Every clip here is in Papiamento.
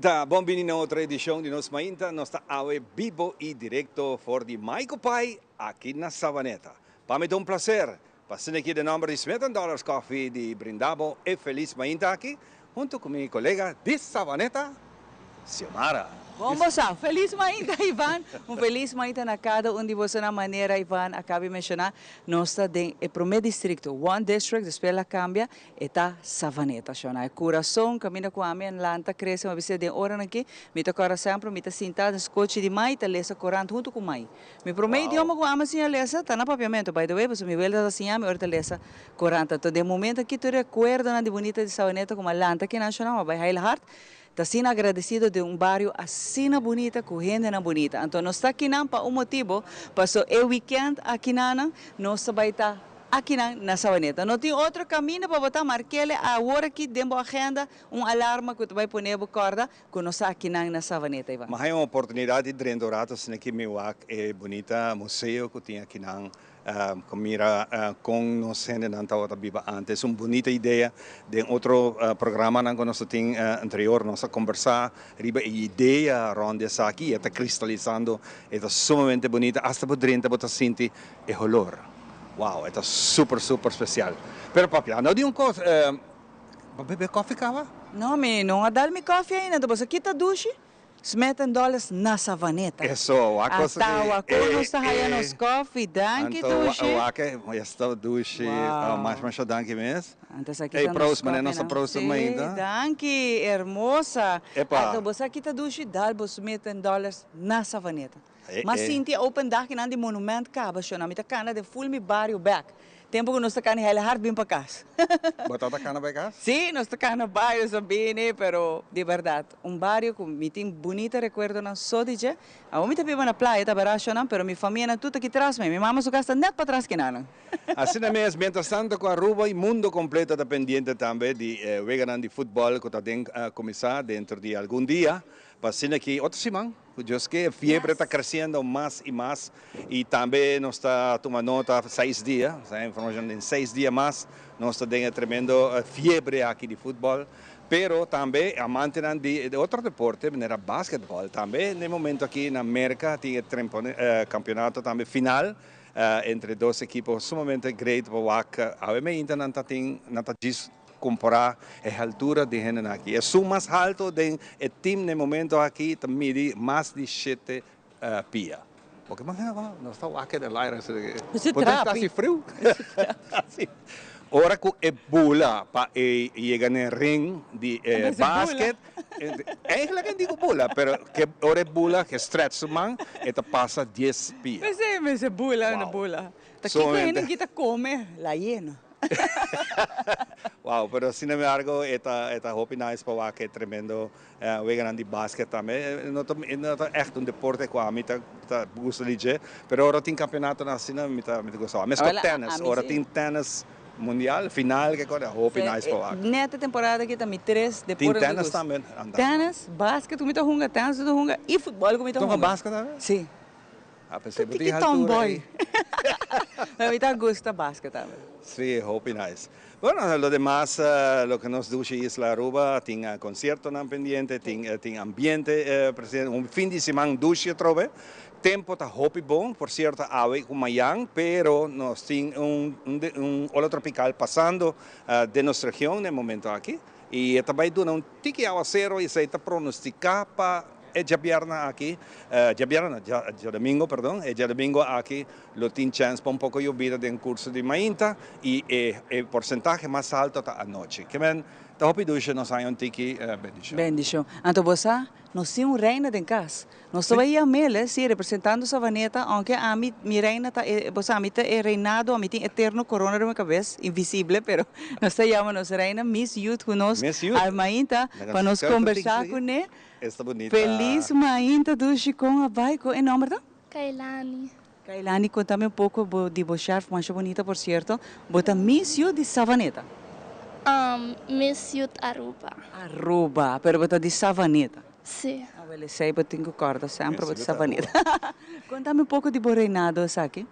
Ta bon bini na otro edicion di Nos Mainta. Nos ta awe bibo y directo for di Maico Pai aki na Savaneta. Pa mi ta un placer pa asina aki den nomber di Smith and Dollars Coffee di brinda bo e feliz mainta aki hunto cu mi colega di Savaneta, Xiomara. Bon bo sa. Feliz mainta Ivan. Un feliz mainta na cada un di boso na manera Ivan a caba di menciona. Nos ta den e prome districto, one district, despues el a cambia. E ta Savaneta, shona. E kurason kaminda ku ami a lanta krese, mi a bisa den oranan aki, mi ta kòrda semper mi ta sinta den skochi di mai ta lesa korant huntu ku mai. Mi promé idioma ku ami a siña lesa ta na papiamentu, by the way, pasobra mi wela ta siña mi ora ta lesa korant. Anto den momento aki tur e rekuerdonan di bunita di Savaneta ku mi a lanta akinan, shona, mi a bai hail hard, ta asina agradesido den un bario asina bunita ku hendenan bunita. Anto nos ta akinan pa un motibu, paso e wikènt akinanan nos ta bai ta. Akinan na Sabaneta. No tin otro kaminda pa bo ta markele awor aki den bo agenda un alarma ku ta bai pone bo kòrda ku nos ta akinan na Sabaneta, Ivan. Mi haña un oportunidat di drenta un rato asina ki mi wak e bunita museo ku tin akinan ku mira kon nos hendenan tabata biba antes. Un bunita idea. Den otro programanan ku nos ta tin anterior nos a kombersá riba e idea rònt di esaki i e ta kristalisando. E ta sumamente bunita. Asta bo drenta bo ta sinti E holor. Wow, e ta super super special. Pero papia, no di un cos, bo bebe koffie caba? No, mi no a dal mi koffie ainda, enton boso kita dushi? Smith and Dollars na Savaneta. Eso, wak cosa Ata wak nos ta haya nos koffie, danki dushi. Anto wak esta dushi, Wow. Masha masha danki mes. Anto esaki Ey ta nos prous, manera nos a koffienan. prous Sí, mainta. danki, hermosa. Epa. Anto boso a kita dushi, dal bo Smith and Dollars na Savaneta. E, M'a e. sinti e open dagnan di monument caba shona. Mi ta cana den full mi bario bek. Tempo cu nos ta cana hel hard bin pa cas. Bo ta ta cana bay cas? Sí, nos ta cana bay, nos ta bini, pero di berdad un bario cu mi tin bunita recuerdonan so di dje. Awor mi ta biba na playa, ta bera shonan, pero mi famianan tur ta aki tras mi. Mi mama su cas ta net patras kinanan. Asina mes, mientras tanto cu Aruba y mundo completo ta pendiente tambe di e weganan di futbol cu ta den cuminsa dentro di algun dia, pa asina ki otro siman Ku Dios ke, e fiebre ta kresiendo mas i mas i tambe nos ta tuma nota seis dia, sa informashon den seis dia mas nos ta den e tremendo fiebre aki di futbòl, pero tambe amantenan di otro deporte manera basketbòl tambe na e momento aki na Merka tin e kampionato tambe final entre dos ekipo sumamente great pa wak awe meinta nan ta tin nan ta djis Kompará e haltura di hendenan aki. Esun mas halto den e tim na e momento aki ta midi mas di shete pia. Bo ke manera bo nos ta wak den laira Bo ta hasi friu. Ora ku e bula pa e yega na e ring di e basket, eigenlijk e diku bula, pero ke ora e bula ke stretch su man e ta pasa dies pia. Mester mester bula no bula. Ta kiko hende ki ta kome la yena. Wow, pero sin embargo e ta e ta hopi nice pa wak e tremendo weganan di basket tambe. No ta no ta echt un deporte cu ami ta ta gusta di dje, pero ora tin campeonatonan asina mi ta mi ta gusta wak. Mesco tennis, ora tin tennis mundial, final ke cosa, hopi nice pa wak. Net e temporada aki ta mi tres deporte Tin cu mi tennis gusta. tambe anda. Tennis, basket cu mi ta hunga, tennis cu mi ta hunga y futbol cu mi ta Bo ta hunga. hunga basket tambe? Si. A pesar Ta bo tin tiki haltura tomboy. ei. Pero mi ta gusta basket tambe. Sí, hopi nice. Bueno, lo demas loke nos dushi Isla Aruba tin conciertonan pendiente, tin tin ambiente presente, un fin di siman dushi atrobe. Tempo ta hopi bon, por cierto awe cu mayan, pero nos tin un un ola tropical pasando den nos region na e momento aki y e ta bay duna un tiki awacero y esey ta pronostica pa E djabièrnè aki, djabièrnè no, djadomingo, perdon, e djadomingo aki lo tin chèns pa un poko yobida den kurso di mainta i e e porsentahe mas alto ta anochi. Ke men ta hopi dushe nos haña un tiki bendishon. Bendishon. Anto bo sa, nos tin un reina den kas. Nos ta bai yam'el, si, representando Savaneta, aunke ami, mi reina ta e, bo sa, ami ta e reinado, ami tin eterno korona riba mi kabes, invisible, pero nos ta yama nos reina Miss Youth ku nos Miss Youth. al mainta pa nos kombersá kuné. Esta bunita. Feliz mainta dushi con a bai con e nomber ta? Kailani. Kailani contame un poco bo di bo sharf masha bunita por cierto bo ta miss you di Savaneta? Miss Youth Aruba. Aruba pero bo ta di Savaneta? Si. Awel esey bo tin cu corda semper bo ta Savaneta. Contame un poco di bo reinado esaki.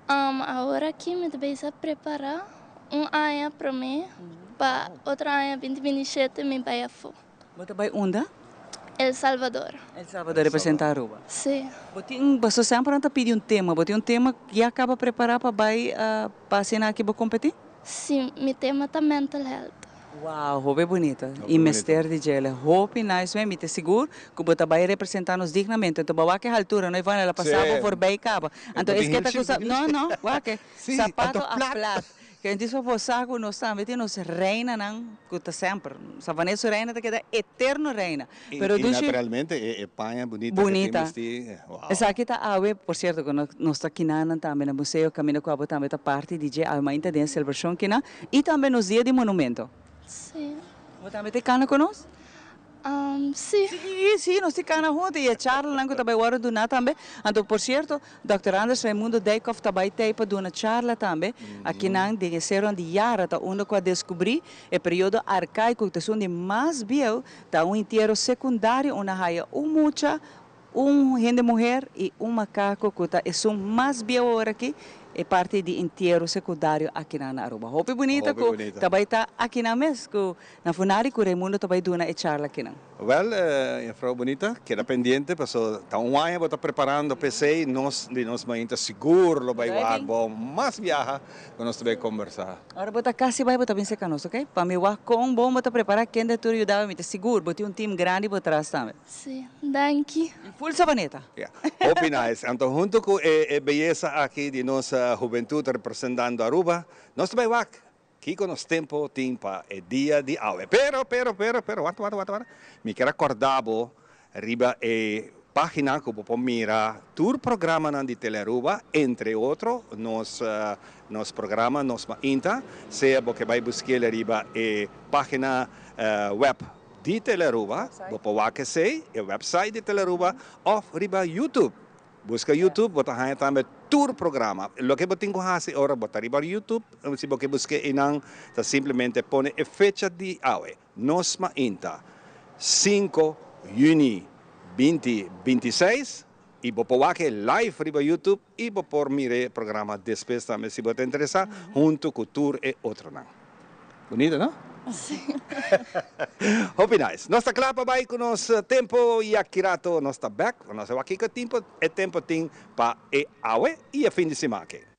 Awor aki mi ta bezig prepara un aña prome pa otro aña binti 27 mi bai afo. Bo ta bai unda? El Salvador. El Salvador representa Aruba. Si. Bo tin, boso semper nan ta pidi un tema, bo tin un tema ya caba prepara pa bay pa asina aki bo competi? Si, mi tema ta mental health. Wow, hopi bunita y mester di djele. Hopi nice me, mi ta sigur cu bo ta bay representa nos dignamente. Anto bo wak e haltura no Iván, el a pasa bo voorbij caba. Anto es ke ta cu sa, no no, wak e sapato a plat. Ke djis pa bo sa cu nos tambe tin nos reinanan cu ta semper. Savaneta su reina ta keda eterno reina. Pero y naturalmente e paña bunita cu tin bisti, wow. Esaki ta awe, por cierto cu nos ta kinanan tambe na museo caminda cu abo tambe ta parti di dje awe mainta den e celebracion kina y tambe nos dia di monumento. Si. Bo tambe ta cana cu nos? Si. Si, si, nos ta cana hunto y e charlanan cu ta bay worde duna tambe. Anto por cierto, Dòkter Anders Raimundo Dijkhoff ta bai tei pa duna charla tambe. Akinan den e seronan di Yara ta unda ku a deskubrí e periodo arkaiko ku ta esun di mas bieu, ta un intiero sekundario unda haya un mucha, un hende muher i un makako ku ta esun mas bieu aworakí, e parti di intiero sekundario akinan na Aruba. Hopi bunita ku ta bai ta akinan mes ku Na Funari ku Raimundo ta bai duna e charla kinan. Wel, juffrouw Bonita, keda pendiente paso ta un aña bo ta preparando p'esey, nos di nos mainta sigur lo bai wak bo mas biaha ku nos ta bai kombersa. Ora bo ta kasi bai bo ta bin serka nos, ok? Pa mi wak kon bon bo ta prepara, kende tur yuda bo, mi ta sigur bo tin un team grandi bo tras tambe. Si, danki. Full Sabaneta. Ya, hopi nice. Anto hunto ku e beyesa aki di nos hubentud representando Aruba, nos ta bai wak Kiko nos tempo tin pa e dia di awe? Pero, pero, pero, pero, wanta, wanta, wanta, wanta. Mi kier a korda bo riba e pagina ku bo por mira tur programanan di Telearuba, entre otro nos nos programa Nos Mainta. Sea bo ke bai busk'el riba e pagina web di Telearuba, bo por wak esei, e website di Telearuba, òf riba YouTube. Buska YouTube, bo ta haña tambe tur programa. Loke bo tin ku hasi ora bo ta riba YouTube, si bo ke busk'é einan, ta simplemente pone e fecha di awe, Nos Mainta, sinku yüni binti 26, i bo por wak e live riba YouTube i bo por mira e programa despues tambe si bo ta interesá, huntu ku tur e otronan. Bunito no? Sí. Hopi nice. Nos ta kla pa bai ku nos tempo i aki rato nos ta bek. Nos a wak kiko timpo e tempo tin pa e awe i e fin di siman aki.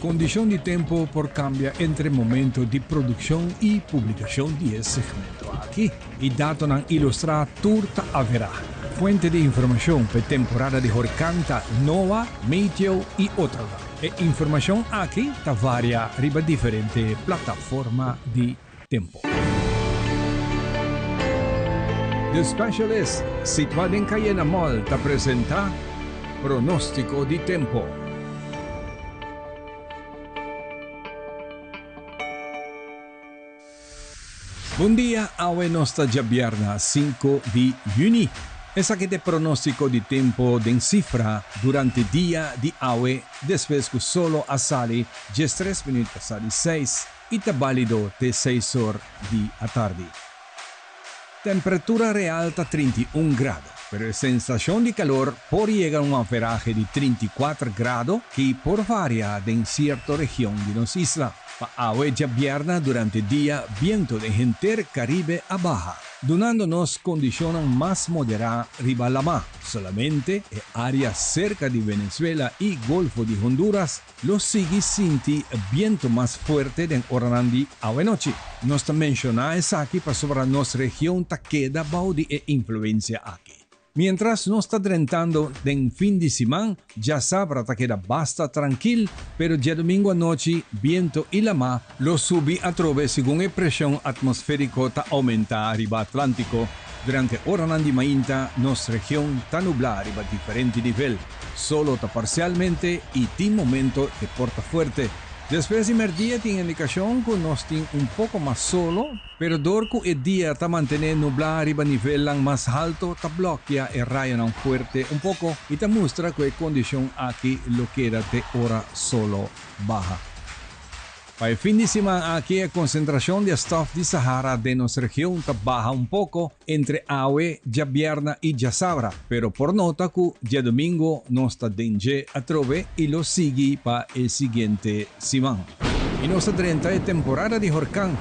Kondishon di tempu por kambia entre momento di produkshon i publikashon di e segmento aki. E datonan ilustrá tur ta averá. Fuente di informashon pa e temporada di horkan ta NOAA, Meteo i otronan. E informashon aki ta varia riba diferente plataforma di tempu. The Specialist, situá den Cayena Mall, ta presentá Pronóstiko di Tempu. Bon dia, awe nos ta djabièrnè sinku di yüni. Esaki ta e pronóstiko di tempu den sifra durante dia di awe despues ku solo a sali diestres minüt pasá di seis. i ta bálido te seis or di atardi. Temperatura real ta 31 grado, pero e sensashon di kalor por yega un averahe di 34 grado ki por varia den sierto region di nos isla. Pa awe djabièrnè durante dia bientu den henter Karibe a baha, dunando nos kondishonnan mas moderá riba lamá. Solamente e área serka di Venezuela i Golfo di Honduras Lo sigui sinti bientu mas fuerte den oranan di awenochi. Nos ta menshoná esaki pasobra nos region ta keda bou di e influensia aki. Miéntras nos ta drentando den fin di siman, djasabra ta keda basta trankil, pero djadumingu anochi bientu i lamá lo subi atrobe segun e preshon atmosfériko ta oumentá riba Atlántiko. Durante oranan di mainta nos region ta nublá riba diferente nivel. Solo ta parsialmente i tin momento e por ta fuerte. Despues di merdia tin indikashon ku nos tin un poko mas solo, pero dor ku e dia ta mantené nublá riba nivelnan mas halto ta blòkia e rayonan fuerte un poko i ta mustra ku e kondishon aki lo keda te ora solo baha. Pa e fin di siman aki e konsentrashon di e stòf di Sahara den nos region ta baha un poko entre awe, djabièrnè i djasabra, pero por nota ku djadumingu nos ta den dje atrobe i lo sigui pa e siguiente siman. I nos ta drenta e temporada di horkan.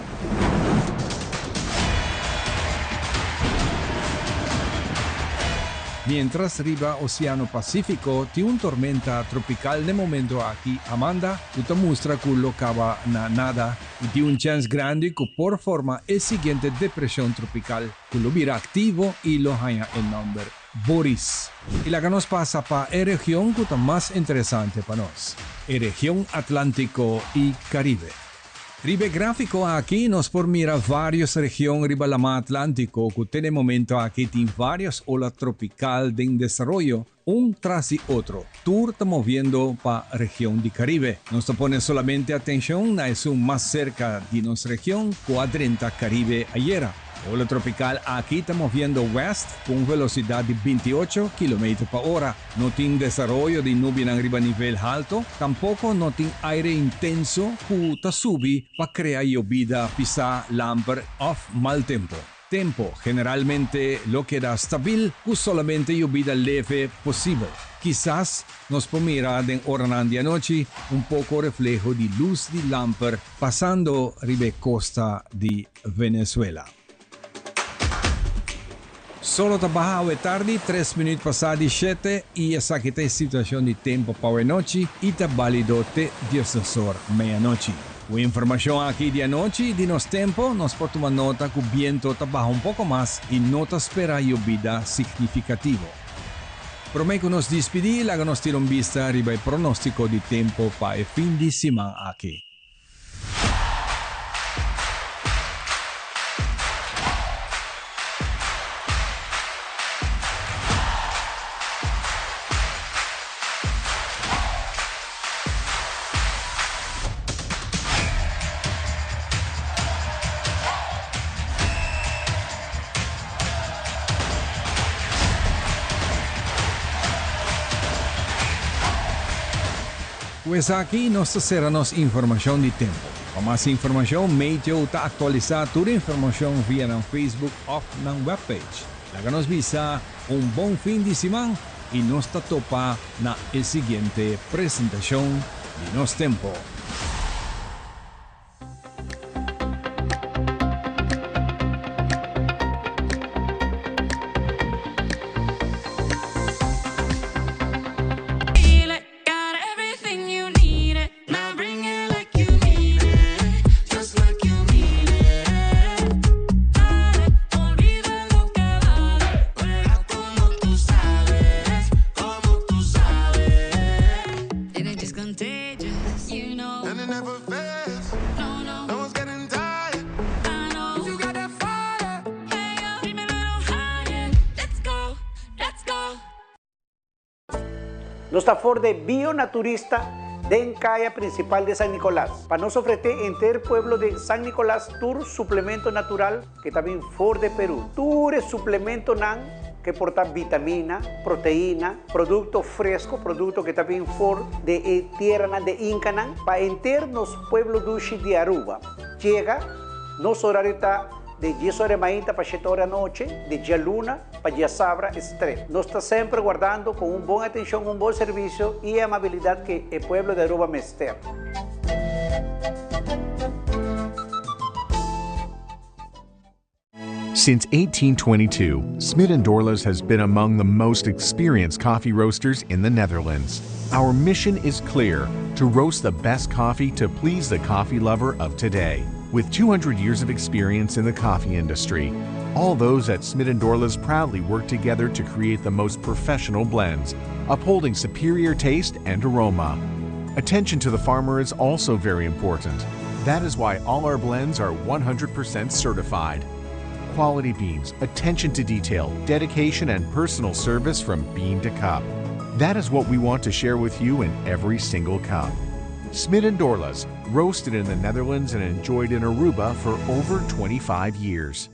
Miéntras riba Oseano Pasífiko tin un tormenta tropikal n'e momento aki, Amanda, ku ta mustra ku lo kaba na nada i tin un chèns grandi ku por forma e siguiente depreshon tropikal ku lo bira aktivo i lo haña e nòmber Boris. I laga nos pasa pa e region ku ta mas interesante pa nos, e region Atlántiko i Karibe. Riba e gráfiko aki nos por mira vários region riba Lamá Atlántiko ku te n'e momento aki tin vários ola tropikal den desaroyo, un tras di otro. Tur ta moviendo pa region di Karibe. Nos ta pone solamente atenshon na esun mas serka di nos region ku a drenta Karibe ayera. Ola tropikal aki ta moviendo west ku un velosidat di 28 kilometer pa ora. No tin desaroyo di nubianan riba nivel halto, tampoko no tin aire intenso ku ta subi pa krea yobida pisá, lamper òf mal tempu. Tempu generalmente lo keda stabil ku solamente yobida leve posibel. Kisas nos por mira den oranan di anochi un poko refleho di lus di lamper pasando riba e kosta di Venezuela. Solo ta baha awe tardi, tres minuut pasá di shete, i esaki ta e situashon di tempu pa awe nochi i ta bálido te diesdosor meianochi. Ku e informashon aki di anochi di nos tempu, nos por tuma nota ku biento ta baha un poko mas i no ta spera yobida signifikativo. Promé ku nos dispidí, laga nos tira un bista riba e pronóstiko di tempu pa e fin di siman aki. Ku esaki nos ta sera nos informashon di tempu. Pa mas informashon, Meteo ta aktualisá tur informashon via nan Facebook òf nan webpage. Laga nos bisa un bon fin di siman i nos ta topa na e siguiente presentashon di Nos Tempo. Nos ta for de Bio Naturista den caya principal de San Nicolas. Pa nos ofrece enter pueblo de San Nicolas tur suplemento natural que ta bin for de Peru. Tur e suplementonan que por ta vitamina, proteina, producto fresco, producto que ta bin for de e tierranan de Incanan, pa enter nos pueblo dushi di Aruba. Yega, nos horario ta de 10 ora mainta pa 7 ora anochi, de dialuna pa diasabra estret. Nos ta semper guardando cu un bon atencion, un bon servicio y e amabilidad cu e pueblo di Aruba mester. Since 1822, Smit & Dorlas has been among the most experienced coffee roasters in the Netherlands. Our mission is clear: to roast the best coffee to please the coffee lover of today. With 200 years of experience in the coffee industry, all those at Smit & Dorlas proudly work together to create the most professional blends, upholding superior taste and aroma. Attention to the farmer is also very important. That is why all our blends are 100% certified. Quality beans, attention to detail, dedication, and personal service from bean to cup. That is what we want to share with you in every single cup. Smit & Dorlas, roasted in the Netherlands and enjoyed in Aruba for over 25 years.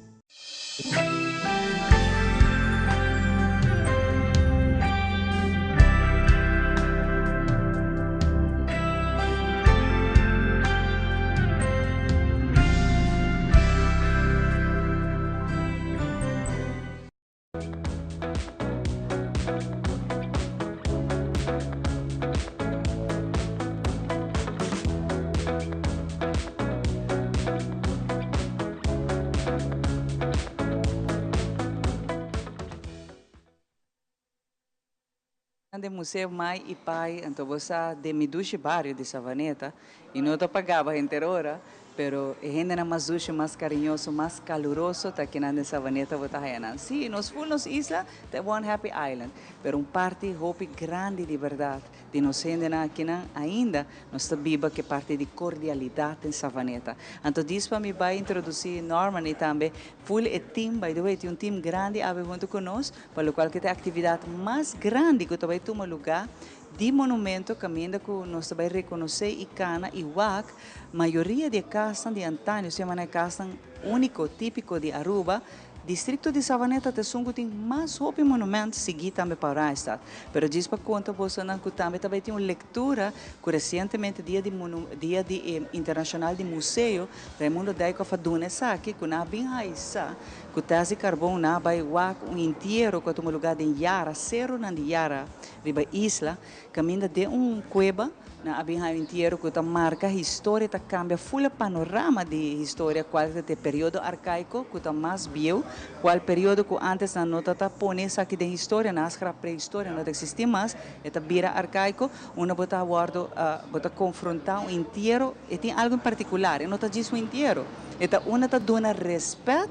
Den Museo Mai y Pai, anto bo sa den mi dushi bario di Savaneta, y no ta pa gaba henter ora, pero e hendenan mas dushi, mas cariñoso, mas caluroso ta kinan den Savaneta bo ta haya nan. Si, nos full nos isla ta e One Happy Island, pero un parti hopi grandi di berdad di nos hendenan akinan ainda nos ta biba cu e parti di cordialidad den Savaneta. Anto dis pa mi bay introduci Norman y tambe full e team, by the way tin un team grandi awe hunto cu nos, Pa locual cu ta e actividad mas grandi cu ta bay tuma luga di monumento caminda cu nos ta bay reconoce y cana y wak mayoria di e casnan di antaño, sea manera e casnan unico, tipico di Aruba. Districto di Savaneta ta esun cu tin mas hopi monument, sigui tambe pa Oranjestad. Pero djis pa conta bosonan cu tambe ta bay tin un lectura cu recientemente dia di dia di internacional di museo Raimundo Dijkhoff a duna esaki cu nan a bin haisa Ku tas di karbon nan a bai wak un intiero ku a tuma lugá den Yara, seronan di Yara riba isla, kaminda den un kueba nan a bin haña un intiero ku ta marka historia, ta kambia ful e panorama di historia kual ta e periodo arkaiko ku ta mas bieu, kual periodo ku ántes nan no ta ta pone esaki den historia, nan a skrap prehistoria, no ta eksistí mas, e ta bira arkaiko, unda bo ta wòrdu bo ta konfrontá un intiero, e tin algu en partikular, e no ta djis un intiero. E ta unda ta duna respet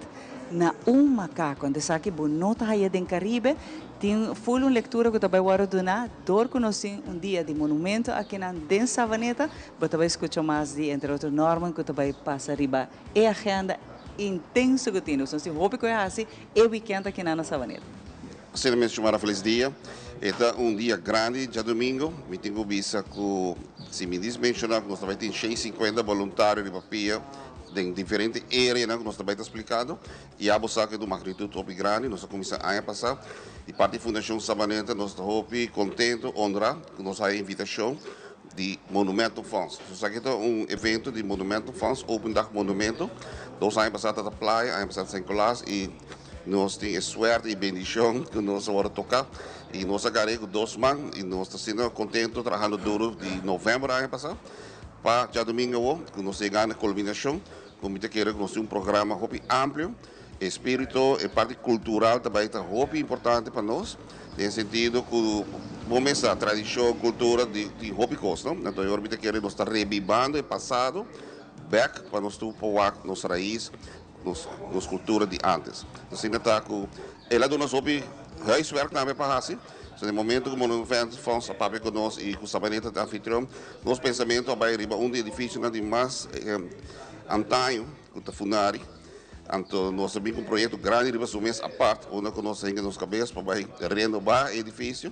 na un macaco. Anto esaki bo no ta haya den Caribe. Tin full un lectura cu ta bay worde duna door cu nos tin un dia di monumento akinan den Savaneta. Bo ta bay scucha mas di entre otro Norman cu ta bay pasa riba e agenda intenso cu tin. Nos tin hopi cu e haci e weekend akinan na Savaneta. Asina mes Chumara felis dia. E ta un dia grandi djadumingo. Mi tin ku bisa ku si mi dis menshoná ku nos ta bai tin 150 boluntario riba pia den diferente areanan ku nos ta bai ta splikando. Ya bo sa ku e ta un magnitut hopi grandi. Nos a kuminsá aña pasá. Di parti Fundashon Sabaneta nos ta hopi kontentu, honrá ku nos haya invitashon di Monumento Fonds. So esaki ta un evento di Monumento Fonds, Open Dag Monumento. Dos aña pasá ta ta Playa, aña pasá ta San Nicolas i Nos tin e suerte y bendicion cu nos a worde toca y nos a gar'e cu dos man y nos ta asina contento trahando duro di november aña pasa pa djadomingo awo cu nos ta yega na culminacion cu mi ta kere cu nos tin un programa hopi amplio. E spirito, e parti cultural ta bay ta hopi importante pa nos den sentido cu bo mes sa tradicion, cultura di hopi cos no. Anto awor mi ta kere nos ta rebibando e pasado bek pa nos tur por wak nos rais. Nos nos cultura di antes. Asina ta cu el a duna nos hopi huiswerk tambe pa haci. So den momento cu Monument Fonds a papia cu nos y cu Sabaneta ta anfitrion, nos pensamento a bay riba un di edificionan di mas antaño cu ta Funari. Anto nos a bin cu un proyecto grandi riba su mes apart unda cu nos a hinca nos cabes pa bay renoba e edificio.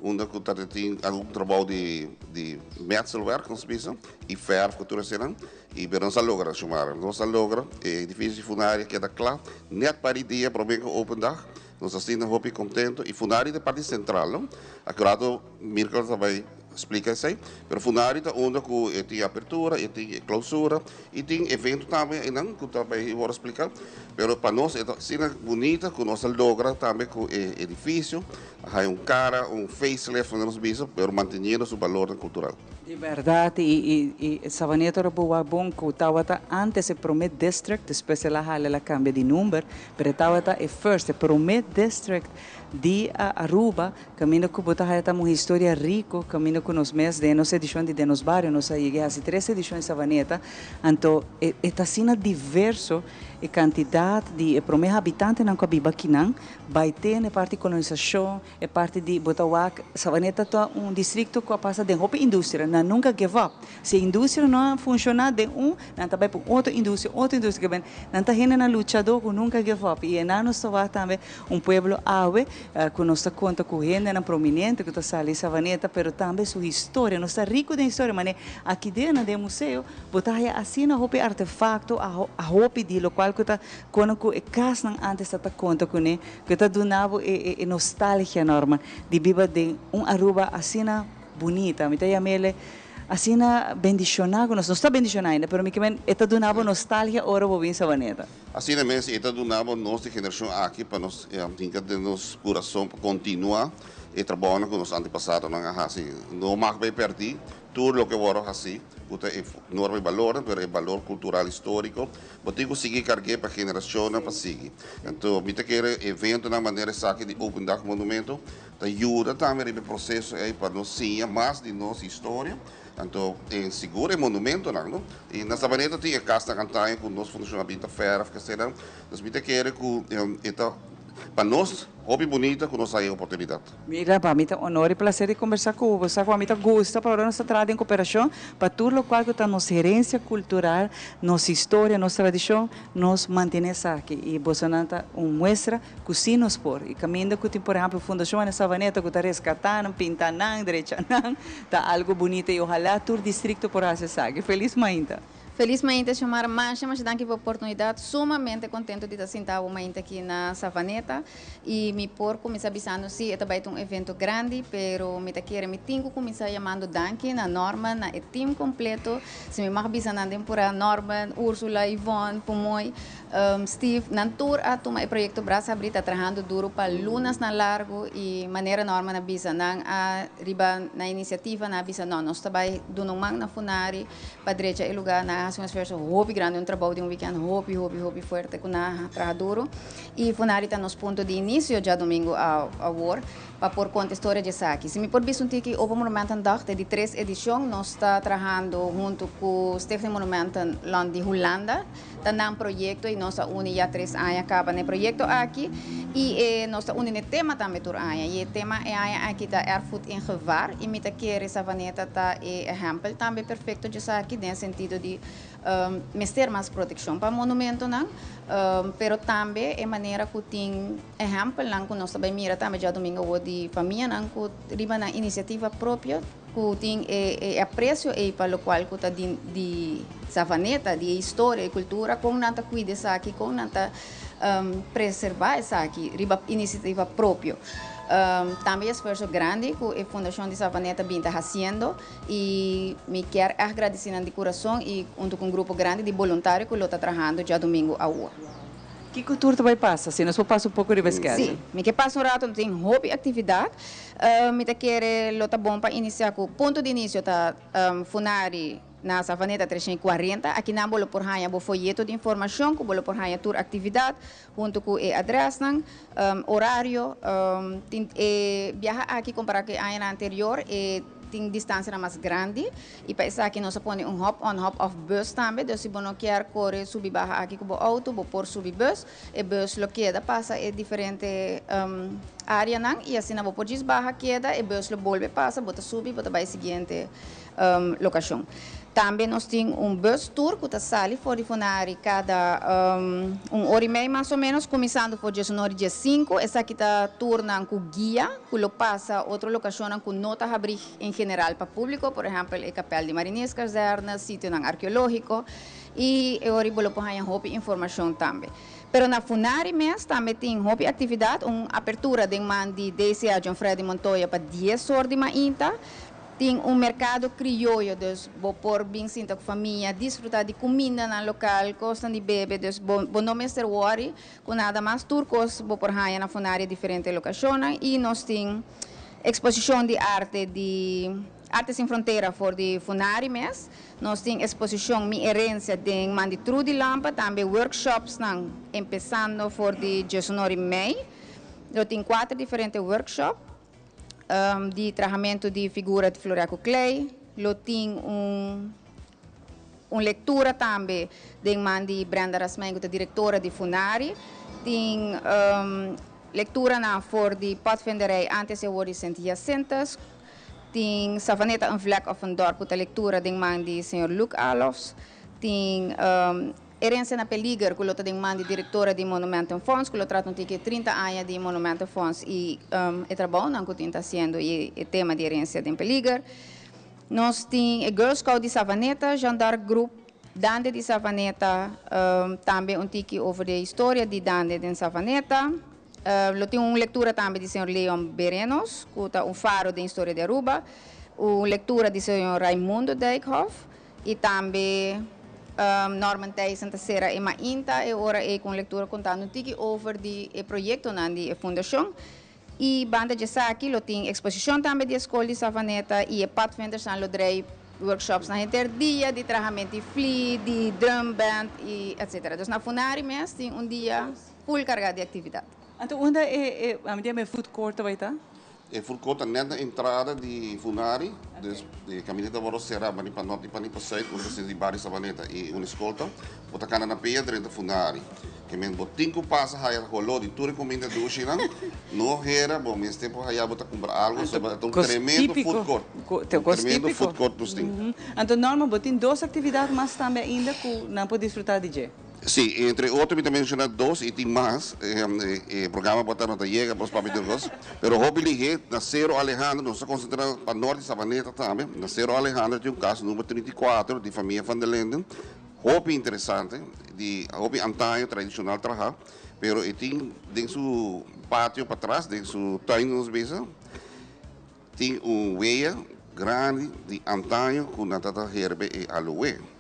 Unda cu ta tin algun trabou di di metselwerk nos bisa y verf cu tur eseinan. Y pero nos a logra, Xiomara. Nos a logra. E edificio di Funari a keda cla net pa di dia prome cu open dag. Nos ta sinti hopi contento. Y Funari ta e parti central, no? Aki un rato Mirko ta bay splica esey. Pero Funari ta unda cu e tin apertura, e tin clausura y tin evento tambe eynan cu ta bay worde splica. Pero pa nos e ta asina bunita cu nos a logra tambe cu e edificio a haya un cara, un facelift manera nos bisa, pero manteniendo su balornan cultural. Di berdad y y Savaneta ora bo wak bon cu tawata antes e prome district, despues el a hala el a cambia di number, pero e tawata e first, e prome district di Aruba caminda cu bo ta haya tam un historia rico, caminda cu nos mes den nos edicion di Den Nos Bario nos a yega haci tres edicion di Savaneta, anto e e ta asina diverso e cantidad di e prome habitantenan cu a biba akinan bay te na e parti colonisacion, E parti di bo ta wak, Savaneta ta un districto cu a pasa den hopi industria, nan nunca give up. Si e industria no a funciona den un, nan ta bay pa un otro industria, otro industria, ke nan ta hendenan luchador cu nunca give up. Y enan nos ta wak tambe un pueblo awe cu nos ta conta cu hendenan prominente cu ta sali Savaneta, pero tambe su historia. Nos ta rico den historia, mane aki den den e museo bo ta haya asina hopi artefacto, a hopi di locual cu ta Kono ku e kasnan ántes ta ta konta kuné, ku ta duna bo e e nostalgia, Norman, di biba den un Aruba asina bunita. Mi ta yam'el asina bendishoná ku nos. Nos ta bendishoná ainda, pero mi ke men e ta duna bo nostalgia ora bo bin Sabaneta. Asina mes, e ta duna bo nos di generashon aki pa nos hinka den nos kurason pa kontinuá e trabounan ku nos antepasadonan a hasi. No mag bay pèrdí. Tur loke wòrdu hasí, ku ta e norma i balornan, pero e balor kultural históriko, bo tin ku sigui karg'é pa generashonnan pa sigui. Anto mi ta kere eventonan manera esaki di Open Dag Monumento ta yuda tambe riba e proseso ei pa nos siña mas di nos historia, anto en sigur e monumentonan, no? I na Sabaneta tin e kasnan antaño ku nos fundashon a bin ta fèrf, kesenan. Nos mi ta kere ku e ta pa nos hopi bunita ku nos haña e oportunidat. Mira, pa mi ta honor i placer di kombersá ku bo. Sa ku ami ta gusta pa ora nos ta traha den koperashon pa tur lokual ku ta nos herensia kultural, nos historia, nos tradishon, nos mantené esaki. I bosonan ta un muestra ku sí nos por. I kaminda ku tin por ehèmpel Fundashon Ana Savaneta ku ta reskatá nan, pinta nan, drecha nan, ta algu bunita i ohalá tur distrikto por hasi esaki. Felis mainta. Felis mainta Xiomara, masha masha danki pa oportunidad, sumamente contento di ta sinta awo mainta aki na Savaneta y mi por cuminsa bisando si e ta bay ta un evento grandi pero mi ta kere mi tin cu cuminsa yamando danki na Norman, na e team completo, si mi mag bisa nan den pura Norman, Ursula, Yvonne, Pumoy, Steve, nan tur a tuma e proyecto brasa habri ta trahando duro pa lunasnan largo y manera Norman a bisa nan a riba nan iniciativa nan a bisa no nos ta bay duna un man na Funari Pa drecha e lugá nan a hasi un esfuerso hopi grandi, un trabou di un weekend hopi hopi hopi fuerte ku nan a traha duru. I Funari ta nos punto di inisio djadumingu awor pa por konta e storia di esaki. Si mi por bisa un tiki Open Monumentendag ta e di tres edishon, nos ta trahando huntu ku Stichting Monumenten Land di Hulanda. Ta nan proyekto i nos a uni ya tres aña kaba na e proyekto aki i e nos ta uni na e tema tambe tur aña i e tema e aña aki ta Erfgoed in Gevaar i mi ta kere Savaneta ta e ehèmpel tambe perfekto djesaki den e sentido di mester mas protekshon pa monumentonan pero tambe e manera ku tin ehèmpelnan ku nos ta bai mira tambe djadumingu awor di famianan ku riba nan inisiativa propio Ku tin e e apresio ei pa lokual ku ta di di Savaneta, di e historia, e kultura, kon nan ta kuida esaki, kon nan ta preservá esaki riba inisiativa propio. Tambe e esfuerso grandi ku e Fundashon di Savaneta bin ta hasiendo i mi kier ègt gradisí nan di kurason i huntu ku un grupo grandi di boluntario ku lo ta trahando djadumingu awor. Kiko tur ta bai pasa? Si nos por pasa un poko riba e schedule. Sí, mi ke pasa un rato, tin hopi aktividat. Mi ta kere lo ta bon pa inisiá ku punto di inisio ta Funari na Savaneta 340. Akinan bo lo por haña bo foyeto di informashon ku bo lo por haña tur aktividat huntu ku e adrèsnan, orario. Tin e biaha aki kompará ku e añanan anterior e tin distansianan mas grandi i pa esaki nos a pone un hop on hop off bus tambe. Dus si bo no kier kore subi baha aki ku bo outo bo por subi bus. E bus lo keda pasa e diferente areanan i asina bo por djis baha keda, e bus lo bolbe pasa, bo ta subi, bo ta bai siguiente lokashon. Tambe nos tin un bus tour ku ta sali for di Funari kada un ora i mei mas o menos, kuminsando for djes un ora i djes sinku. Esaki ta tournan ku guia ku lo pasa otro lokashonnan ku no ta habrí en general pa públiko, por ehèmpel e kapèl di Marinierskazerne, sitionan arkeológiko. I e ora bo lo por haña hopi informashon tambe. Pero na Funari mes tambe tin hopi aktividat, un apertura den man di DCA John Freddy Montoya pa dies or di mainta. Tin un merkado krioyo, dus bo por bin sinta ku famia, disfrutá di kumindanan lokal, kosnan di bebe, dus bo bo no mester wòri ku nada mas. Tur kos bo por haña na Funari diferente lokashonnan i nos tin eksposishon di arte di Arte Sin Frontera for di Funari mes. Nos tin exposicion Mi Herencia den man di Trudy Lampe, tambe workshopsnan empezando for di diesunor mei. Lo tin cuater diferente workshop di trahamento di figura di florea cu klei. Lo tin un un lectura tambe den man di Brenda Rasmijn cu ta directora di Funari. Tin lecturanan for di Padvinderij antes y awor di Sint Jacintus. Tin Savaneta een vlek of een dorp ku ta lektura den man di señor Luc Alofs. Tin Herencia na peliger ku lo ta den man di direktora di Monumentenfonds ku lo trata un tiki 30 aña di Monumentenfonds i e trabounan ku tin ta hasiendo i e tema di herencia den peliger. Nos tin e Girl Scout di Savaneta, Jeanne d'Arc Groep, Dande di Savaneta, tambe un tiki over di e historia di Dande den Savaneta. Lo tin un lectura tambe di señor Leon Berenos, cu ta un faro den historia di Aruba, un lectura di señor Raimundo Dijkhoff y tambe Norman Thijssen ta cera e mainta e ora ey cu un lectura contando un tiki over di e proyectonan di e fundacion. Y banda dje esaki lo tin exposicion tambe di e scol di Savaneta y e padvindersnan lo drei. workshops na henter dia di trahamento di fli, di drum band y etc. Dus na Funari mes tin un dia full carga di actividad. Anto, unda e ami e food court bay ta? E food court net na entrada di Funari, dus e caminda ta wordo sera, pa pa nort y pa pa zuid, unda ta di Bario Savaneta y un escolta, bo ta cana na pia drenta Funari. Kemen bo tin cu pasa haya holo di tur cuminda dushi nan, no hera, bo mes tempo haya bo ta cumpra algo, so un tremendo food court. Te Un tremendo food court nos tin. Anto, Norma, bo tin dos actividad mas tambe ainda cu nan por disfruta di dje. Si, entre otro, mi ta menciona dos y tin mas, programa por ta no ta yega, pa papia dos, pero hopi lihe, na Cero Alejandro, nos ta concentra pa Norte Savaneta tambe, na Cero Alejandro tin un cas number 34 di famia Van der Linden, hopi interesante, di hopi antaño tradicional traha, pero e tin den su patio patras, den su tuin nos bisa, tin un wea grandi di antaño cu nan tata herbe e aloe.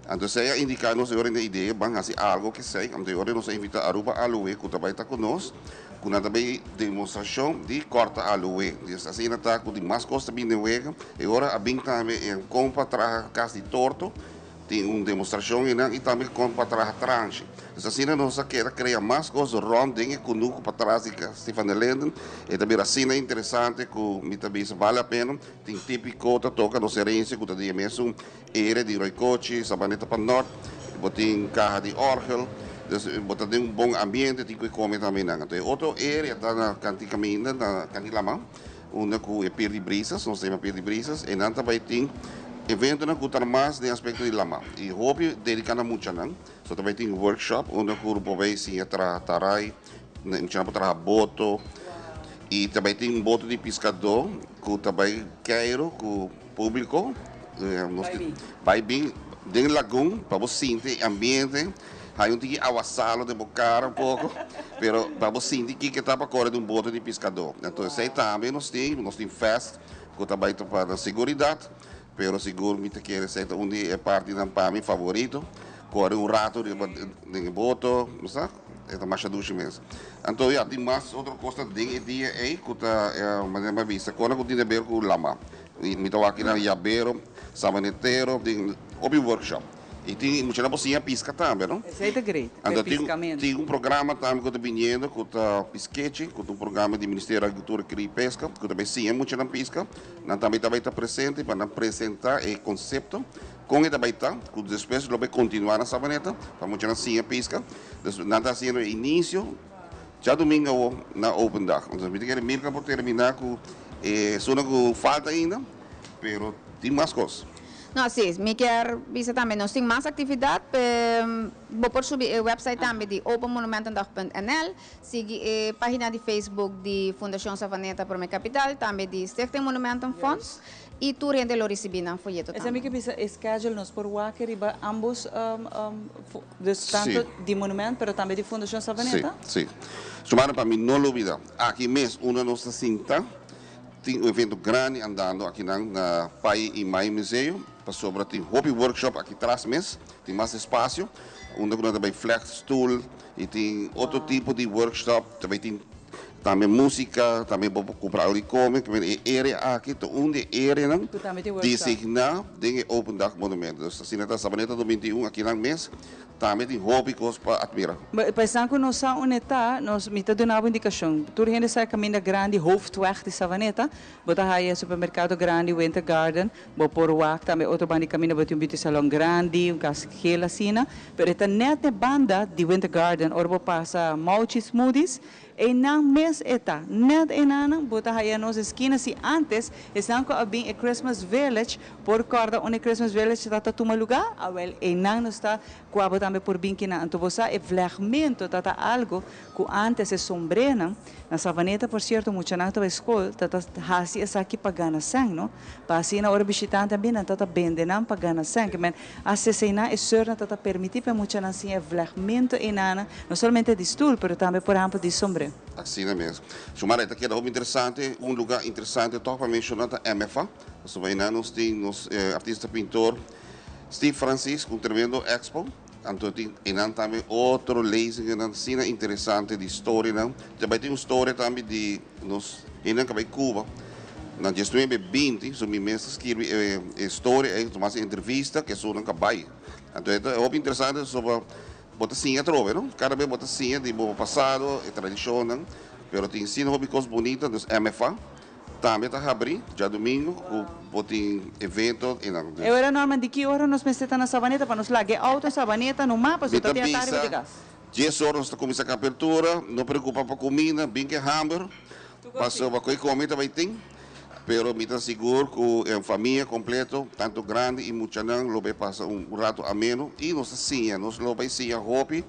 Anto, esey a indica nos ora e idea, ban haci algo cu esey, anto ora nos a invita Aruba Aloe, cu tambe ta cu nos, cu nan tambe demonstracion di corta aloe. Dus asina ta cu di mas cos bin den wega, y ora a bin tambe en con pa traha cas di torto, tin un demonstracion y tambe con pa traha tranche. Dus asina nos a kier crea mas cos rond den e cunucu patras di Stefan de Linden, y tambe asina interesante cu mi tambe vale la pena, tin tipico ta toca nos herencia cu ta di mes area di Rooi Kochi, Savaneta pa Nort, bo tin caha di orgel, dus bo ta den un bon ambiente, tin cu come tambe nan. Anto, otro area ta na Canti Caminda, na Canti Lama, unda cu e Pier di Brisas, nos yama Pier di Brisas, y nan tambe tin evento nan cu ta mas den aspecto di lama. Y hopi dedica na mucha nan. So tambe tin workshop, unda cu por bay siña traha taray, mucha nan por traha boto, y tambe tin un boto di piscador, cu tambe keiro, cu publico, nos bay bin den lagoon pa bo sinti ambiente, hay un tiki awa salo den bo cara un poco, pero pa bo sinti kico ta pa core di un boto di piscador. Anto, esey tambe nos tin fest, cu tambe ta pa seguridad, pero sigur mi ta kere esey un di e parti nan pa mi favorito, core un rato den boto, no sa? E ta mas dushi mes. Anto, ja, tin mas otro cos den e dia ey, cu ta, manera mi a bisa, cos cu tin di haber cu lama. Mi ta aki na Yabero, Sabanetero, tin hopi workshop. Y tin mucha nan siña pisca tambe, no? Esey ta great. Anto, tin un programa tambe cu ta bini, cu ta Piskechi, cu ta un programa di Ministerio di Agricultura, Cria y Pesca, cu tambe siña mucha nan pisca. Nan tambe tambe ta presente pa nan presenta e concepto con e tambe ta, cu despues lo bay continua na Savaneta, pa mucha nan siña pisca. Dus nan ta haciendo inicio diadomingo na open dag. Anto, mi kier Mirka por termina cu solo cu falta ainda, pero tin mas cos. No, si, mi kier bisa tambe, nos tin mas actividad, bo por subi e website tambe di openmonumentendag.nl, sigui e pagina di Facebook di Fundacion Savaneta Prome Capital, tambe di Stichting Monumentenfonds, y tur hende lo ricibi nan folleto Esey tambe. Mi kier bisa schedule nos por wak riba ambos, dus tanto di monument, pero tambe di Fundacion Savaneta? Si. Sumana pa mi no lubida. Aki mes, unda nos ta sinta, tin un evento grandi andando aki na Pai y Mai Museo, pasobra tin hopi workshop aki tras mes, tin mas espacio, unda cu tambe vlechtstoel y tin otro tipo di workshop, tambe tin tambe musica, tambe bo por cumpra algo di come, cu e area aki, ta un di e area nan, Cu tambe tin workshop. Designa den e Open Dag Monumento. Dus asina ta Sabaneta 2021 aki nan mes, tambe tin hopi cos pa admira. Pensando cu nos sa unda ta, nos mi ta duna un indicacion. Tur hende sa caminda grandi hoofdweg di Savaneta, bo ta haya supermercado grandi Winter Garden, bo por wak tambe otro banda di caminda bo tin un beauty salon grandi, un cas geel asina, pero ta net e banda di Winter Garden, ora bo pasa Mochi Smoothies, e nan mes e ta, net e nan bo ta haya nos esquina si antes, esnan cu a bin e Christmas Village, por corda unda Christmas Village ta tuma lugar, awel, e nan nos ta cua bo tambe por bin kina. Anto bo sa e vlegmento ta algo cu antes e sombrena, na Savaneta, por cierto, mucha nan ta school, ta hasi esaki pa gana sen, no? Pa asina ora bishitante tambe nan ta bende nan pa gana sen, kemen asesina e soeur ta permiti pa mucha nan siña vlegmento e nana, no solamente di stoel, pero tambe, por ehempel, di sombré. Asina mes. Sumara, ta keda hopi interesante, un lugar interesante toch pa menciona ta MFA. So bay nos tin nos artista pintor Steve Francis cu un tremendo expo. Anto tin einan tambe otro lezingen asina interesante di storia nan. Tambe tin un storia tambe di nos einan cu bay Cuba. Na 19 20, so mi mes a skirbi e storia ei, tuma entrevista ku esunnan ku a bai. Anto e ta hopi interesante sobre bo ta siña atrobe, no? Kada bes bo ta siña di bo pasado, e tradishonnan, pero tin asina hopi kos bunita. Dus MFA tambe ta habrí djadumingu ku bo tin evento i nan. E ora, Norman, di ki ora nos mester ta na Sabaneta pa nos laga e outo na Sabaneta numa pasobra Mi ta ta tin atardi bisa bo di gas? 10 or nos ta kuminsá ku apertura, no preokupá pa kuminda, bin ku e hamber. Pasobra ku e komi ta bai tin, pero mi ta sigur ku e famia kompleto, tantu grandi i muchanan, lo bai pasa un ratu ameno i nos ta siña, nos lo bai siña hopi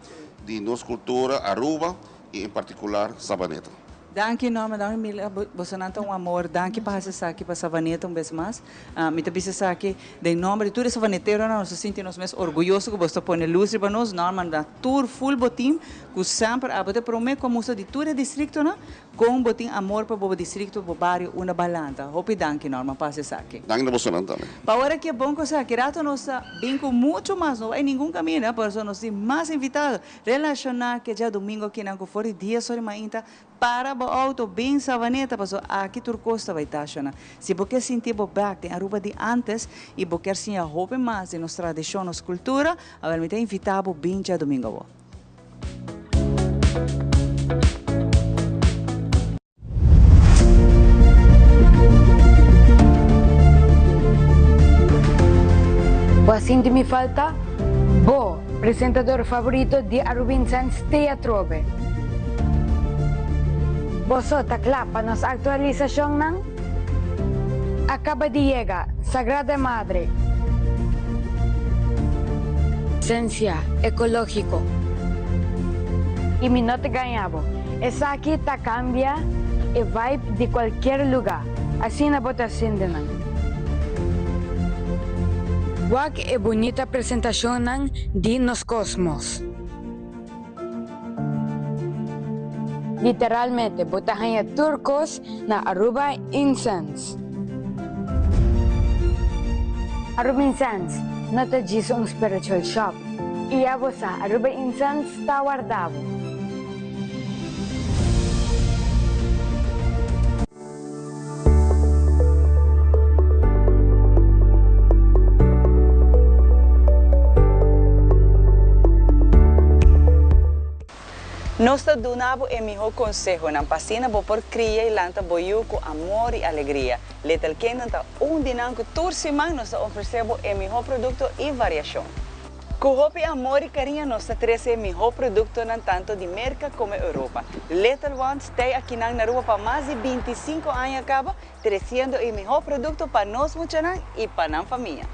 di nos kultura Aruba i en partikular Sabaneta. Danki Norma, danki Mila, bosonan ta un amor, danki pa hasi esaki pa Sabaneta un bes mas. Mi ta bisa esaki den nomber di tur e savaneteronan, nos ta sinti nos mes orguyoso ku boso ta pone lus riba nos. Norman na tur full bo team ku semper abo ta e prome ku a mustra di tur e distriktonan kon bo tin amor pa bo distrikto, bo bario unda bo a lanta. Hopi danki Norman pa hasi esaki. Danki na bosonan tambe. Pa ora ki e bon kos aki rato nos ta bin ku muchu mas, no bai ningun kaminda, pasobra nos tin mas invitado relashoná ke djadumingu akinan ku for di dies ora mainta Para bo auto bin Savaneta paso aki tur cos ta bay tashona. Si bo kier sinti bo bek den Aruba di antes y bo kier siña hopi mas di nos tradicion, nos cultura, awel mi ta invita bo bin djadomingo awo. Bo a sinti mi falta? Bo, presentador favorito di Arubinsens t'ei atrobe. Boso ta kla pa nos aktualisashonnan? A kaba di yega Sagrada Madre. Sensia ekológiko. I mi no ta gaña bo, esaki ta kambia e vibe di kualkier lugá. Asina bo ta sinti nan. Wak e bunita presentashonnan di nos kosmos. Literalmente bo ta haña tur kos na Aruba Incense. Aruba Incense no ta djis un spiritual shop. I ya bo sa, Aruba Incense ta warda bo. Nos ta duna bo e mihó konsehonan pa asina bo por kria i lanta bo yu ku amor i alegria. Little Kingdom ta un di nan ku tur siman nos ta ofresé bo e mihó produkto i variashon. Ku hopi amor i kariño nos ta trese e mihó produktonan tanto di Merka komo Europa. Little Ones tei akinan na Aruba pa mas di 25 aña kaba, tresiendo e mihó produkto pa nos muchanan i pa nan famia.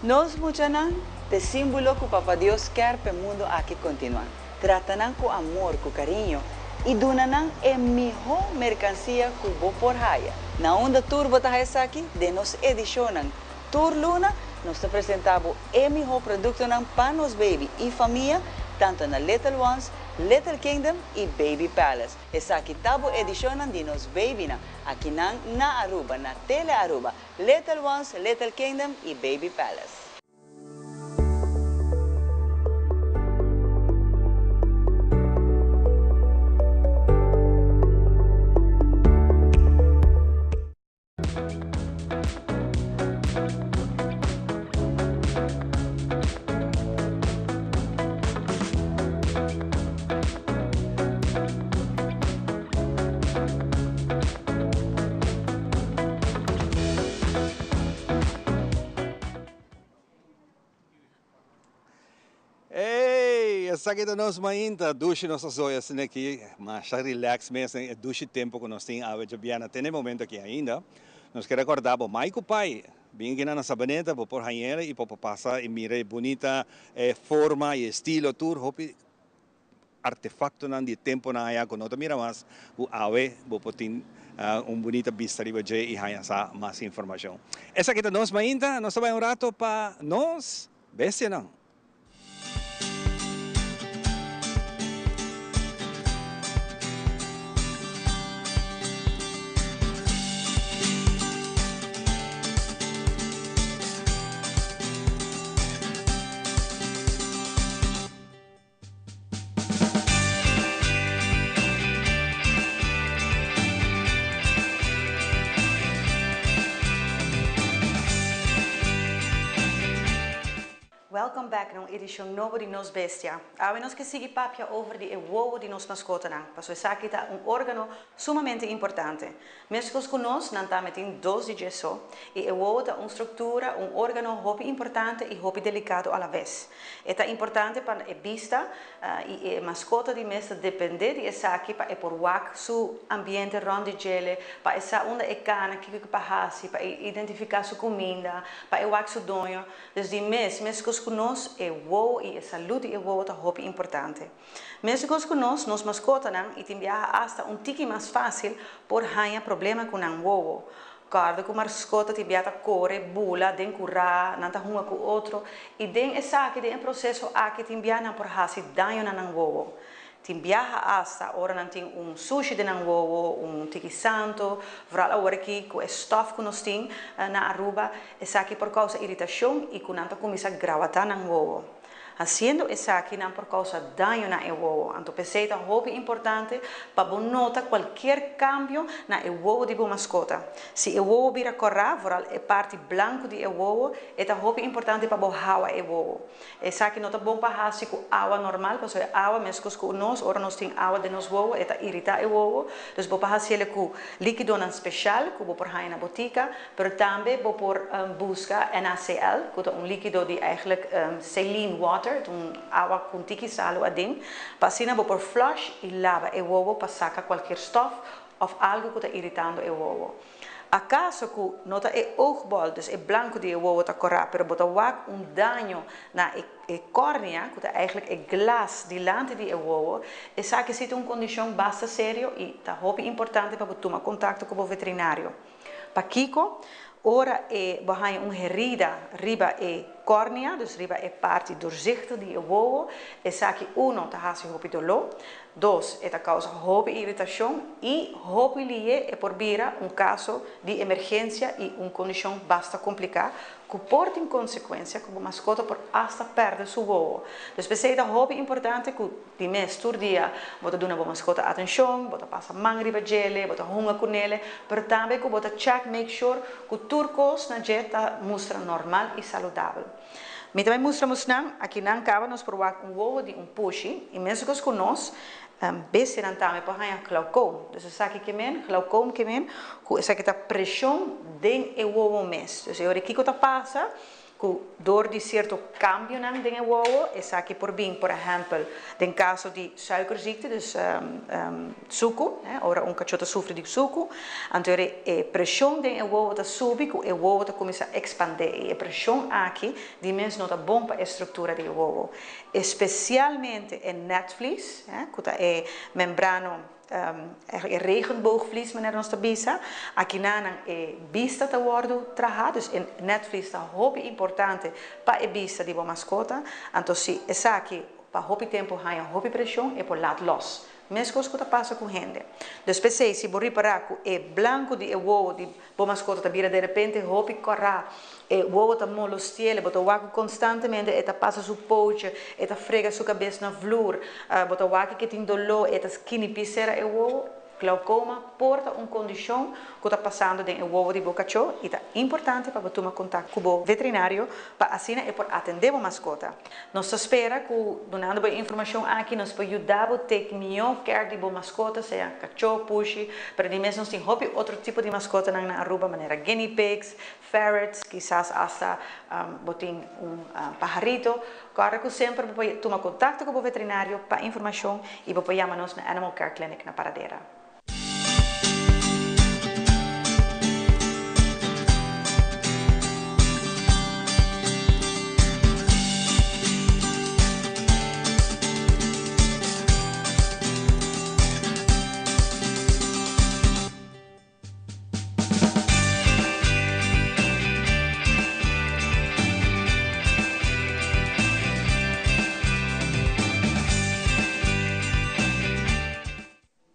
Nos muchanan t'e símbolo ku Papa Dios kèr p'e mundu aki kontinuá. Trata nan ku amor, ku kariño i duna nan e mihó merkansia ku bo por haya. Na unda tur bo ta haya esaki? Den nos edishonnan Tur luna nos ta presenta bo e miho productonan pa nos baby y famia tanto na Little Ones, Little Kingdom y Baby Palace. Esaki ta bo edicionnan di nos babynan akinan na Aruba na Tele Aruba, Little Ones, Little Kingdom y Baby Palace. Ey, esaki ta nos mainta. Dushi nos a zoya asina aki. Masha relax mes den e dushi tempo ku nos tin awe djabièrnè. Te na e momento aki ainda. Nos ke rekordá bo, mai ku pai, bin aki na Sabaneta, bo por hañ'el i bo por pasa i mira e bunita forma i estilo tur hopi artefaktonan di e temponan aya ku no ta mira mas ku awe bo por tin un bunita bista riba dje i haña sa mas informashon. Esaki ta nos mainta, nos ta bai un rato pa nos bestianan. Welcome back na un edicion nobo di Nos Bestia. Awe nos ke sigui papia over di e wowo di nos mascotanan, paso esaki ta un organo sumamente importante. Mescos cu nos, nan tambe tin dos di dje so, y e wowo ta un structura, un organo hopi importante y hopi delicado alaves. E ta importante pa e bista y e mascota di mes ta depende di esaki pa e por wak su ambiente rond di djele, pa e sa unda e cana, kico e pa haci, pa e identifica su cuminda, pa e wak su doño. Dus di mes, mescos cu nos, e wowo y e salud di e wowo ta hopi importante. Mescos cu nos, nos mascotanan, y tin biaha hasta un tiki mas facil, por haña problema cu nan wowo. Corda cu mascota tin biaha ta core, bula, den cura, nan ta hunga cu otro, y den esaki, den e proceso aki, tin biaha nan por haci daño na nan wowo. Tin biaha hasta ora nan tin un sushi den nan wowo, un tiki santo, vooral awor aki cu e stof cu nos tin na Aruba, esaki por causa iritacion y cu nan ta cuminsa grawata nan wowo. Haciendo esaki nan por causa daño na e wowo. Anto p'esey ta hopi importante pa bo nota cualkier cambio na e wowo di bo mascota. Si e wowo bira cora, vooral e parti blanco di e wowo, e ta hopi importante pa bo hawa e wowo. Esaki no ta bon pa haci cu awa normal, pasobra e awa mescos cu nos, ora nos tin awa den nos wowo e ta irita e wowo. Dus bo por haciele cu likidonan special cu bo por haña na botica, pero tambe bo por busca NaCl, cu ta un likido di eigenlijk saline water, ta un awa cu un tiki salu aden, pa asina bo por flush y laba e wowo pa saca cualkier stof of algo cu ta iritando e wowo. Acaso cu no ta e oogbol, dus e blanco di e wowo ta cora, pero bo ta wak un daño na e e cornea, cu ta eigenlijk e glas dilanti di e wowo, esaki si ta un condicion basta serio y ta hopi importante pa bo tuma contacto cu bo veterinario. Pakico? Ora e bo haña un herida riba e cornea, dus riba e parti doorzichtig di e wowo, esaki uno ta haci hopi doló, dos e ta causa hopi iritacion y hopi lihe e por bira un caso di emergencia y un condicion basta complica cu por tin consecuencia cu bo mascota por hasta perde su wowo. Dus p'esey ta hopi importante cu Di mes, tur dia bo ta duna bo maskota atenshon, bo ta pasa man riba djele, bo ta hunga ku nele, pero tambe ku bo ta check, make sure, ku tur kos na dje ta mustra normal i saludabel. Mi ta bai mustra musnan, akinan kaba nos por wak un wowo di un pushi, i meskos ku nos, bestianan tambe por haña glaukoom. Dus esaki ke men, glaukoom ke men, ku esaki ta preshon den e wowo mes. Dus e ora kiko ta pasa? Ku dor di sierto kambionan den e wowo, esaki por bin, por ehèmpel, den kaso di suikerziekte, dus suku, ora un kachó ta sufri di suku, anto e preshon den e wowo ta subi ku e wowo ta kuminsá ekspandé i e preshon aki di mes no ta bon pa e struktura di e wowo, espesialmente e netvlies, ku ta e membrano. E regenboogvlies manera nos ta bisa, akinanan e bista ta wòrdu traha, dus e netvlies ta hopi importante pa e bista di bo maskota, anto si esaki pa hopi tempu haña hopi preshon e por laat lòs, meskos ku ta pasa ku hende. Dus p'esei si bo ripará ku e blanku di e wowo di Bo maskota ta bira derepente hopi kòrá, e wowo ta molostiel, bo ta wak ku konstantemente e ta pasa su pootje, e ta frega su kabes na vloer, bo ta wak ke tin doló, e ta skinipi sera e wowo. Glaukoma por ta un kondishon ku ta pasando den e wowo di bo kachó i ta importante pa bo tuma kontak ku bo veterinario pa asina e por atendé bo maskota. Nos ta spera ku dunando bo e informashon aki nos por yuda bo take mihó care di bo maskota, sea kachó, pushi, pero di mes nos tin hopi otro tipo di maskotanan na Aruba manera guinea pigs, ferrets, kisas hasta bo tin un paharito. Kòrda ku semper bo por tuma kontakto ku bo veterinario pa informashon i bo por yama nos na Animal Care Clinic na Paradera.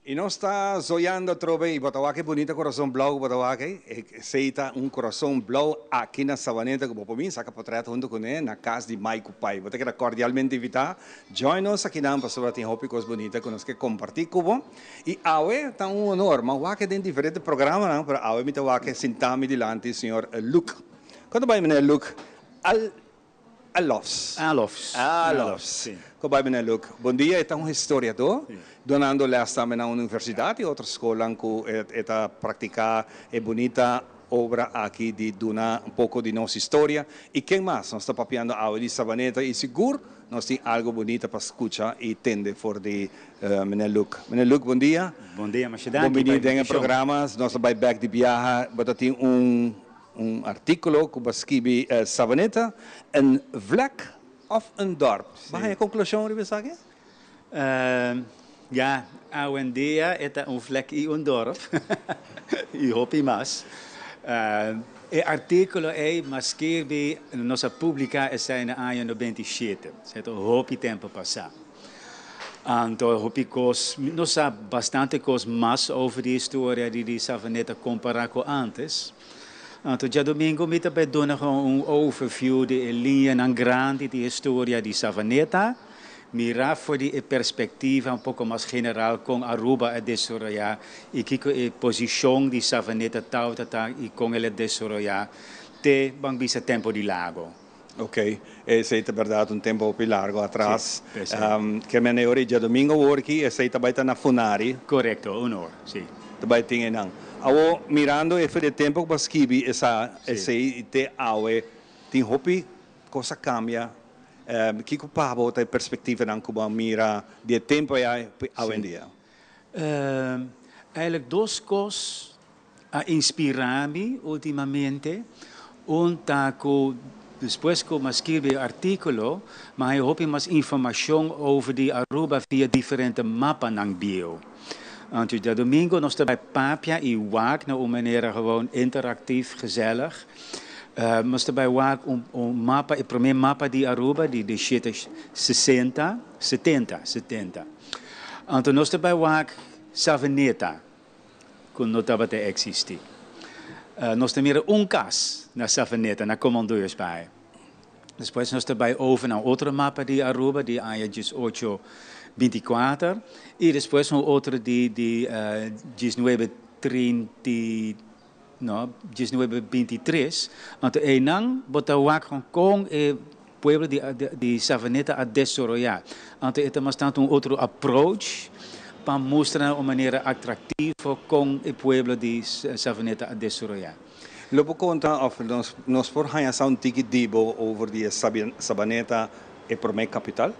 Y nos ta zoyando atrobe y bo ta wak e bunita corazon blauw cu bo ta wak ey. Esey ta un corazon blauw aki na Savaneta cu bo por bin saca potret hunto cu ne na cas di Mai cu Pai. Bo ta keda cordialmente invita. Join nos akinan pasobra tin hopi cos bunita cu nos ke comparti cu bo. Y awe ta un honor. Mi a wak den diferente programanan pero awe mi ta wak sinta mi dilanti señor Luke. Con ta bay meneer Luke? Al. Alofs. Alofs. Alofs. Si. Kon bai meneer Luc? Bon dia, e ta un historiadó, dunando lès tambe na universidat i otro skolnan ku e ta praktiká e bunita obra aki di duna un poko di nos historia. I ken mas? Nos ta papiando awe di Sabaneta i sigur nos tin algu bunita pa skucha i tende for di meneer Luc. Meneer Luc, bon dia. Bon dia, masha danki Bon pa bini den e invitashon. programa. Nos ta bai bèk di biaha. Bo ta tin un un artíkulo ku bo a skibi Sabaneta, een vlek of een dorp? Bo a haña konklushon riba esaki? Ja, awendia e ta un vlek i un dorp, i hopi mas. E artíkulo ei m'a skirbi, nos a publiká esei na aña 97, esei ta hopi tempu pasá. Anto hopi kos, nos sa bastante kos mas over di historia di Savaneta kompará ku ántes. Anto djadumingu mi ta bai duna gewoon un overview di e liñanan grandi di historia di Savaneta. Mira for di e perspectiva un poco mas general con Aruba a desaroya y kico e posicion di Savaneta tawata ta y con el a desaroya te ban bisa tempo di Lago. Ok, esey ta berdad un tempo hopi largo atras. Si, esey. Ke mene ora y djadomingo awor ki esey ta bay ta na Funari. Corecto, un or, si. Ta bay tin eynan. Awor mirando e for di e tempo cu bo a skibi esa esey y te awe tin hopi cos a cambia. Kiko pa bo ta e perspektivanan ku bo a mira di e tempu ei awendia? Eigenlijk dos kos a inspirá mi ultimamente. Un ta ku despues ku mi a skirbi e artíkulo, mi a haña hopi mas informashon over di Aruba via diferente mapanan bieu. Anto djadumingu nos ta bai papia i wak na un manera gewoon interaktief, gezellig. Nos ta bai wak un un mapa, e promé mapa di Aruba di di shete sesenta, setenta, setenta. Anto nos ta bai wak Savaneta, ku no tabata eksistí. Nos ta mira un kas na Savaneta, na Commandeursbaai. Despues nos ta bai over na un otro mapa di Aruba di aña 1824 i despues un otro di di 1930. No, 1923, anto einan bo ta wak con con e pueblo di di Savaneta a desaroya. Anto e ta mas tanto un otro approach pa mustra na un manera atractivo con e pueblo di Savaneta a desaroya. Lo bo conta of nos nos por haña sa un tiki di bo over di e Sabaneta e prome capital?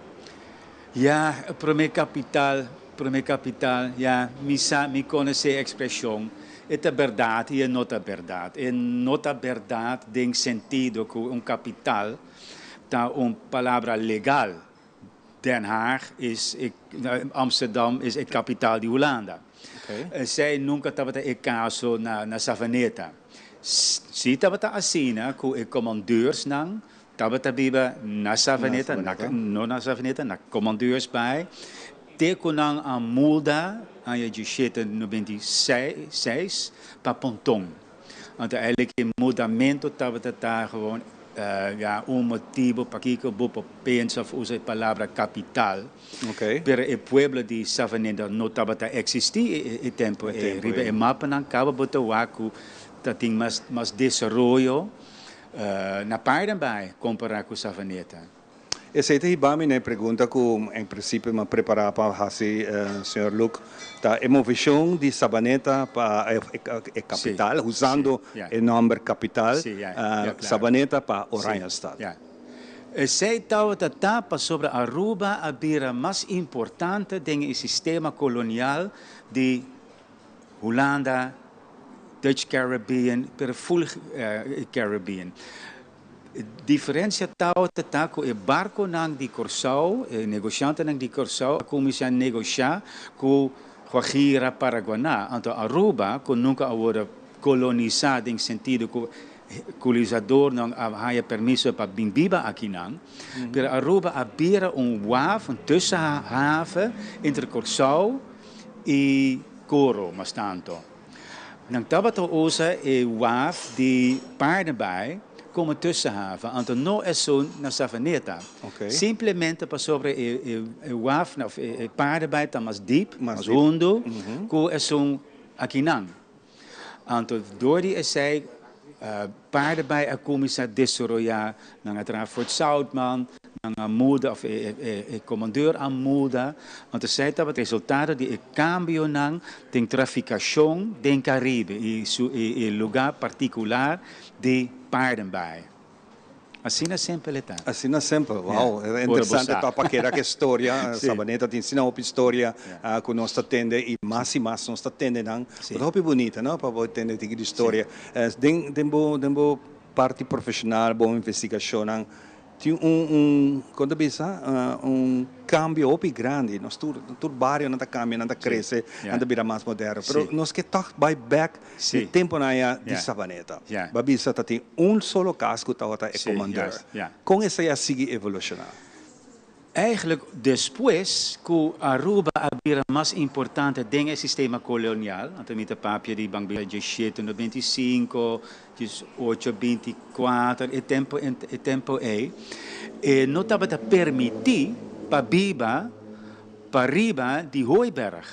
Ya, e prome capital, prome capital, ya, mi sa, mi conoce e expresion. E ta berdad y e no ta berdad. E no ta berdad den sentido cu un capital ta un palabra legal. Den Haag is e, Amsterdam is e capital di Hulanda. Esey nunca tabata e caso na, na Savaneta. Si tabata asina cu e commandeursnan Tabata biba na Savaneta, na, no na Savaneta, na Commandeursbaai, te ku nan a mulda aña 1796 pa Ponton. Anto eigenlijk e mudamentu tabata ta gewoon ja, un motibu pakiko bo por pensa of usa e palabra kapital. Pero e pueblo di Savaneta no tabata eksistí e tempu ei. Riba e mapanan kaba bo ta wak ku ta tin mas mas desaroyo. Na Paardenbaai kompará ku Savaneta. Esei ta hiba mi na e pregunta ku en prinsipio mi a prepará pa hasi señor Luc, ta e movishon di Sabaneta pa e kapital, usando e nòmber kapital, Sabaneta pa Oranjestad. Esei tabata ta pasobra Aruba a bira mas importante den e sistema kolonial di Hulanda, Dutch Caribbean, pero full Caribbean. E diferencia tabata ta cu e barconan di Corsou, e negociantenan di Corsou a cuminsa negocia cu Guajira, Paraguaná. Anto Aruba, cu nunca a wordo colonisa den sentido cu colonisadornan a haya permiso pa bin biba akinan, pero Aruba a bira un waf, un tussenhaven entre Corsou i koro mas tanto. Nan tabata usa e waf di Paardenbaai komo tussenhaven, anto no esun na Savaneta. Simplemente pasobra e waf of e Paardenbaai ta mas diep, mas hundu ku esun akinan. Anto dor di esei. Paardenbaai a kuminsá desaroyá, nan a traha Fort Zoutman, nan a muda òf e komandeur a muda, anto esei tabata resultado di e kambionan den trafikashon den Karibe i su e lugá partikular di Paardenbaai. Asina simpel e ta. Asina simpel, wow, e interesante ta pa keda ku e storia, Sabaneta tin asina hopi storia ku nos ta tende i mas i mas nos ta tende nan, ku ta hopi bunita no pa bo tende tiki di storia. Den den bo den bo parti profeshonal, bo investigashonnan tin un un kon ta bisa un kambio hopi grandi, nos tur tur barionan ta kambia, nan ta krese, nan ta bira mas moderno, pero nos ke tòg bai bèk E temponan aya di Sabaneta, bo a bisa ta tin un solo cas cu tabata e comandeur. Con esey a sigui evoluciona? Eigenlijk despues cu Aruba a bira mas importante den e sistema colonial, anto mi ta papia di ban bira diesshete 95, diesocho 24, e tempo e tempo ey, e no tabata permiti pa biba pariba di Hooiberg.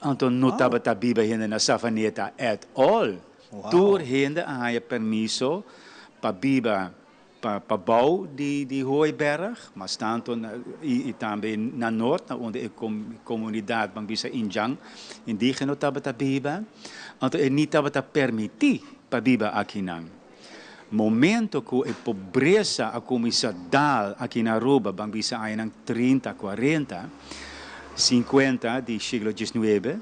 Anto no tabata biba hende na Savaneta at all. Tur hende a haña permiso pa biba pa pabou di di Hooiberg, mas tanto na i tambe na nort na unda e komunidat ban bisa indjan, indigeno tabata biba. Anto e ni tabata permití pa biba akinan. Momento ku e pobresa a kuminsá dal aki na Aruba, ban bisa añanan trinta, kuarenta, sinkuenta di siglo diesnuebe,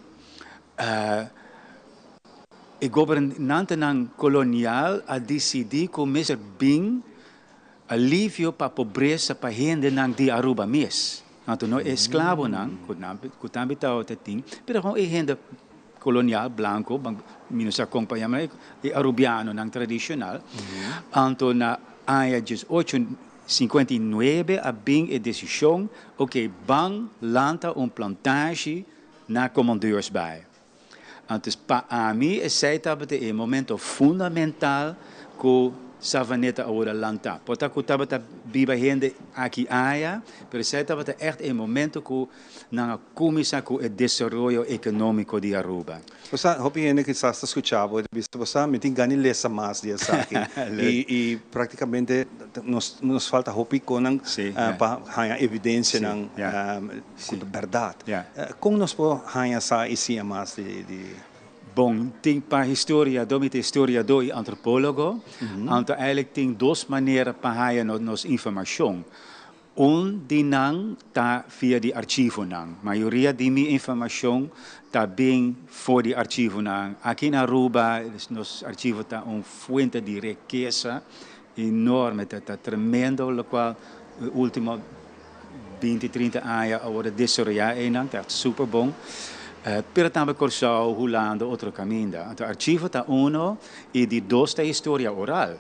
e gobernantenan kolonial a disidí ku mester bin alivio pa pobresa pa hendenan di Aruba mes. Anto no e esklabonan, ku tambe tabata tin, pero kon e hende kolonial blanko, mi no sa kon pa yama e arubianonan tradishonal. Anto na aña 1859 a bin e desishon, oke, ban lanta un plantashi na Commandeursbaai. Antes pa ami esei tabata e momento fundamental ku Savaneta a wòrdu lantá. Por ta ku tabata biba hende aki aya, pero esei tabata ègt e momento ku nan a kuminsá ku e desaroyo ekonómiko di Aruba. Bo sa, hopi hende kisas ta skuchá bo i ta bisa, bo sa, mi tin gana di lesa mas di esaki. I i praktikamente nos nos falta hopi konan pa haña evidensianan Ku ta bèrdat. Kon nos por haña sa i siña mas di. Bon, tin pa historiadó, mi ta historiadó i antropólogo, anto eigenlijk tin dos manera pa haña nos informashon. Un di nan ta via di archivonan. Mayoria di mi informashon ta bin for di archivonan. Aki na Aruba nos archivo ta un fuente di rikesa enorme, ta tremendo lokual ultimo. Binti, trinta aña a worde desaroyá einan, ta echt super bon. Pero tambe Kòrsou, Hulanda, otro kaminda. Anto archivo ta uno i di dos ta historia oral.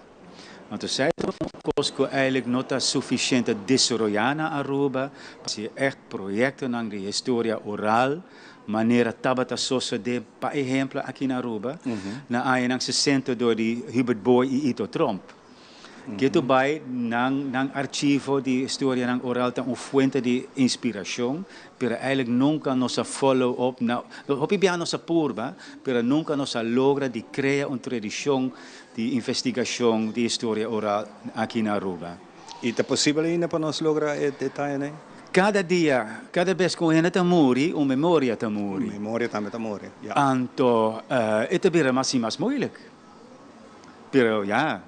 Anto esei ta un kos ku eigenlijk no ta sufisiente desaroyá na Aruba, si echt proyektonan di historia oral manera tabata sosodé pa ehemplo aki na Aruba na añanan sesenta dor di Hubert Booi i Ito Tromp. Ketu bai nan nan archivo di historianan oral ta un fuente di inspiracion, pero eigenlijk nunca nos a follow up na, hopi biaha nos a purba, pero nunca nos a logra di crea un tradicion di investigacion di historia oral aki na Aruba. Y ta posibel ainda pa nos logra e detayenan? Cada dia, cada bes cu un hende ta muri, un memoria ta muri. Un memoria tambe ta muri, ya. Anto e ta bira mas y mas moeilijk. Pero ya,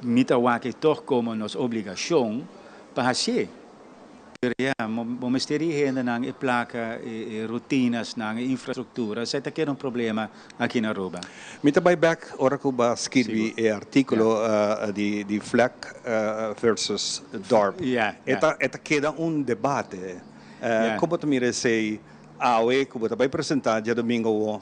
mi ta wak e tog komo nos obligashon pa hasié. Pero ya, bo mester di hendenan, e plaka, e rutinasnan, e infrastruktura, esei ta keda un problema aki na Aruba. Mi ta bai bek ora ku bo a skirbi e artíkulo di Vlek versus Dorp. E ta e ta keda un debate. Kon bo ta mira esei awe ku bo ta bai presentá djadumingu awor?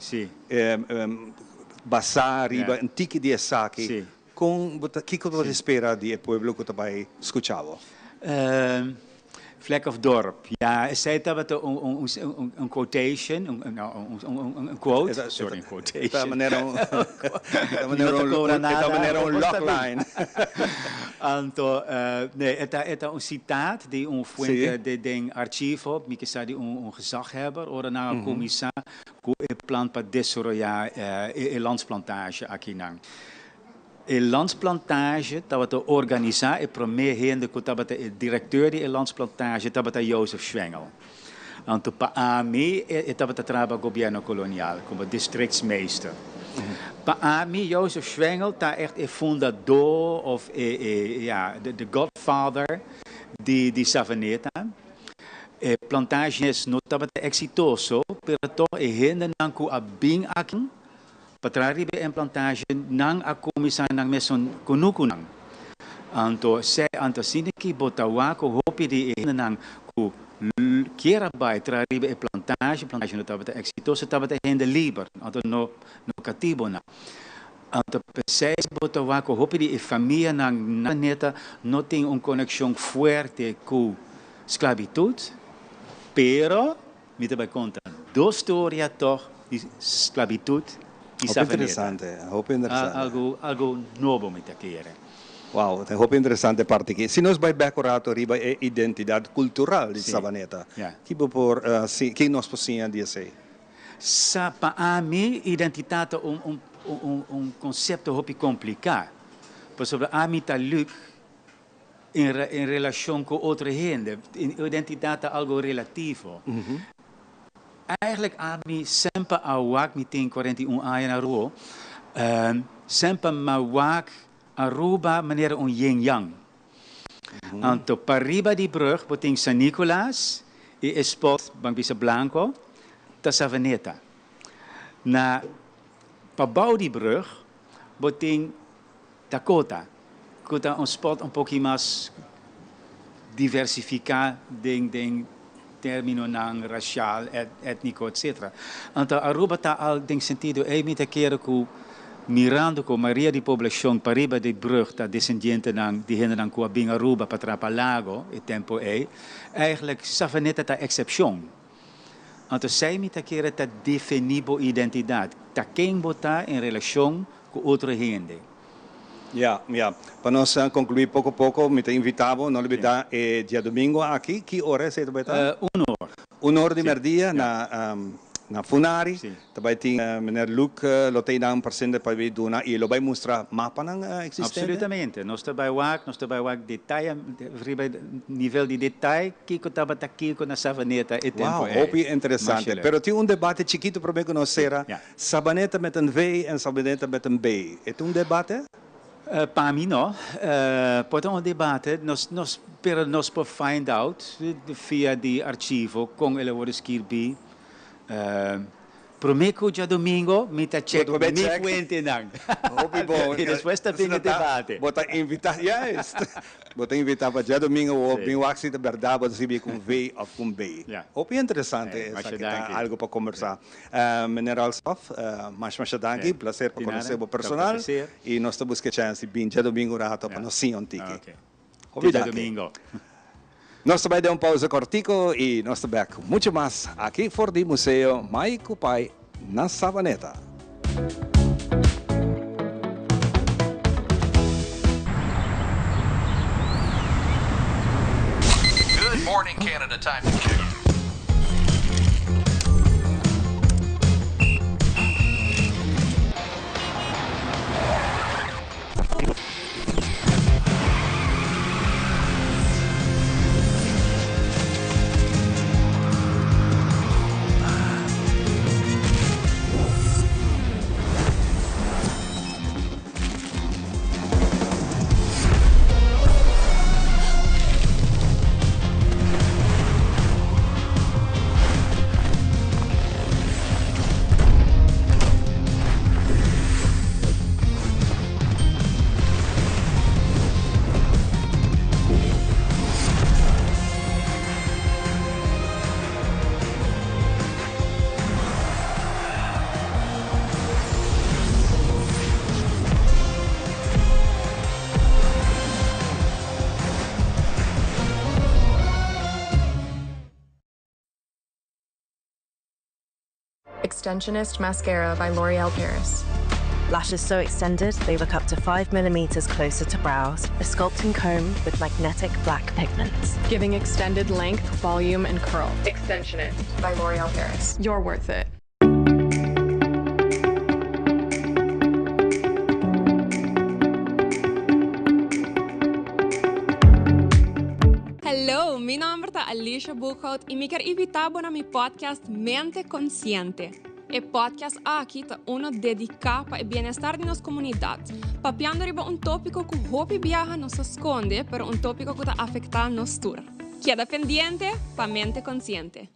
Basá riba un tiki di esaki, kon bo ta, kiko bo ta spera di e pueblo ku ta bai skucha bo? Vlek of dorp, ja, esei tabata un un quotation, un quote, sorry, un quotation. Ta manera un, ta manera un, ta manera un logline. Anto, nee, e ta, e ta un sitaat di un fuente den archivo, mi ke sa di un gezaghebber, ora nan a kuminsá Ku e plan pa desaroyá e landsplantage akinan. E landsplantage tabata organisá, e promé hende ku tabata e direkteur di e landsplantage tabata Jozef Schwengel. Anto pa ami e tabata traha pa gobièrnu kolonial komo districtsmeester. Pa ami Jozef Schwengel ta ègt e fundadó òf e e ya de godfather di di Savaneta. E plantage mes no tabata eksitoso pero tòg e hendenan ku a bin aki Pa traha riba e plantage nan a kuminsá nan mesun kunukunan. Anto sè anto asina ki bo ta wak ku hopi di e hendenan ku kier a bai traha riba e plantage, plantage no tabata eksitoso, tabata hende liber, anto no no katibonan. Anto p'esei bo ta wak ku hopi di e famianan na planeta no tin un konekshon fuerte ku sklabitut, pero Mi ta bai konta dos storia tòg di sklabitut di Hopi Savaneta. interesante, hopi interesante. Algu, algu nobo mi ta kere. Wow, ta hopi interesante parti aki. Si nos bai bek un rato riba e identidat kultural di Sí, Savaneta, ya. ki bo por si, ki nos por siña di esei? Sa, pa ami identitat ta un, un, un, un konsepto hopi kompliká. Pasobra ami ta Luc En relashon ku otro hende. Identidat ta algo relativo. Eigenlijk ami semper a wak, mi tin 41 aña na Aruba, semper m'a wak Aruba manera un yin yang. Anto pariba di brug bo tin San Nicolas y e spot ban bisa blanco ta Savaneta. Na pabou di brug bo tin Dakota, ku ta un spòt un poki mas diversifiká den den términonan rasial, étniko, etcetera. Anto Aruba ta al den sentido ei mi ta kere ku mirando ku mayoria di poblashon pariba di brùg ta desendientenan di hendenan ku a bin Aruba pa traha pa Lago e tempu ei, eigenlijk Savaneta ta eksepshon. Anto esei mi ta kere ta definí bo identidat, ta ken bo ta en relashon ku otro hende. Ya, ya. Pa nos konkluí poko poko, mi ta invitá bo, no lubidá e diadomingo aki. Ki ora esei ta bai ta? Un or. Un or di mèrdia na na Funari. Ta bai tin meneer Luc lo ta einan presente pa bai duna i lo bai mustra mapanan eksistente. Absolutamente. Nos ta bai wak, nos ta bai wak detaye riba nivel di detaye kiko tabata kiko na Savaneta e tempu Wow, ei. hopi interesante. Masha leuk. Pero tin un debate chikitu promé ku nos sera. Sabaneta met een V en Sabaneta met een B. E ta un debate? Pa mi no. Por ta un debate, nos, nos, pero nos por find out via di archivo con el a worde skirbi. Prome cu djadomingo mi ta check mi fuentenan. Hopi bon. Y despues ta bin e debate. Bo ta invita, juist. Bo ta invita pa djadomingo bo bin wak si ta berdad bo ta skirbi cu un V of cu un B. Hopi interesante esaki ta algo pa combersa. Meneer Alshoff, masha masha danki, placer pa conoce bo personal y nos ta busca e chance di bin djadomingo un rato pa nos siña un tiki. Hopi danki. Nos ta bai den un pausa cortico y nos ta bek cu mucho mas aki for di Museo Mai cu Pai na Savaneta. Good morning Canada time to kick. Extensionist Mascara by L'Oreal Paris. Lashes so extended they look up to 5 millimeters closer to brows. A sculpting comb with magnetic black pigments. Giving extended length, volume, and curl. Extensionist by L'Oreal Paris. You're worth it. Alicia Boekhout y mi kier invita bo na mi podcast Mente Consciente. E podcast aki ta uno dedica pa e bienestar di nos comunidad, papiando riba un topico cu hopi biaha nos ta sconde, pero un topico cu ta afecta nos tur. Keda pendiente pa Mente Consciente.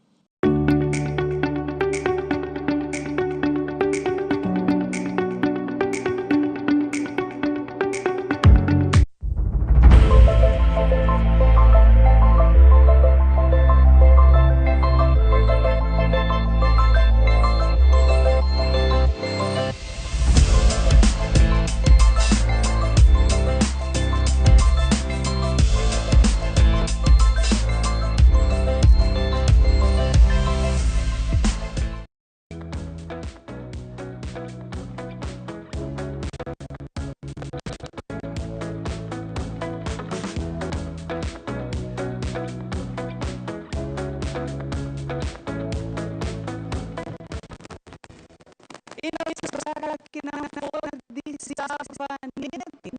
Y nos sa ki nan for di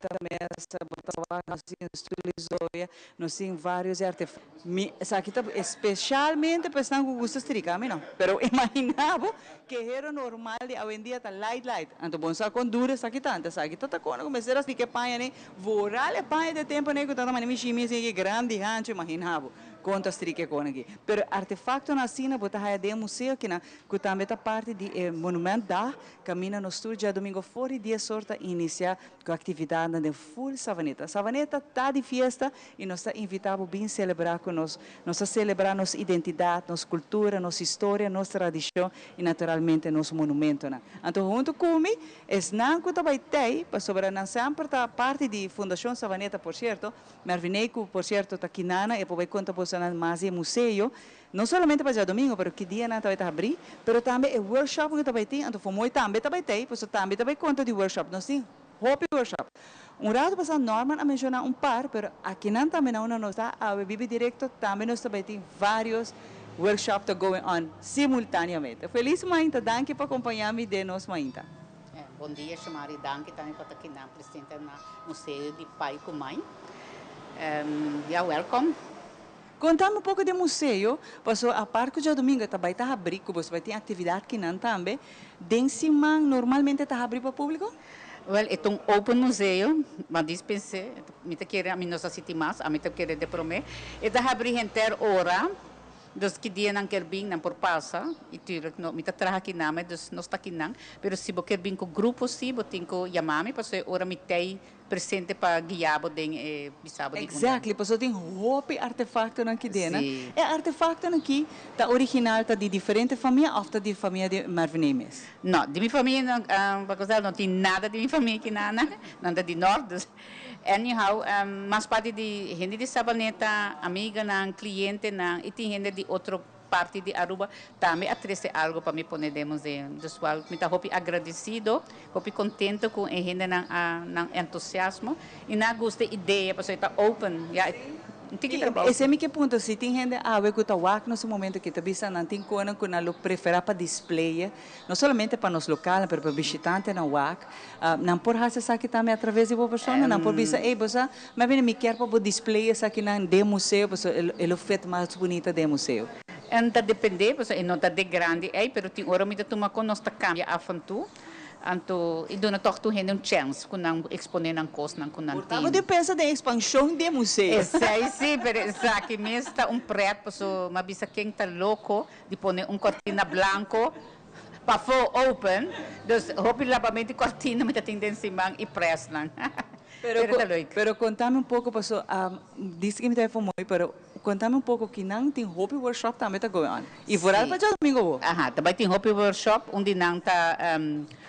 Savaneta mes bo ta wak nos tin Stulizoya, nos tin varios artefacto. Mi esaki ta especialmente pa esnan cu gusta strika, ami no. Pero imagina bo kehero normal di awendia ta light light. Anto bon sa con duro esaki ta. Anto esaki ta ta con cu mester a strika e paña ne. Vooral e paña di e tempo ne cu ta ta manda mi shimi esaki grandi hancho imagina bo con ta strika e con aki. Pero artefactonan asina bo ta haya den e museo akinan cu tambe ta parti di e Monumentdag caminda nos tur djadomingo for di dies or ta inicia cu actividadnan den full Savaneta. Savaneta ta di fiesta y nos ta invita bo bin celebra cu nos. Nos ta celebra nos identidad, nos cultura, nos historia, nos tradicion y naturalmente nos monumentonan. Anto hunto cu mi, esnan cu ta bay tey, pasobra nan semper ta parti di Fundacion Savaneta por cierto, Merviney cu por cierto ta kinana e por bay conta bosonan mas di e museo, no solamente pa djadomingo pero ki dianan ta bay ta habri, pero tambe e workshop cu ta bay tin, anto Fomoy tambe ta bay tey, pasobra tambe ta bay conta di workshop. Nos tin hopi workshop. Un rato pasa Norman a menciona un par, pero akinan tambe na unda nos ta awe bibi directo tambe nos ta bay tin varios workshop ta going on simultaneamente. Feliz mainta, danki pa acompaña mi den nos mainta. Bon dia Shomari, danki tambe pa ta kinan presente na Museo di Pai cu Mai. Ya welcome. Contami un poco di e museo, paso apart cu djadomingo ta bay ta habri cu boso bay tin actividad kinan tambe, den siman normalmente ta habri pa publico? Wel, e ta un open museo, ma dispense, mi ta kere ami no sa si tin mas, ami ta kere de prome. E ta habri henter ora, dus ki dia nan kier bin nan por pasa, y tuurlijk no, mi ta traha kinan me, dus nos ta kinan, pero si bo kier bin cu grupo si, bo tin cu yama mi, pasobra e ora mi tey Presente pa guia bo den e bisa bo di unda. Exactly, pasobra tin hopi artefactonan aki den. E artefactonan aki ta original, ta di diferente famia of ta di famia di Marviney mes? No, di mi famia no, pa cosa no tin nada di mi famia aki nana, nan ta di nort, dus anyhow mas parti di hende di Sabaneta, amiganan, clientenan y tin hende di otro parti di Aruba tambe a trece algo pa mi pone den museo. Dus wal mi ta hopi agradecido, hopi contento cu e hendenan a nan entusiasmo y nan a gusta e idea pasobra e ta open, ya e un tiki trabou. Esey mi ke punto, si tin hende awe cu ta wak nos un momento aki ta bisa nan tin conan cu nan lo prefera pa display, no solamente pa nos localnan pero pa bishitantenan wak, nan por haci esaki tambe a traves di bo persona? Nan por bisa, ey bo sa, mi a bini mi kier pa bo display esakinan den museo pasobra e lo fit mas bunita den museo. En ta depende, pasobra e no ta de grandi ey, pero tin ora mi ta tuma con nos ta cambia af en toe, anto e duna toch tur hende un chance cu nan expone nan cosnan cu nan Por ta tin. bo tin pensa den expansion di e museo. Esey si, pero esaki mes ta un pret, pasobra mi a bisa ken ta loco di pone un cortina blanco pafó open, dus hopi labamento di cortina mi ta tin den siman y press nan. Pero ta leuk. Pero contame un poco paso dice que mi ta e fomoy pero contame un poco kinan tin hopi workshop tambe ta going on y vooral pa djadomingo bo. Aha, ta bay tin hopi workshop, un di nan ta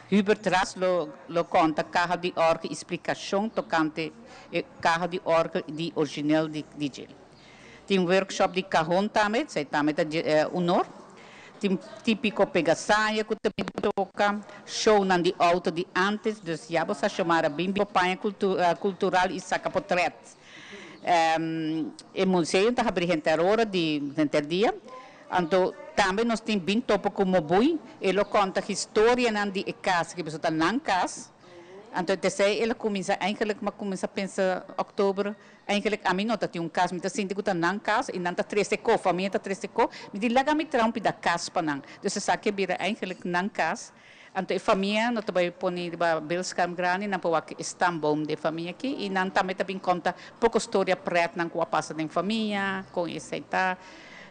Hubert Ras lo lo conta caha di orgel y splicacion tocante e caha di orgel di original di dje. Tin workshop di cajon tambe, esey tambe ta honor. Tin tipico pegasaya cu ta bin toca, shownan di auto di antes, dus ya bo sa Xiomara bin bo paña cultural y saca potret. E museo ta habri henter ora di henter dia. Anto tambe nos tin bin topa cu Mobui, e lo conta historianan di e cas, kibaso ta nan cas. Anto esei el a kuminsá eigenlijk mi a kuminsá pensa òktober eigenlijk ami no ta tin un kas mi ta sinti ku ta nan kas i nan ta trese ko famia ta trese ko mi di laga mi traha un pida kas pa nan dus esaki a bira eigenlijk nan kas anto e famia no ta bai pone riba beeldscherm grandi nan por wak e stamboom di e famia aki i nan tambe ta bin konta poko storia prètnan ku a pasa den famia kon esei ta.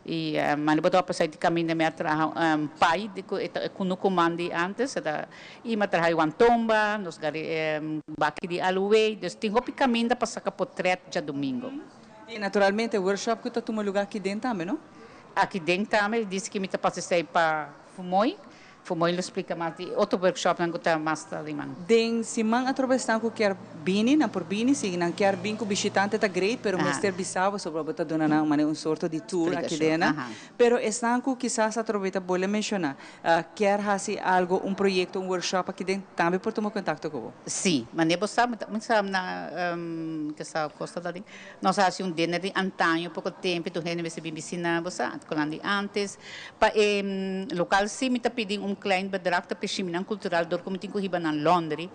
I manda bo ta pasá di kaminda mi a traha un pai di ku e ta e kunuku man di ántes e ta i mi a traha Juan Tomba, nos gari e baki di Aluwey, dus tin hopi kaminda pa saka potrèt djadumingu. I naturalmente workshop ku ta tuma lugá aki den tambe, no? Aki den tambe, dice ki mi ta pasa esei pa Fumoy. Fumoy lo splica mas di otro workshopnan cu ta mas ta riman. Den siman atrobe esnan cu kier bini, nan por bini, si nan kier bin cu bishitante ta great, pero mester bisa bo sobra bo ta duna nan manera un sorto di tour aki den nan. Pero esnan cu kisas atrobe ta bolbe menciona, kier haci algo, un proyecto, un workshop aki den, tambe por tuma contacto cu bo. Si, manera bo sa, mi ta sa na kesa Costa ta den, nos a haci un dinner di antaño poco tempo, tur hende mester bin bishina bo sa, cu nan di antes. Pa e local si mi ta pidi un klein bedrag ta p'e shiminan cultural dor cu mi tin cu hiba nan laundry.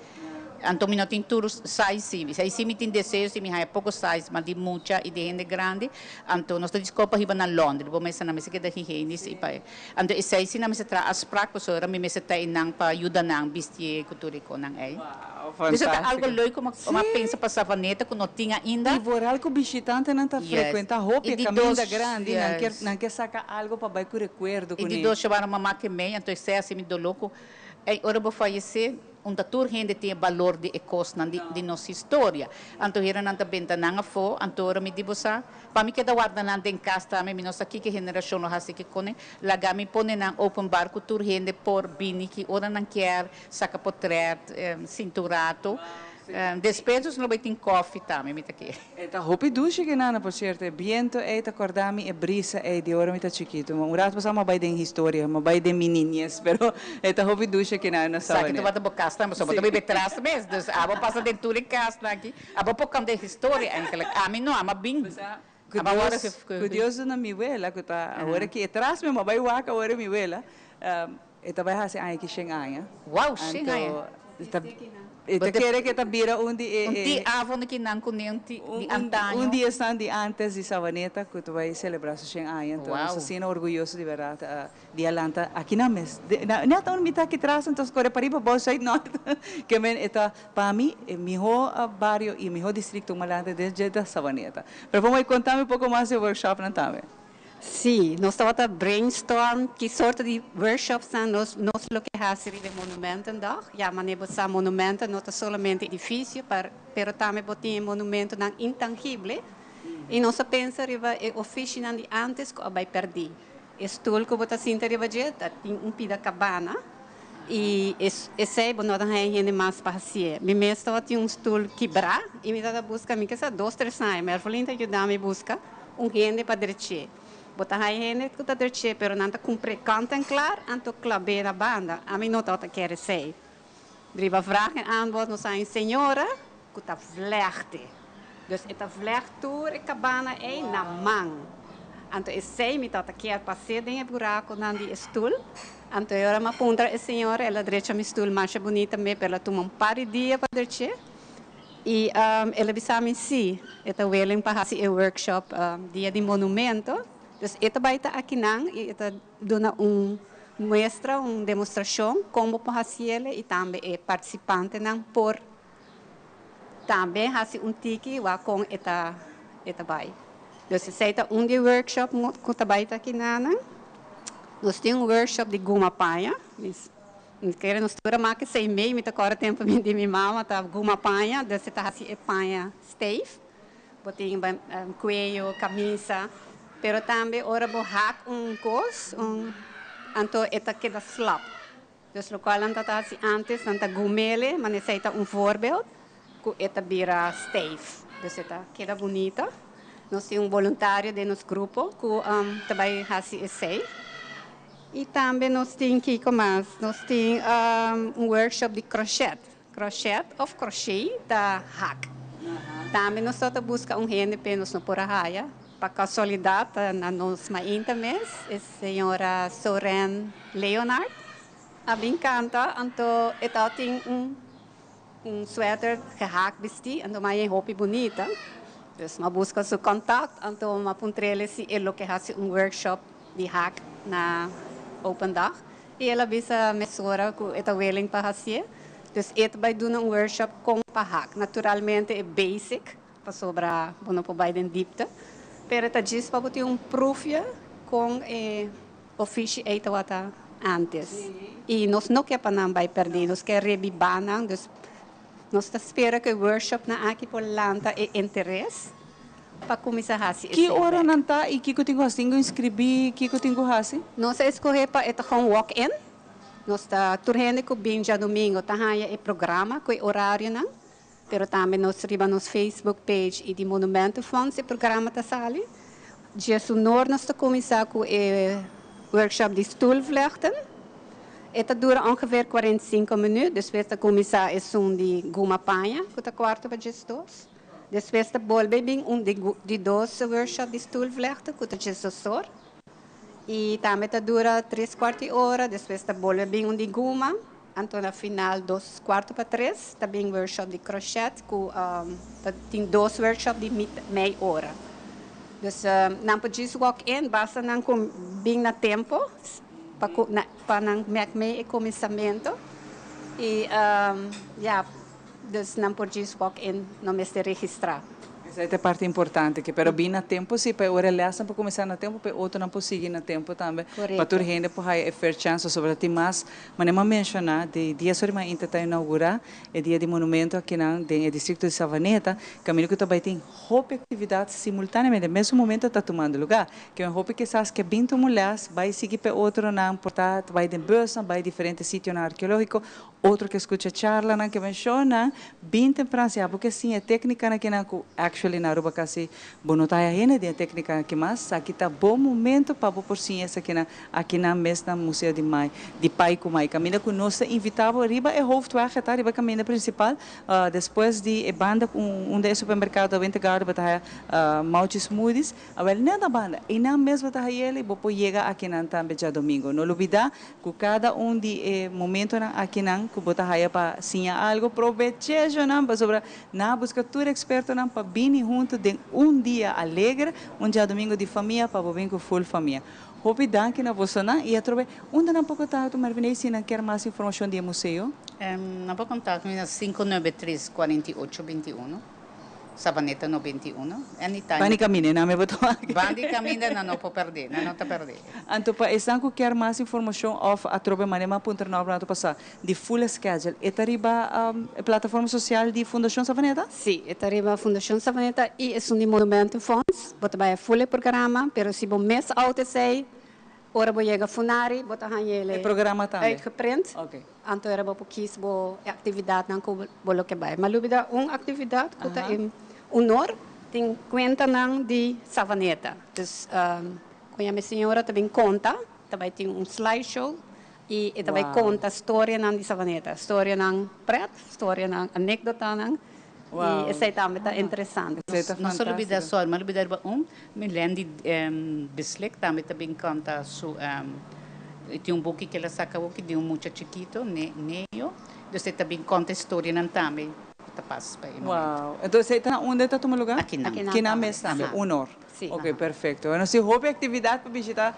Anto mi no tin tur size si. Esei si mi tin deseo si mi haya poco size ma di mucha y di hende grandi anto nos ta disco pa hiba nan laundry. Bo mester nan mester keda higienisch y pa anto esei si nan mester traha afspraak pasobra mi mester ta einan pa yuda nan bisti cu tur e conan ei. Wow, Dus e ta algo fantastico. leuk cu mi a pensa pa Savaneta cu no tin ainda. Y vooral cu bishitantenan ta frecuenta hopi Y e di caminda dos, grandi, nan kier nan kier saca algo pa bay cu recuerdo Y di cune. dos shawara mama ke mei, anto esei a hasi mi doló ku ey ora bo fayesé, unda tur hende tin e balor di e kosnan di di nos historia. Anto hera nan ta benta nan afó, anto ora mi di bo sa, pa mi keda warda nan den kas tambe, mi no sa kiko generashon lo hasi ke kone, laga mi pone nan openbaar ku tur hende por bini ki ora nan kier, saka potrèt, sinta un rato. Despues nos lo bai tin kòfi tambe, mi ta kere. E ta hopi dushi ki nana, por cierto. E biento ey ta corda mi e brisa ey di ora mi ta chikito. Un rato pasá mi a bai den historia, mi a bai den mi niñez, pero e ta hopi dushi ki nana na Sa ki Sabaneta. tabata bo cas tambe, so bo ta biba tras mes, dus abo pasa den tur e casnan aki, abo por conta e historia eigenlijk. Ami no, ami a bin, Cu ami a worde Dios, cu Dios duna mi wela, cu ta awor aki e tras mi, mi a bai wak awor mi wela, E ta bai hasi aña ki shen aña. Wow, shen aña. Anto e ta kere ku e ta bira un di e. Un ti avond ki nan kuné un ti di antaño. Un di esnan di antes di Savaneta ku ta bai selebrá su shen aña. Anto nos asina orguyoso di bèrdat di a lanta aki nan mes. Nèt unda mi ta aki tras anto kore pariba bou sùit nòrt. Ke men e ta pa mi e mihó bario i e mihó distrikto ku mi a lanta den dje ta Savaneta. Pero por bai konta mi poko mas di e workshopnan tambe. Sí, nos tabata brainstorm ki sorto di workshopsnan nos nos lo ke hasi riba e Monumentendag. Ya manera bo sa monumento no ta solamente edifisio par pero tambe bo tin e monumentonan intangible i nos a pensa riba e ofishinan di antes ku a bai pèrdí. E stul ku bo ta sinta riba dje ta tin un pida kabana i esei bo no ta haña hende mas pa hasié. Mi mes tabatin un stul kibrá i mi tabata buska mi ke sa dos tres aña. Mervelin ta yuda mi buska un hende pa drech'é. Bo ta haña hende ku ta drech'é pero nan ta kumpr'é kant en klar anto klab'é na banda. Ami no tabata kere esei. Riba vraag en antwoord nos haña un señora ku ta vlègte. Dus e ta vlègt tur e kabana ei na man. Anto esei mi tabata kier pas'é den e burakunan di e stul. Anto e ora mi a puntra e señora, el a drecha mi stul masha bunita me, pero el a tuma un par di dia pa drech'é. I el a bisa mi si, e ta willing pa hasi e workshop Dia di Monumento. Dus e ta bai ta akinan i e ta duna un muestra, un demostrashon kon bo por hasiel i tambe e partisipantenan por tambe hasi un tiki wak kon e ta e ta bai. Dus esei ta un di e workshop ku ta bai ta akinanan. Nos tin un workshop di guma paña. Mi kere nos tur a make sei mei, mi ta kòrda tempu mi di mi mama ta guma paña, dus e ta hasi e paña steif. Bo tin kueyo, kamisa, pero tambe ora bo hak un kos, un, anto e ta keda slap. Dus lokual nan ta ta hasi antes, nan ta gumele, ma esei ta un voorbeeld ku e ta bira steif. Dus e ta keda bunita. Nos tin un boluntario den nos grupo ku ta bai hasi esei. I tambe nos tin kiko mas? Nos tin un workshop di crochet. Crochet of crochet ta hak. Tambe nos ta buska un hende p'e nos no por a haya. Pa kasualidat na nos mainta mes e señora Soren Leonard a bin kanta anto e tabatin un. Un sweater gehaak bisti, anto m'a hañ'é hopi bunita. Dus m'a buska su contact, anto m'a puntr'el si e lo ke hasi un workshop di haak na Open Dag. I el a bisa mesora ku e ta willing pa hasié. Dus e ta bai duna un workshop kon pa haak. Naturalmente e basic, pasobra bo no por bai den diepte. Pero e ta djis pa bo tin un proefje kon e ofishi ei tabata ántes. I nos no ke pa nan bai pèrdí, nos ke rebibá nan. Dus nos ta spera ku e workshopnan aki por lanta e interes pa kuminsá hasi Ki esei ora bèk. nan ta i kiko tin ku hasi? Tin ku inskribí? Kiko tin ku hasi? Nos a eskohé pa e ta gewoon walk-in. Nos ta tur hende ku bin djadumingu ta haña e programa ku e orarionan. Pero tambe nos riba nos Facebook page y di Monumentenfonds e programa ta sali. Djesunor nos ta cuminsa cu e workshop di stoelvlechten. E ta dura ongeveer 45 minuut. Despues ta cuminsa esun di guma paña cu ta cuarto pa djesdos. Despues ta bolbe bin un di dos workshop di stoelvlechten cu ta djesdosor. Y tambe ta dura tres cuarto di ora, despues ta bolbe bin un di guma, anto na final dos cuarto pa tres ta bin workshop di crochet cu ta tin dos workshop di mei ora. Dus nan por djis walk in, basta nan cu bin na tempo pa cu pa nan mek mei e cuminsamento y ya. Dus nan por djis walk in, no mester registra. Esei ta e parti importante aki, pero bin na tempo si, pa e ora e lesnan por kuminsá na tempo, pa e otronan por sigui na tempo tambe, pa tur hende por haya e fair chance, pasobra tin mas, manera mi a menshoná, di dia sori mainta ta inaugurá e dia di monumento akinan den e distrikto di Savaneta, kaminda ku ta bai tin hopi aktividat simultaneamente, mesun momento ta tumando lugá, ke men hopi kisas ke bin tuma un lès, bai sigui pa e otronan, por ta bai den busnan, bai diferente sitionan arkeológiko, Otro ke skucha charlanan ke menshona bin tempran si abo ke siña e teknikanan kinan ku actually na Aruba kasi bo no ta haya hende den e teknikanan aki mas aki ta bo momento pa bo por siña esakinan akinan mes na Museo di Mai di Pai ku Mai kaminda ku nos ta invita bo riba e hoofdweg e ta riba e kaminda principal despues di e banda unda e supermercado ta Wintergarden bo ta haya Mauchi Smoothies awel net na banda einan mes bo ta hayel y bo por yega akinan tambe djadomingo no lubida Ku kada un di e momentonan akinan ku bo ta haya pa siña algu, probechejonan, pasobra nan a buska tur ekspertonan pa bini huntu den un dia alegre, un djadumingu di famia pa bo bin ku ful famia. Hopi danki na bosonan i atrobe unda nan por kontakto Marviney si nan kier mas informashon di e museo? Nan por kontakto mi na 593 48 21. Savaneta 91, anytime. Bandi caminda, nan me bo tuma aki. Bandi caminda nan no por perde, nan no ta perde. Anto pa esnan cu kier mas informacion of atrobe manera mi a puntra nan rato pasa di full schedule, e ta riba e plataforma social di Fundacion Savaneta? Si, e ta riba Fundacion Savaneta y esun di Monumentenfonds. Bo ta bay a full e programa, pero si bo mes out esey, Ora bo yega Funari, bo ta haña E programa tambe. uitgeprint. Oké. Anto era bo por kies bo e actividadnan cu bo lo ke bai. Ma lubida un actividad cu ta e honor tin cuentanan di Savaneta. Dus cu ña mi señora ta bin conta, ta bai tin un slideshow y e ta bai conta storianan di Savaneta. Storianan pret, storianan, anecdotanan. Wow. Y esey tambe ta interesante. Esey ta No solo bida fantástico. sol, ma lo bida riba un Milendi Bislik tambe ta bin canta su e tin un buki cu el a saca awoki di un mucha chikito, Neo, dus e ta bin conta e storianan tambe cu ta pas pa e momento. Wow. Entonces esey ta na unda e ta tuma lugar? Akinan. Akinan Kinan tambe. mes tambe, Aha. un or. Sí. Ok, perfecto. Bueno, si hopi actividad pa bishita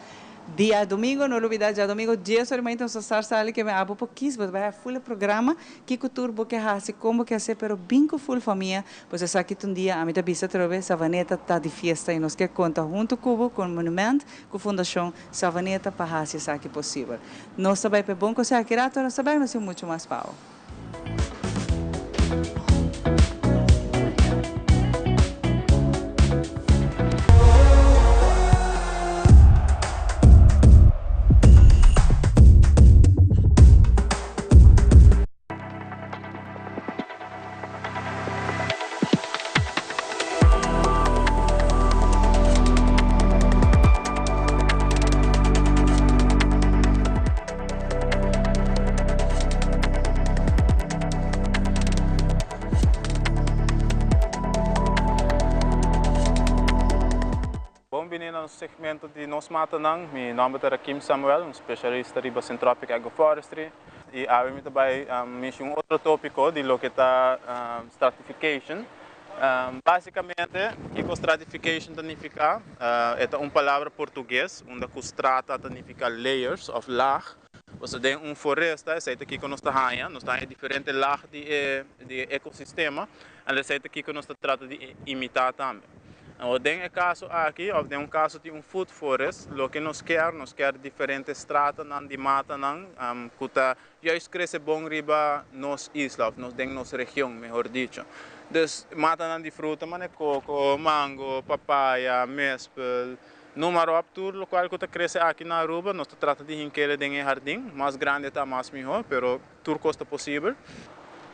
diadomingo, no lubida diadomingo dies ora mainta nos ta start sali ke mi abo por kis, bo ta bai a full e programa, kiko tur bo ke hasi, kon bo ke hasi, pero bin ku full famia, pues esaki ta un dia, ami ta bisa atrobe, Savaneta ta di fiesta y nos ke konta hunto ku bo, ku Monument, ku Fundashon Savaneta pa hasi esaki posibel. Nos ta bai pa e bon konsei aki rato, nos ta bai, nos tin mucho mas pa bo. Bon bini na nos segmento di Nos Matanan. Mi nomber ta Rakim Samuel, un specialista riba Syntropic Agroforestry. y awe mi ta bay mishi un otro topico di loke ta stratification. Basicamente kico stratification ta nifica? E ta un palabra Portugues unda cu strata ta nifica layers of laag. Pasobra den un foresta esey ta kico nos ta haya, nos ta haya diferente laag di e di e ecosistema, anto esey ta kico nos ta trata di imita tambe. Awor den e caso aki of den un caso di un food forest loke nos kier, nos kier diferente stratanan di matanan cu ta juist crece bon riba nos isla of nos den nos region mehor dicho. Dus matanan di fruta mane coco, mango, papaya, mespel, Noem maar op, tur locual cu ta crece aki na Aruba, nos ta trata di hinkele den e hardin. Mas grandi ta, mas miho, pero tur cos ta posibel.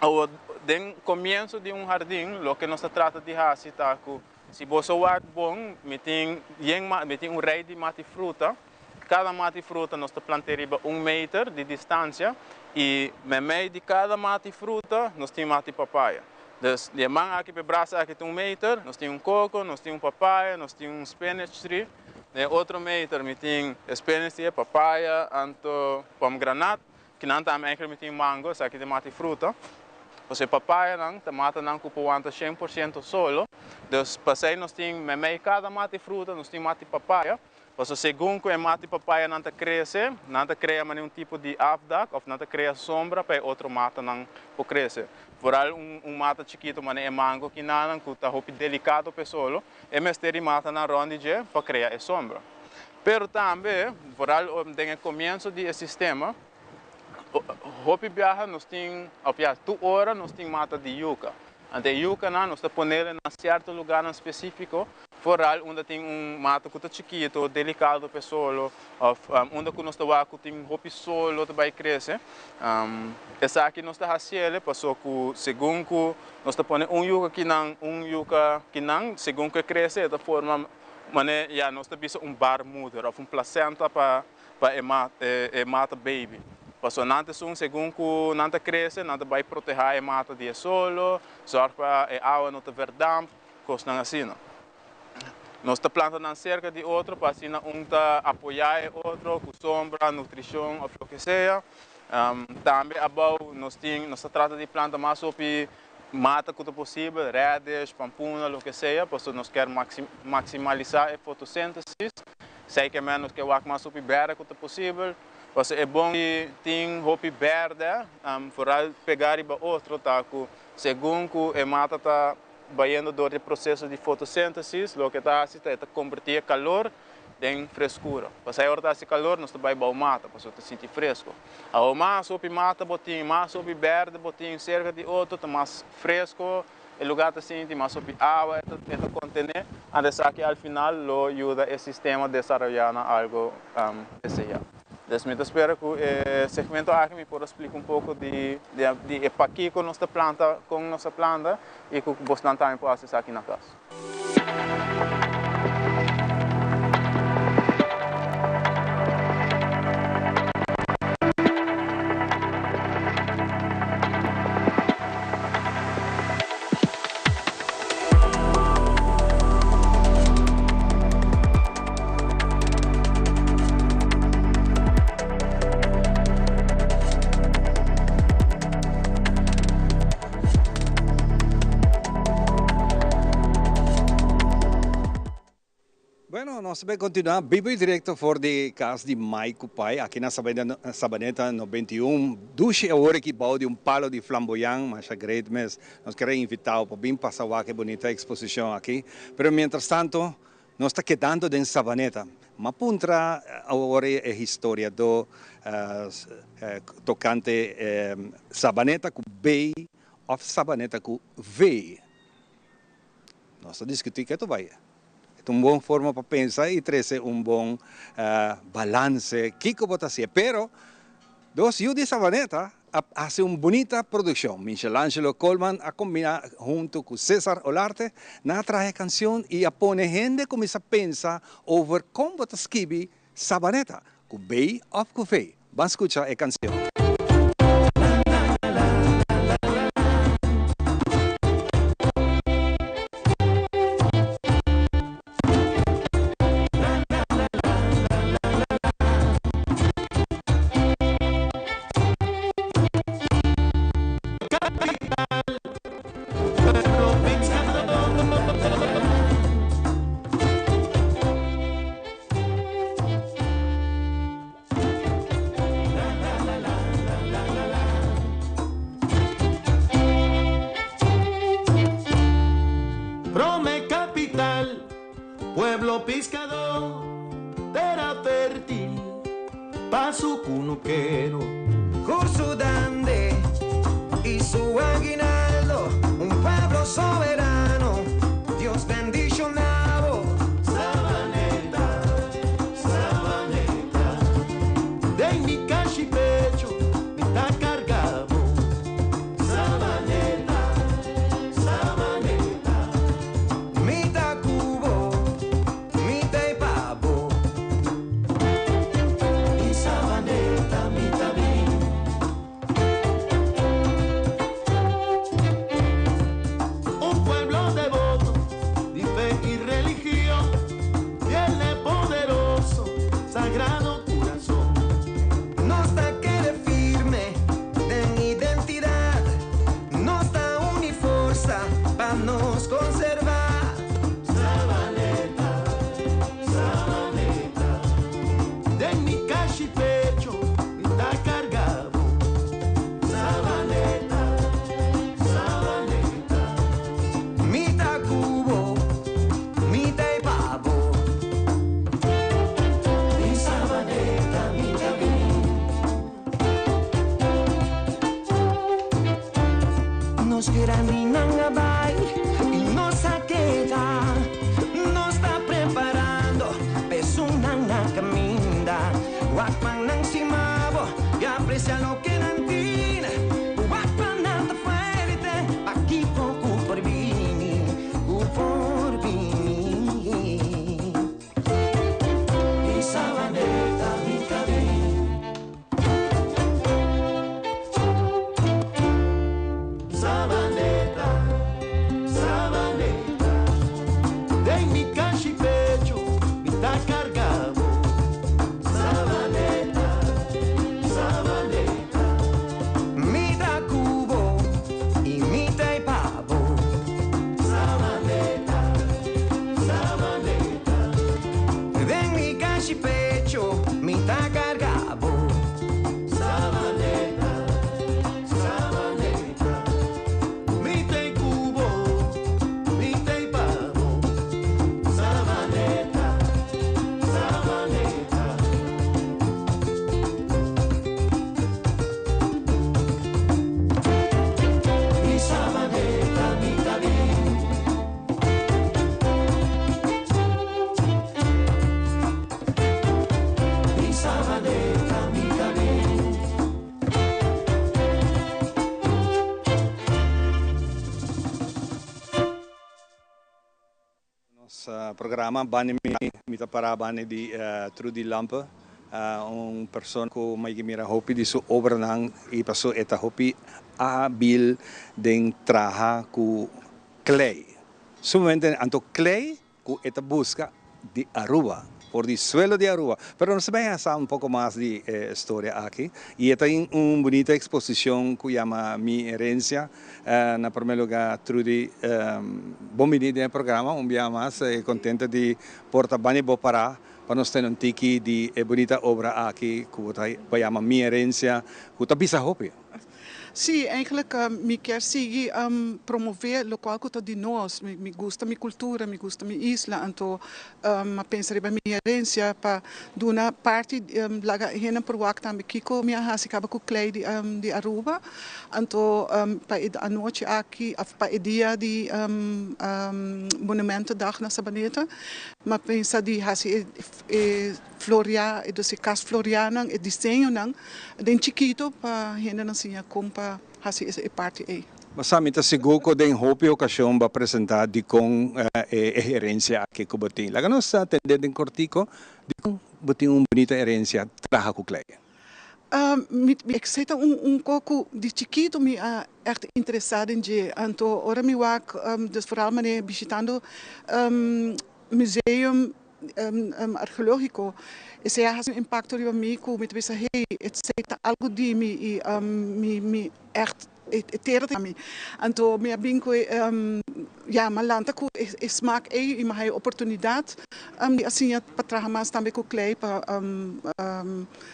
Awor, den comienso di un hardin, loke nos ta trata di haci ta cu si boso wak bon, mi tin yen mi tin un rij di mati fruta. Cada mati fruta nos ta plant'é riba un meter di distancia y memey di cada mati fruta nos tin mati papaya. Dus di e man aki pa e brasa aki ta un meter, nos tin un koko, nos tin un papaya, nos tin un spinach tree. Den e otro meter mi tin e spinach tree, papaya, anto pomegranat. Kinan tambe eigenlijk mi tin mango, esaki ta mata e fruta. Pasobra e papayanan ta matanan ku por wanta 100% solo. Dus pasei nos tin memei kada mata e fruta, nos tin mata e papaya. Pasobra segun ku e mata di papayanan ta krese, nan ta krea manera un tipo di afdak òf nan ta krea sombra pa e otro matanan por krese. Foral un un mata chikitu manera e mango kinanan ku ta hopi delikado pa e solo, e mester di matanan rònt di dje pa krea e sombra. Pero tambe, foral den e komienso di e sistema, hopi biaha nos tin, òf ya, tur ora nos tin mata di yuka. Anto e yukanan nos ta ponele na sierto lugarnan spesífiko, foral unda tin un mata ku ta chikitu, delikado pa e solo, òf unda ku nos ta wak ku tin hopi solo ta bai krese. Esaki nos ta hasiele paso ku segun ku nos ta pone un yuka kinan, un yuka kinan, segun ku e krese e ta forma manera ya nos ta bisa un baarmoeder òf un plasenta pa pa e e mata baby. Pasobra nan ta esun segun ku nan ta krese nan ta bai protehá e mata di e solo, sòrg pa e awa no ta verdamp, kosnan asina. Nos ta planta nan serka di otro pa asina un ta apoyá e otro ku sombra, nutrishon òf loke sea. Tambe abou nos tin nos ta trata di planta mas hopi mata ku ta posibel, radish, pampuna, loke sea, pasobra nos kier maksimalisá e fotosentesis. Sei ke men nos ke wak mas hopi berde ku ta posibel. Pasobra e bon di tin hopi berde, foral pegá riba otro, ta ku segun ku e mata ta bayendo dor di e proseso di fotosentesis, loke ta hasi ta e ta kombertí e kalor den freskura. Pasobra ora ta hasi kalor nos ta bai bou mata pasobra ta sinti fresko. Awor mas hopi mata bo tin, mas hopi berde bo tin serka di otro, ta mas fresko E lugar ta sinti mas hopi awa e ta contene, anto esaki al final lo yuda e sistema desaroya na algo desea. Dus mi ta spera cu e segmento aki mi por a splica un poco di di e pakico nos ta planta, con nos ta planta y cu bosnan tambe por haci esaki na cas. Bueno, nos ta bay continua bibo y directo for di cas di Mai cu Pai aki na Sabaneta 91. Dushi awor aki bao di un palo di flamboyan, masha great mes. Nos kier a invitao pa bin pasa wak e bunita exposicion aki. Pero mientras tanto, nos ta kedando den Sabaneta. M'a puntra awor e historiador tocante Sabaneta cu B of Sabaneta cu V. Nos ta diskutí ke ta bai. E ta un bon forma pa pensa i trese un bon balanse kiko bo ta hasié. Pero dos yu di Sabaneta a hasi un bunita produkshon. Michelangelo Koolman a kombiná huntu ku Cesar Olarte. Nan a traha e kanshon i a pone hende kuminsá pensa over kon bo ta skibi Sabaneta, ku B òf ku V. Ban skucha e kanshon. Cunukero. Cu su dande y su aguinaldo, un pueblo soberano, Dios bendiciona bo. Savaneta, Savaneta, den mi cashi pecho, mi ta carga bo. Savaneta, Savaneta, Mi ta cu bo, mi t'ey pa bo. Di Savaneta mi ta bin. Un pueblo devoto di fe y religion, fiel poderoso, sagrado curazon. Nos ta kere firme den identidad, nos ta uni forsa pa nos conserva. Savaneta, Savaneta, den mi cashi pecho mi ta carga bo. Savaneta, Savaneta, Mi ta cu bo, mi t'ey pa bo. Di Savaneta mi ta bin. Nos grandinan a bay y nos a keda. Nos ta preparando p'esunnan na caminda. Wak pa nan stima bo y aprecia loke nan tin. Wak pa nan ta fuerte pa kico cu por bini, cu por bini. Di Savaneta mi ta bin. Savaneta, Savaneta, den mi cashi pecho mi ta carga bo. Savaneta, Savaneta, Mi ta cu bo y mi t'ey pa bo. Savaneta, Savaneta, Den mi cashi pecho mi ta carga bo. Savaneta, Savaneta, mi t'ey cu bo, mi t'ey pa bo. Savaneta, Savaneta. Di Savaneta mi ta bin. Di Savaneta mi ta bin. Nos programa Bani Mi Mi ta para bani di Trudy Lampe, un persona cu mi a mira hopi di su obranan y paso e ta hopi habil den traha cu klei. Sumamente anto klei cu e ta busca di Aruba, for di suelo di Aruba. Pero nos ta bay hasa un poco mas di e storia aki y e ta un bunita exposicion cu yama Mi Herencia. Na prome lugar Trudy, bon bini den e programa un bia mas. Contento di por ta bani bo para pa nos tene un tiki di e bunita obra aki cu bo ta yama Mi Herencia cu ta bisa hopi. Sí, eigenlijk mi kier sigui promove locual cu ta di nos. Mi gusta mi cultura, mi gusta mi isla, anto mi a pensa riba mi herencia pa duna parti laga hende por wak tambe kico mi a haci caba cu klei di Aruba. Anto pa e anochi aki of pa e dia di Monumentendag na Sabaneta mi a pensa di haci e floria, dus e cas florianan, e diseñonan den chikito pa hendenan siña con pa haci e parti ey. Bo sa, mi ta sigur cu den hopi ocasion bo a presenta dicon e herencia aki cu bo tin. Laga nos tende den cortico dicon bo tin un bunita herencia traha cu klei. Mi esey ta un co cu di chikito mi a echt interesa den dje. Anto ora mi wak, dus vooral manera bishitando museum archeologico, esey a haci un impacto riba mi cu mi ta bisa, hey, esey ta algo di mi y mi echt E tera ta mi. Anto mi a bin ku e, ya, mi a lanta ku e smak ei i mi a haya oportunidat di a siña pa traha mas tambe ku klei pa,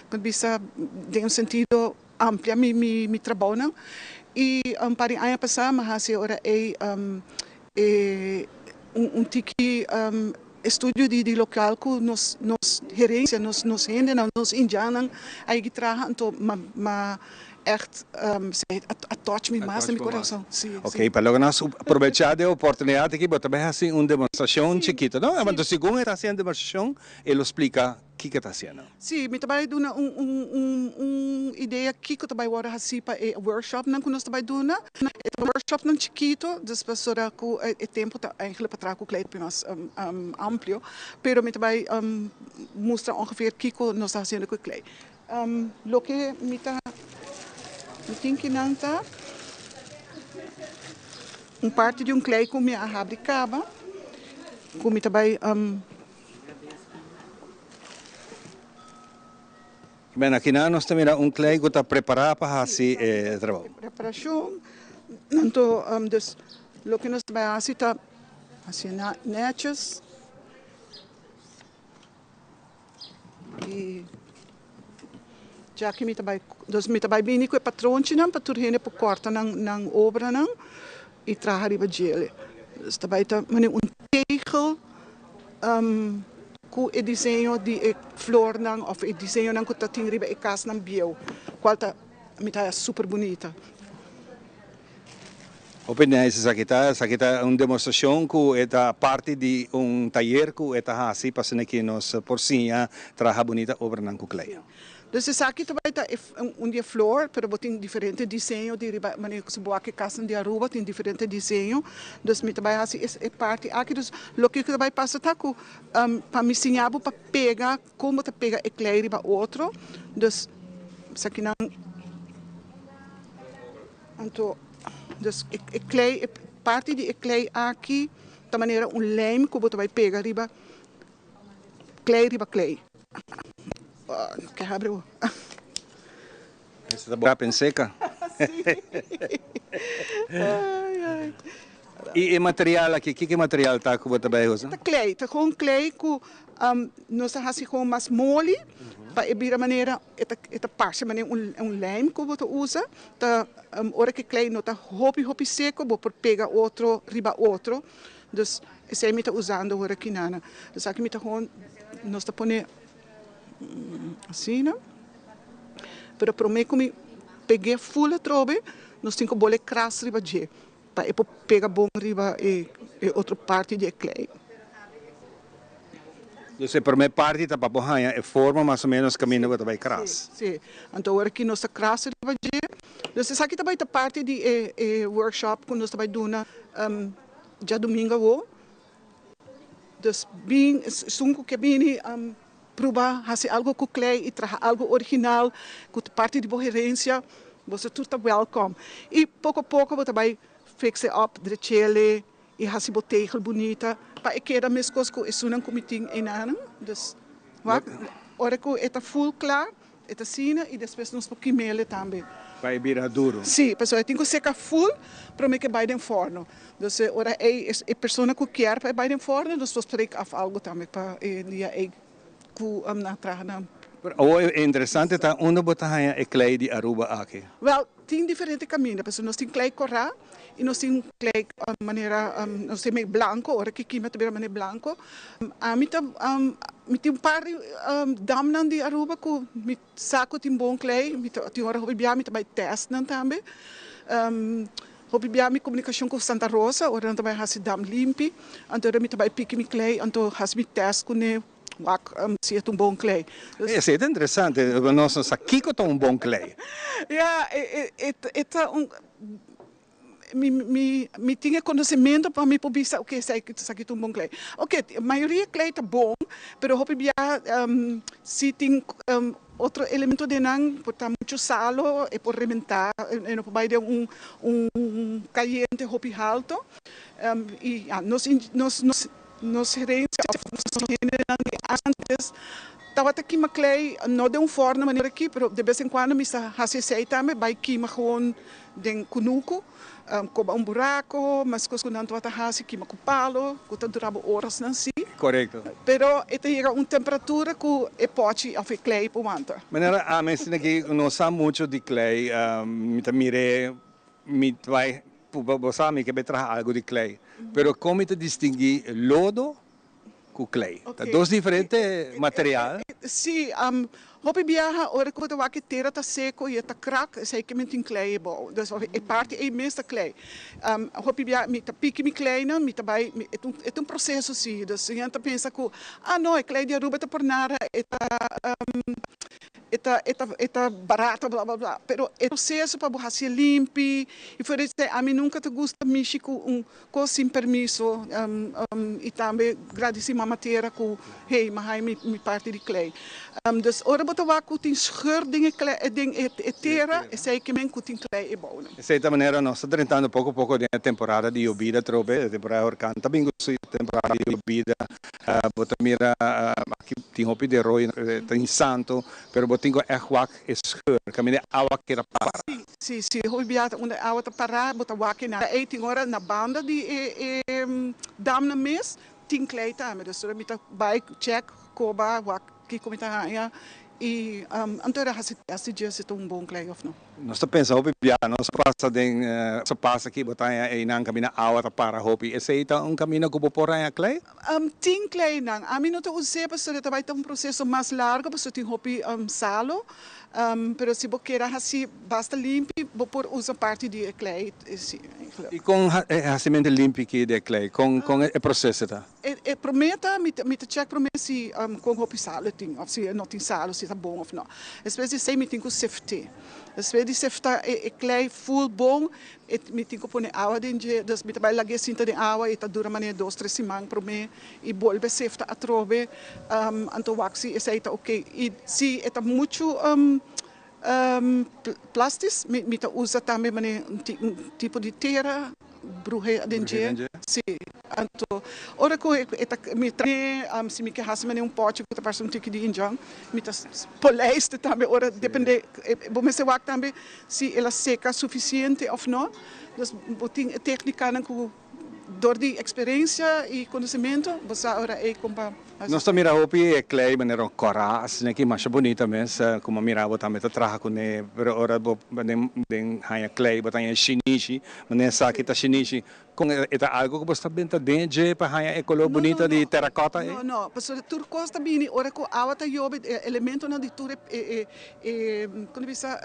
ku bisa den un sentido amplia mi mi trabounan. I un par di aña pasá mi a hasi e ora ei e un tiki. estudio di di local ku nos nos herencia, nos nos hendenan, nos indiannan a yegi traha, anto ma ma echt a touch mi mas den mi corazon. Si, si. Ok, pa loke nos aprobecha di e oportunidad aki bo ta bay haci un demostracion chikito, no? Anto segun e ta haci e demostracion e lo splica kiko e ta haciendo. Si, mi ta bai duna un un un un idea kiko ta bai wòrdu hasí pa e workshopnan ku nos ta bai duna. E ta workshopnan chikito, dus pasobra ku e tempu ta eigenlijk pa traha ku klei hopi mas amplio, pero mi ta bai mustra ongeveer kiko nos ta hasiendo ku e klei. Loke mi ta mi tin kinan ta un parti di un klei ku mi a habri kaba ku mi ta bai. Ben, akinan nos ta mira un klei ku ta prepará pa hasi e trabou. Preparashon, anto dus loke nos ta bai hasi ta hasi nètjes i djaki mi ta bai, dus mi ta bai bini ku e patronchinan pa tur hende por kòrta nan obranan i traha riba djele. Dus ta bai ta manera un tegel. Ku e diseño di e flornan òf e diseñonan ku ta tin riba e kasnan bieu, kual ta mi ta haya super bunita. Hopi nice esaki ta. Esaki ta un demostrashon ku e ta parti di un tayer ku e ta hasi pa asina ki nos por siña traha bunita obranan ku klei. Dus esaki ta bai ta un di e flor, pero bo tin diferente diseño di riba manera ku si bo wak e kasnan di Aruba tin diferente diseño. Dus mi ta bai hasi e parti aki. Dus loke ku ta bai pasa ta ku pa mi siña bo pa pega kon bo ta pega e klei riba otro. Dus esakinan anto dus e klei e parti di e klei aki ta manera un lijm ku bo ta bai pega riba klei riba klei. No ke habri bo. Esta ta bo pen seca. Y e material aki, kiko e material ta cu bo ta bay usa? Ta klei, ta gewoon klei cu nos ta haci gewoon mas moli pa e bira manera, e ta e ta parce manera un lijm cu bo ta usa, ta ora cu e klei no ta hopi hopi seco bo por pega otro riba otro, dus esey mi ta usando ora ki nana. Esaki mi ta gewoon nos ta pone asina, pero prome ku mi peg'é ful atrobe nos tin ku bole kras riba dje pa e por pega bon riba e otro parti di e klei. Dus e prome parti ta pa bo haña e forma mas o menos kaminda bo ta bai kras. Si, si. Anto awor aki nos ta kras riba dje. Dus esaki ta bai ta parti di e workshop ku nos ta bai duna djadumingu awo. Dus bin esun ku ke bini pruba hasi algo ku klei i traha algo original ku ta parti di bo herensia, boso tur ta wèlkòm. I poko poko bo ta bai fix e òp, drech'ele i hasi bo tegel bunita pa e keda meskos ku esunnan ku mi tin einanan. Dus wak ora ku e ta ful kla E ta asina y despues nos por kimele tambe. Pa e bira duro. Sí, pasobra e tin cu seca full prome cu e bay den forno. Dus e ora ey e persona cu kier pa e bay den forno nos por spreek af algo tambe pa e dia ey cu nan traha nan. Pero awor e interesante ta unda bo ta haña e klei di Aruba aki? Wel, tin diferente caminda, pasobra nos tin klei cora y nos tin klei manera nos tin mei blanco, ora ki kima ta bira manera blanco. Ami ta mi tin un par di damnan di Aruba cu mi sa cu tin bon klei, mi ta tin ora hopi bia mi ta bay test nan tambe. Hopi bia mi comunicacion cu Santa Rosa ora nan ta bay haci dam limpi, anto mi ta bay piki mi klei anto haci mi test cune. Wak si e ta un bon klei. Esei ta interesante, nos no sa kiko ta un bon klei. Ya, e ta un, mi mi mi tin e konosementu pa mi por bisa oke esaki ta un bon klei. Oke, mayoria klei ta bon, pero hopi bia si tin otro elemento den nan, por ta muchu salo, e por rementá, e no por bai den un un kayente hopi halto. I ya, nos nos nos. Nos herencia of nos hendenan di antes tabata kima klei, no den un forno manera aki, pero de bes en cuando mi sa haci esey tambe, bay kima gewoon den cunucu, coba un buraco, mas cos cu nan tabata haci, kima cu palo, cu ta dura bo orasnan si. Corecto. Pero e ta yega un temperatura cu e pochi of e klei por wanta. Manera ami asina aki no sa mucho di klei, mi ta mir'e, mi ta bay Bo sa mi ke bai traha algu di klei, pero kon mi ta distinguí lodo ku klei. Ta dos diferente material. Sí, hopi biaha ora ku bo ta wak e tera ta seko i e ta krak, esei ke men tin klei ebou. Dus e parti ei mes ta klei. Hopi biaha mi ta piki mi kleinan, mi ta bai, e ta un e ta un proseso sí. Dus hende ta pensa ku, ah no, e klei di Aruba ta por nada, e ta E ta e ta e ta barato bla bla bla pero e proceso pa bo hacié limpi y fuera di esey ami nunca ta gusta mishi cu un cos sin permiso y tambe gradici mama tierra cu hey mi a haya mi mi parti di klei dus ora bo ta wak cu tin scheur den e klei den e tera esey ke men cu tin klei ebou nan. Esey ta manera nos ta drentando poco poco den e temporada di yobida atrobe e temporada di horcan ta bin cu su temporada di yobida Bo ta mira aki tin hopi de rooi ta in santo pero bo tin ku ègt wak e scheur kaminda e awa keda para. Si si hopi bia ta unda e awa ta para bo ta wak e nan ei tin ora na banda di e damnan mes tin klei tambe dus mi ta bai check koba wak kiko mi ta haña y anto era hasi test di dje si ta un bon klei of no. Nos ta pensa hopi bia nos pasa den so pasa aki bo ta haña einan kaminda awa ta para hopi. Esei ta un kaminda ku bo por haña klei? Tin kleinan. Ami no ta us'é pasobra ta bai ta un proseso mas largo pasobra tin hopi salo. Pero si bo kere hasi basta limpi bo por usa parti di e klei si. I kon e hasimentu limpi ki di e klei? Kon kon e proseso ta? E promé ta mi ta mi ta chèk promé si kon hopi salo tin òf si e no tin salo si ta bon òf no. Despues di esei mi tin ku seft'é. Despues di sefta e klei ful bon e mi tin ku pone awa den dje dus mi ta bai lag'é sinta den awa e ta dura manera dos tres siman promé i bolbe sefta atrobe anto wak si esei ta oke. I si e ta muchu plastis mi ta usa tambe manera un tipo di tera bruhé aden dje. Si, anto ora ku e ta mi trae si mi ke hasi manera un pòchi ku ta parse un tiki di indjan mi ta polijste tambe ora depende bo mester wak tambe si el a seka sufisiente òf no. Dus bo tin e téknikanan ku Dor di experencia y conocimento bo sa ora ey con pa haci. Nos ta mira hopi e klei manera un kora asina ki masha bunita mes como mira bo tambe ta traha cune pero ora bo den den haña klei bo ta haña shinishi manera esaki ta shinishi con e ta algo cu bo sta benta den dje pa haña e color bunita di terracota ey? No no pasobra tur cos ta bini ora cu awa ta yobe e elementonan di tur e e con ta bisa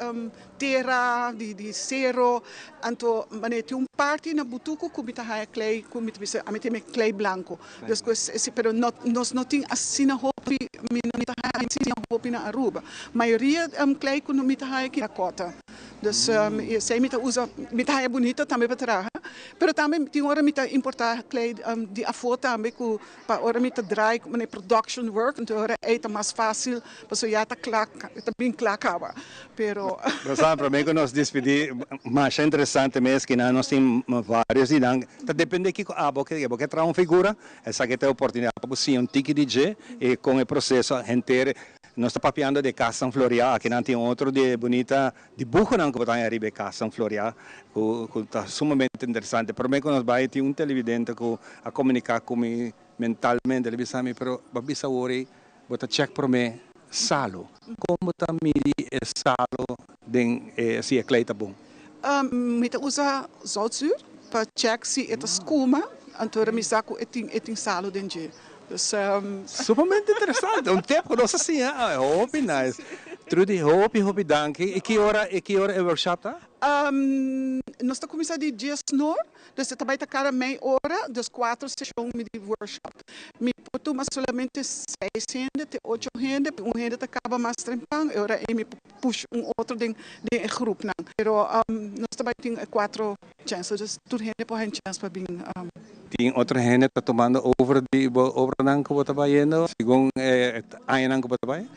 Tera di di sero anto manera tin un parti na butuku ku mi ta haña klei ku mi ta bisa ami ta yama klei blanko despues si pero no nos no tin asina hopi mi no ta haña asina hopi na Aruba mayoria klei ku mi ta haña aki teracota dus esei mi ta usa mi ta haña bunita tambe pa traha pero tambe tin ora mi ta importa klei di afó tambe ku Pa ora mi ta draai ku manera production work, enton ora ei ta mas fácil pasobra ya ta kla, ta bin kla kaba. Pero. Rosanne, promé ku nos despidí, masha interesante mes kinan nos tin vários di nan. Ta dependé kiko abo ke, bo ke traha un figura, esaki ta e oportunidat pa bo siña un tiki di dje i kon e proseso henter. Nos ta papiando di e Kasnan Floreá, akinan tin otro di e bunita Dibuhonan ku bo ta haña riba e kasnan floreá ku ku ta sumamente interesante. Promé ku nos bai tin un televidente ku a komuniká ku mi mentalmente. El a bisa mi, pero bo a bisa awor ei bo ta chèk promé salo. Kon bo ta midi e salo den e si e klei ta bon? Mi ta usa zoutzuur pa chèk si e ta skuma, anto mi sa ku e tin e tin salo den dje. Dus. Sumamente interesante, un tip ku nos a siña, hopi nice. Trudy, hopi hopi danki. I ki ora i ki ora e workshop ta? Nos ta kuminsá di dies nor, dus e ta bai ta kada mei ora, dus kuater seshon mi di workshop. Mi por tuma solamente seis hende te ocho hende, un hende ta kaba mas trempan, e ora ei mi por push un otro den den e grupnan. Pero nos ta bai tin e kuater chèns, dus tur hende por haña chèns pa bin. Tin otro hende ta tumando over di bo obranan ku bo ta bayendo segun e añanan ku bo ta bai?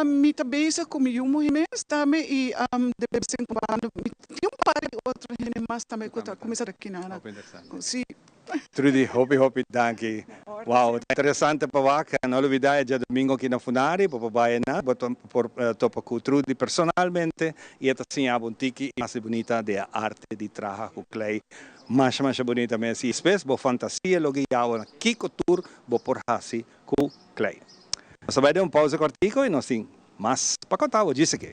Mi ta bezig ku mi yu muhé mes tambe i de bes en kuando mi tin un par di otro hende mas tambe ku ta kuminsá kinan. Si. Trudy, hopi hopi danki. Wow, ta interesante pa wak. No lubida e djadumingo aki na Funari, bo por bai einan, bo por topa ku Trudy personalmente i e ta siña bo un tiki mas di bunita di e arte di traha ku klei. Masha masha bunita mes y despues bo fantasia lo guia bo na kico tur bo por haci cu clay. Nos ta bay den un pausa cortico y nos tin mas pa conta bo djis aki.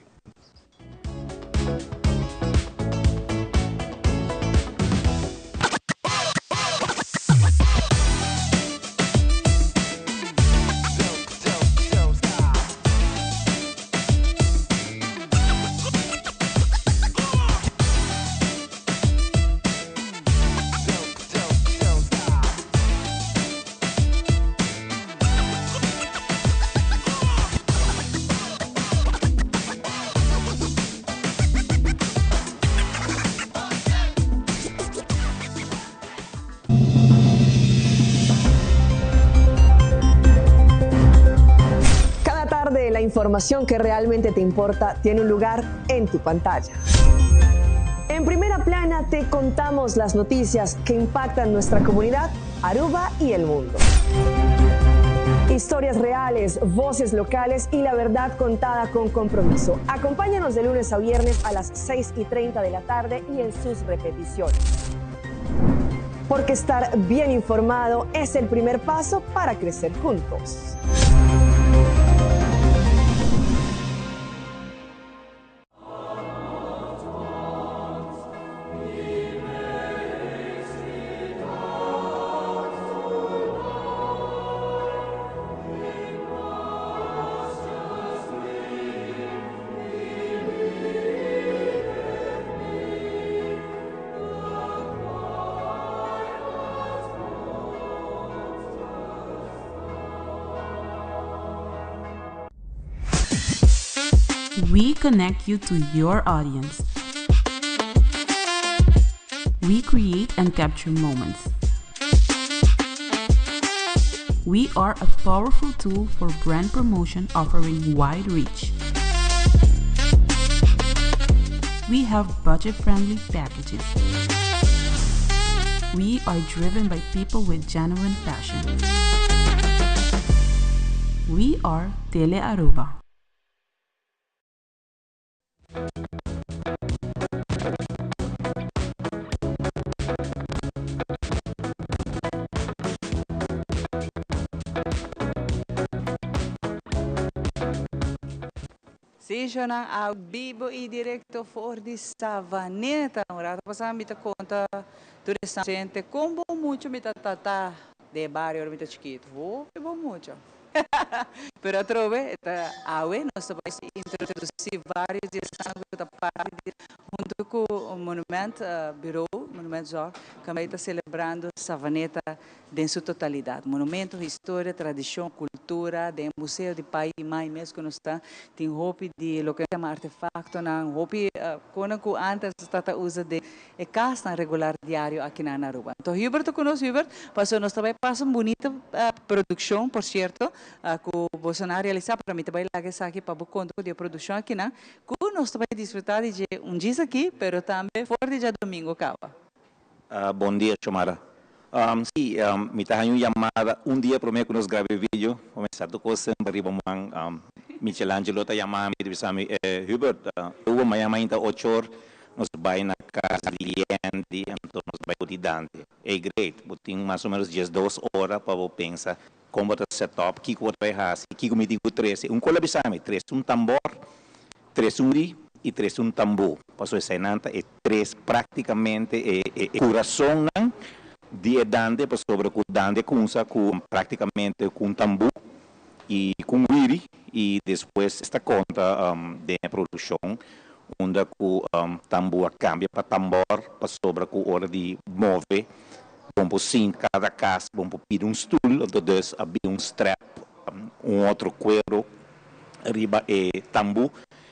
información que realmente te importa tiene un lugar en tu pantalla. En primera plana te contamos las noticias que impactan nuestra comunidad, Aruba y el mundo. Historias reales, voces locales y la verdad contada con compromiso. Acompáñanos de lunes a viernes a las 6 y 30 de la tarde y en sus repeticiones. Porque estar bien informado es el primer paso para crecer juntos. We connect you to your audience. We create and capture moments. We are a powerful tool for brand promotion offering wide reach. We have budget friendly packages. We are driven by people with genuine passion. We are Tele Aruba. Sí, Shonan, a bibo y directo for di Savaneta. Un rato pasá mi ta conta tur esnan con bon mucho mi ta tata den bario ora mi ta chikito. Hopi bon mucho. Pero atrobe ta awe nos ta bai introduci varios di esnan cu ta parti di hunto cu Monument Bureau, Monument Zorg, cu ta celebrando Savaneta Den su totalidad, monumento, historia, tradicion, cultura, den e museo di Pai y Mai mes cu nos ta, tin hopi di loke nos yama artefactonan, hopi conan cu antes nos tata usa den e casnan regular diario akinan na Aruba. Anto Hubert ta cu nos, Hubert, pasobra nos ta bay pasa un bunita produccion, por cierto, cu bosonan a realisa, pero mi ta bay laga esaki pa bo conta cu di e produccion akinan, cu nos ta bay disfruta di dje un djis aki, pero tambe for di djadomingo caba. Bon dia Shomara. Si, mi ta haña un yamada un dia promé ku nos graba e video. Kuminsá tur kos semper riba man. Michelangelo ta yama mi i ta bisa mi, Hubert, Hugo mañana mainta ocho or nos bai na kas di Yandy anto nos bai ku di Dante. Ey great, bo tin mas o ménos diesdos ora pa bo pensa kon bo ta set up, kiko bo ta bai hasi, kiko mi tin ku trese. Un kos a bisa mi, trese un tambor. Tres un ri i tres un tambú. Pasobra eseinan ta e tres práktikamente e e kurasonnan di e dande, pasobra ku dande kumsa ku práktikamente ku un tambú i ku un wiri i despues ta konta den e produkshon unda ku tambú a kambia pa tambor pasobra ku ora di move bon por sinta kada kas bon por pidi un stul, anto dus a bin un strèp un otro kuero. riba e tambú,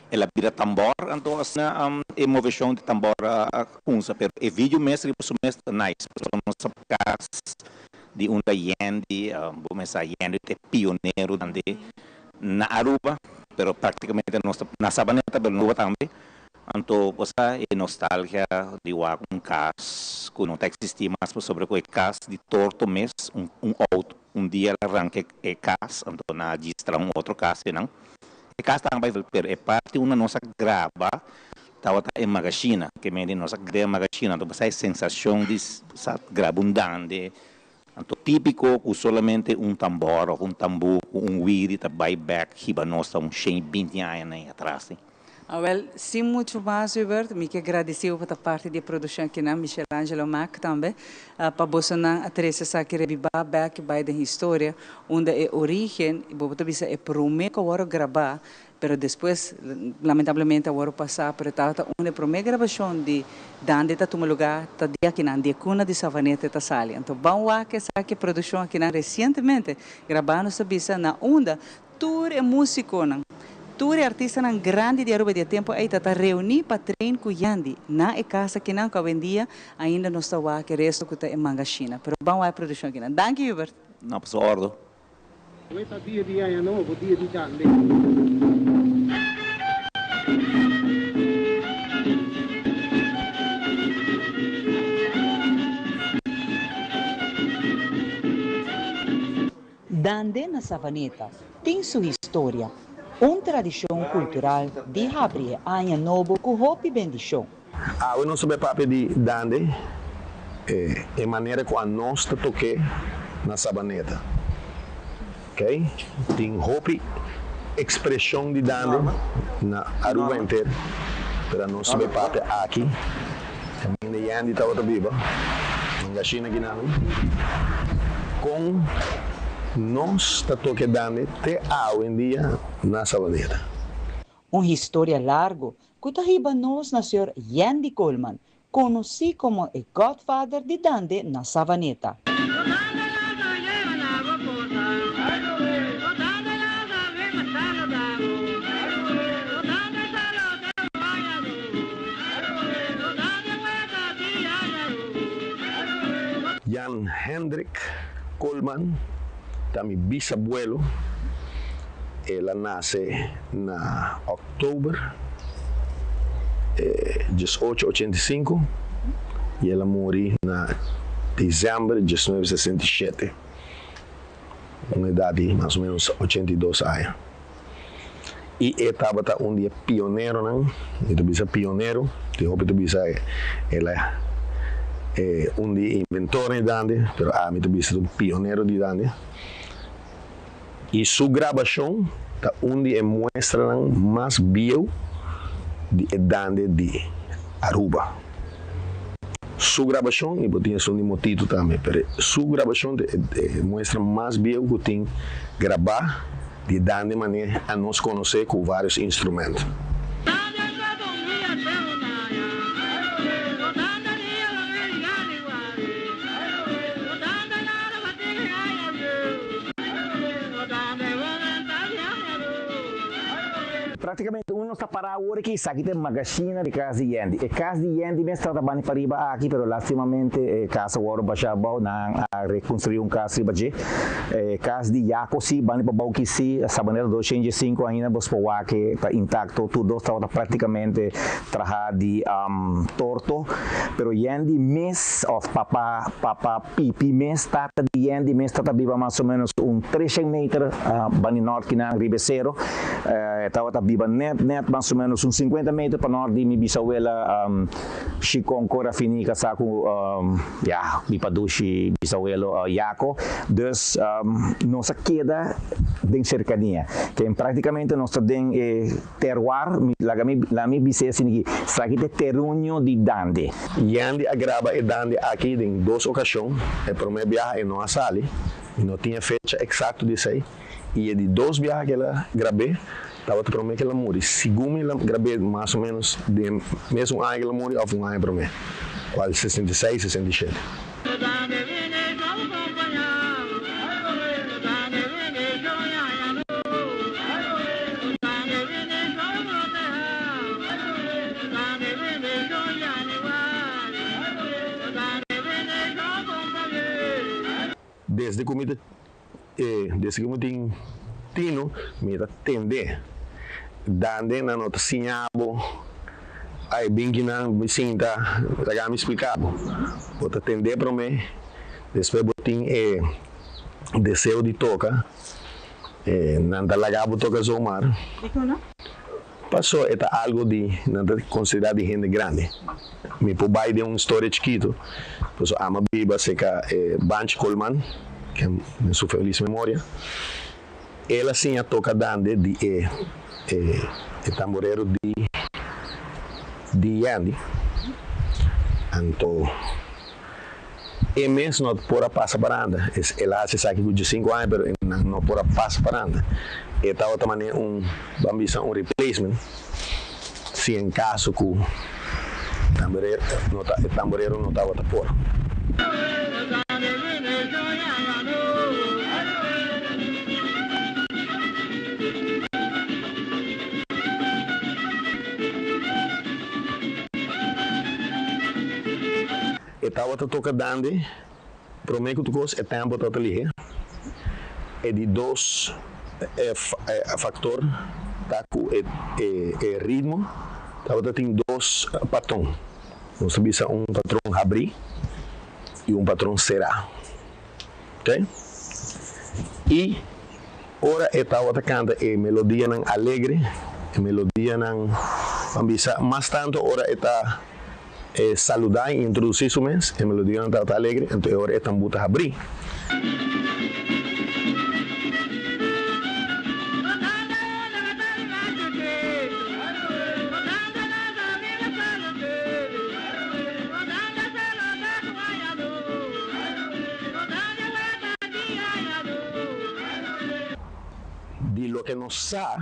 el a bira tambor, anto asina e moveshon di tambor a kunsa, pero e video mes riba su mes ta nice, pasobra nos a kas di unda Yandy, bo mester sa Yandy ta e pionero dande na Aruba, pero praktikamente nos ta na Sabaneta pero na Aruba tambe, anto bo sa e nostalgia di wak un kas ku no ta eksistí mas pasobra ku e kas di torto mes un outo. Un dia el a ranka e kas, anto nan a djis traha un otro kas einan. E kas tabata bai pero e parti unda nos a graba tabata e magashina. Ke mende nos a graba e magashina, anto bo sa e sensashon di sa graba un dande. Anto tipiko ku solamente un tambor of un tambú ku un wiri ta bai bek hiba nos ta un shen i binti aña nan atras. Awel, sin muchu mas, Hubert, mi ke gradisí bo pa ta parti di e produkshon akinan, Michelangelo Mack tambe, pa bosonan a trese esaki rebibá bèk bai den historia, unda e orígen, i bo por ta bisa e promé ku a wòrdu grabá, pero despues lamentablemente a wòrdu pasá, pero tabata unda e promé grabashon di Dande ta tuma lugá ta di akinan, di e kuna di Savaneta ta sali. Anto ban wak esaki e produkshon akinan resientemente grabá nos ta bisa na unda Tur e músikonan, tur e artistanan grandi di Aruba di e tempu ei ta ta reuní pa train ku Yandy na e kas akinan ku awendia ainda nos ta wak e resto ku ta e mangashina. Pero ban wak e produkshon akinan. Danki Hubert! No, pa su ordo. Awe ta dia di Aña Nobo, dia di Dande. Dande na Savaneta tin su historia, un tradishon kultural di habri e aña nobo ku hopi bendishon. Awe nos ta bai papia di Dande, e manera ku anos ta tok'é na Sabaneta. Ok, tin hopi ekspreshon di Dande na Aruba henter, pero anos ta bai papia aki. Kaminda Yandy tabata biba, Mangashina kinan, kon nos ta toke Dande te awendia na Sabaneta. Un historia largo ku ta hiba nos na señor Yandy Koolman, konosí komo e Godfather di Dande na Savaneta. Jan Hendrik Koolman ta mi bisabuelo. El a nase na òktober diesocho ochenta i sinku i el a muri na desèmber diesnuebe sesenta i shete, un edat di mas o ménos 82 aña. I e tabata un di e pioneronan, mi ta bisa pionero, tin hopi ta bisa el a un di e inventornan di dande, pero ami ta bisa ta un pionero di dande. I su grabashon ta un di e muestranan mas bieu di e dande di Aruba. Su grabashon, i bo tin esun di Motito tambe, pero su grabashon ta e muestra mas bieu ku tin grabá di e dande manera anos konosé ku vários instrument. Práktikamente unda nos ta pará awor aki, esaki ta e magashina di kas di Yandy. E kas di Yandy mes tabata bani pariba aki, pero lastimamente e kas a wòrdu bashá abou, nan a rekonstruí un kas riba dje. E kas di Jaco sí, bani pabou ki sí, Sabanero 205 ainda bos por wak e ta intakto, tur dos tabata práktikamente trahá di torto, pero Yandy mes òf papa papa Pipi mes tata di Yandy mes tata biba mas o menos un treshen meter bani nort kinan riba e sero. E tabata biba net net mas o menos un sinkuenta meter pa nort di mi bisawela Shikon Cora Fini kasá ku ya mi padushi bisawelo Jaco. Dus nos a keda den serkania. Ken praktikamente nos ta den e Terroir, mi laga mi laga mi bis'é asina ki, esaki ta e terruño di Dande. Yandy a graba e Dande aki den dos okashon, e promé biaha e no a sali, mi no tin e fecha eksakto di esei, i e di dos biaha ku el a grab'é tabata promé ku el a muri, segun mi el a grab'é mas o ménos den mesun aña ku el a muri òf un aña promé, kual 66, 67. Desde ku mi ta desde ku mi tin tino mi ta tende dande nan no ta siña bo ay bin kinan mi sinta laga mi splika bo bo ta tende prome despues bo tin e deseo di toka nan ta laga bo toka zomaar paso e ta algo di nan ta considera di hende grandi mi por bay den un storia chikito paso ama biba cerca e Banchi Colman ken den su feliz memoria. El a siña toca dande di e e tamborero di di Yandy. Anto e mes no por a pasa paranda. El a haci esaki cu diescinco aña pero e nan no por a pasa paranda. E tabata manera un, ban bisa un replacement si en caso cu tamborero no ta e tamborero no tabata por. E tabata toca dande prome cu tur cos e tempo tabata lihe. E di dos factor ta cu e ritmo tabata tin dos patron. Nos ta bisa un patron habri y un patron cera. Ok. I ora e tabata kanta e melodianan alegre, e melodianan, ban bisa, mas tantu ora e ta saludá i introdusí su mes, e melodianan tabata alegre, anto e ora e tambú ta habrí. Di loke nos sa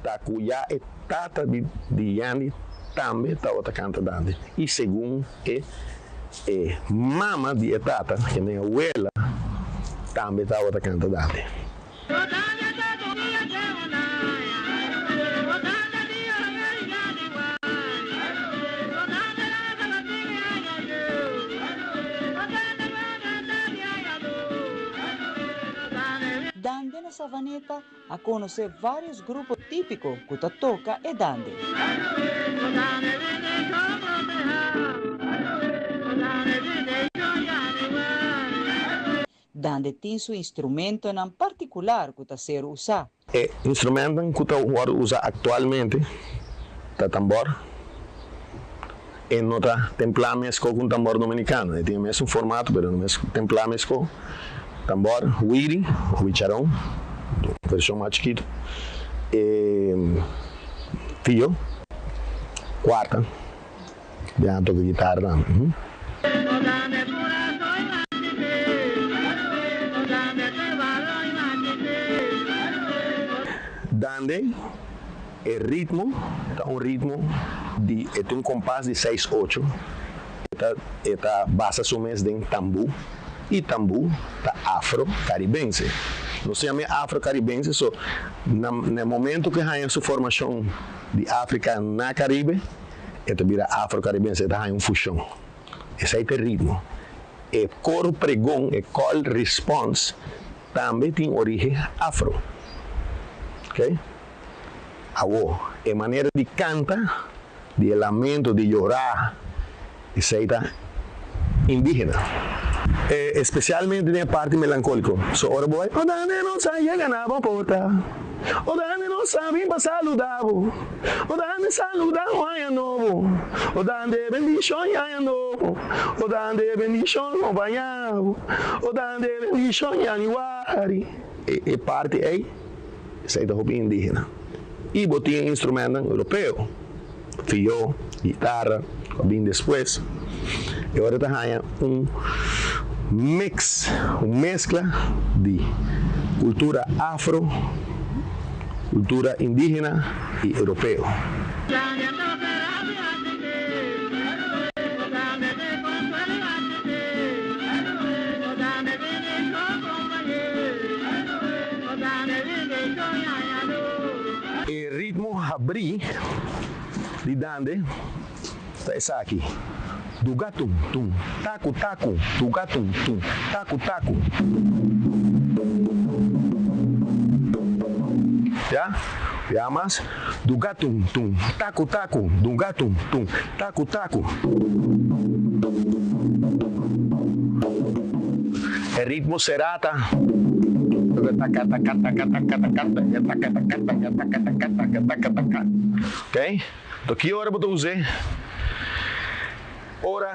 ta ku ya e tata di di Yandy tambe tabata kanta dande i segun e e mama di e tata, kende awela, tambe tabata kanta dande. Dande na Savaneta a conoce varios grupo tipico cu ta toca e dande. Dande tin su instrumentonan particular cu ta ser usa. E instrumentonan cu ta wordo usa actualmente ta tambor. E no ta templá mesco cu un tambor dominicano. E tin e mesun formato pero no mes templá mesco. Tambor wiri o wicharon, version mas chikito. E fio, cuarta. Biaha toca guitarra tambe. Dande e ritmo ta un ritmo di e ta un kompas di seis ocho e ta e ta basa su mes den tambú i tambú ta afro karibense. Nos ta yama e afro karibense so na na e momento ku e haña su formashon di Afrika na Karibe E ta bira afro-caribense, e ta haña un fushon. Esei ta e ritmo. E koro pregon, e call response, tambe tin origen afro. Ok? Awo, e manera di kanta, di e lamento, di yorá, esei ta indígena. Especialmente den e parti melancolico. So ora bo bai, O dande nos a yega na bo porta, o dande nos a bin pa saluda bo, o dande saluda un aña nobo, o dande bendicion y aña nobo, o dande bendicion compaña bo, o dande bendicion Januari. E parti ey, esey ta hopi indigena. Y bo tin e instrumentnan europeo, fió, guitarra, cu a bin despues. E ora ta haña un mix, un mezcla di cultura afro, cultura indigena y europeo. E ritmo habrí di dande ta esaki, Duga tum tum, taku taku, duga tum tum, taku taku. Ya? Ya mas, duga tum tum, taku taku, duga tum tum, taku taku. E ritmo será ta. Ok? Enton ki ora bo ta us'é? Ora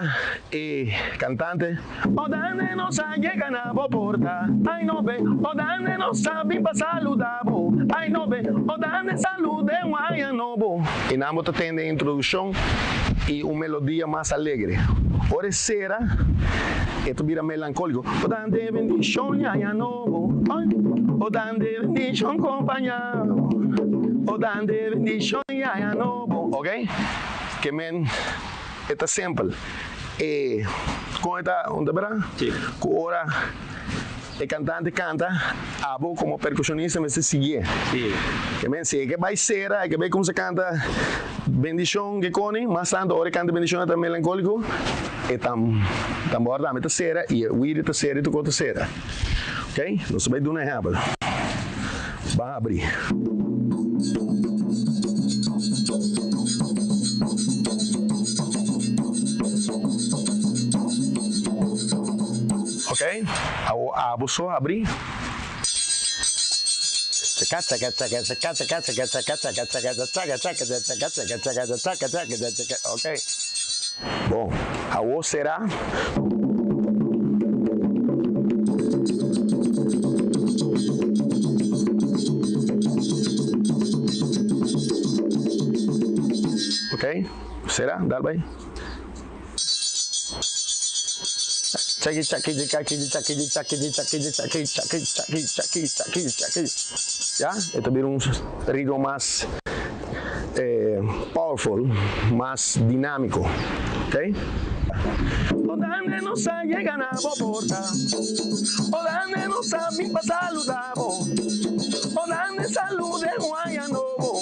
e kantante. O dande nos a yega na bo porta, ay no be, O dande nos a bin pa saluda bo, ay no be, O dande salude un aña nobo. I nan bo ta tende e introdukshon i un melodia mas alegre. Ora e sera, e ta bira melankóliko. O dande bendishon aña nobo, ay, O dande bendishon kompaña bo, O dande bendishon aña nobo. Ok? Ke men e ta simpel. E kon e ta un ta bira? Ku ora e kantante kanta, abo komo perkushonista mester siguié. Ke men si e ke bai sera, e ke bai kumsa kanta bendishon ke koni, mas tantu ora e kanta bendishon e ta melankóliko, e tam tambor tambe ta sera i e wiri ta sera i tur kos ta sera. Ok, nos ta bai duna ehèmpel. Ban habrí. Ok, awor abo so habrí. Chaka chaka chaka chaka chaka chaka chaka chaka chaka chaka chaka chaka chaka chaka chaka chaka chaka ok. Bon, awo sera. Ok, sera, dal bai. Chaki chaki chaki chaki chaki chaki chaki chaki chaki chaki chaki chaki. Ya, e ta bira un ritmo mas powerful, mas dinámiko. Ok. O dande nos a yega na bo porta O dande nos a bin pa saluda bo O dande salude un aña nobo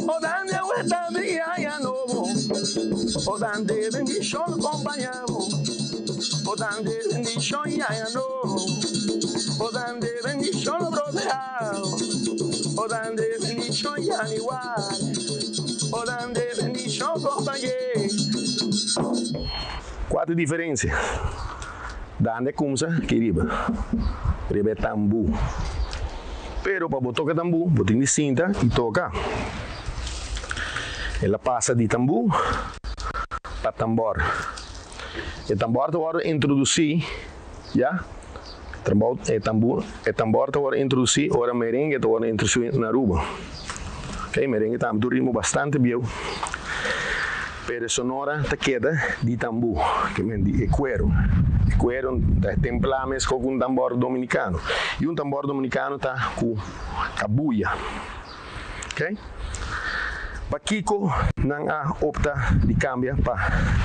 O dande awe ta di aña nobo O dande bendishon lo kompaña bo O dande bendishon i aña nobo O dande bendishon lo proteha bo O dande bendishon i aniwar O dande bendishon kompañ'é. Kua ta e diferensia? Dande kumsa ki riba riba e tambú. Pero pa bo toka tambú bo tin di sinta i toka. El a pasa di tambú pa tambor. E tambor ta wòrdu introdusí ya e tambú e tambor ta wòrdu introdusí ora merengue ta wòrdu introdusí na Aruba. Ok, merengue tambe ta un ritmo bastante bieu. Pero e sonora ta keda di tambú, ke men di e kuero. E kuero ta templá meskos ku un tambor dominikano. I un tambor dominikano ta ku kabuya. Ok. Pakiko nan a opta di kambia pa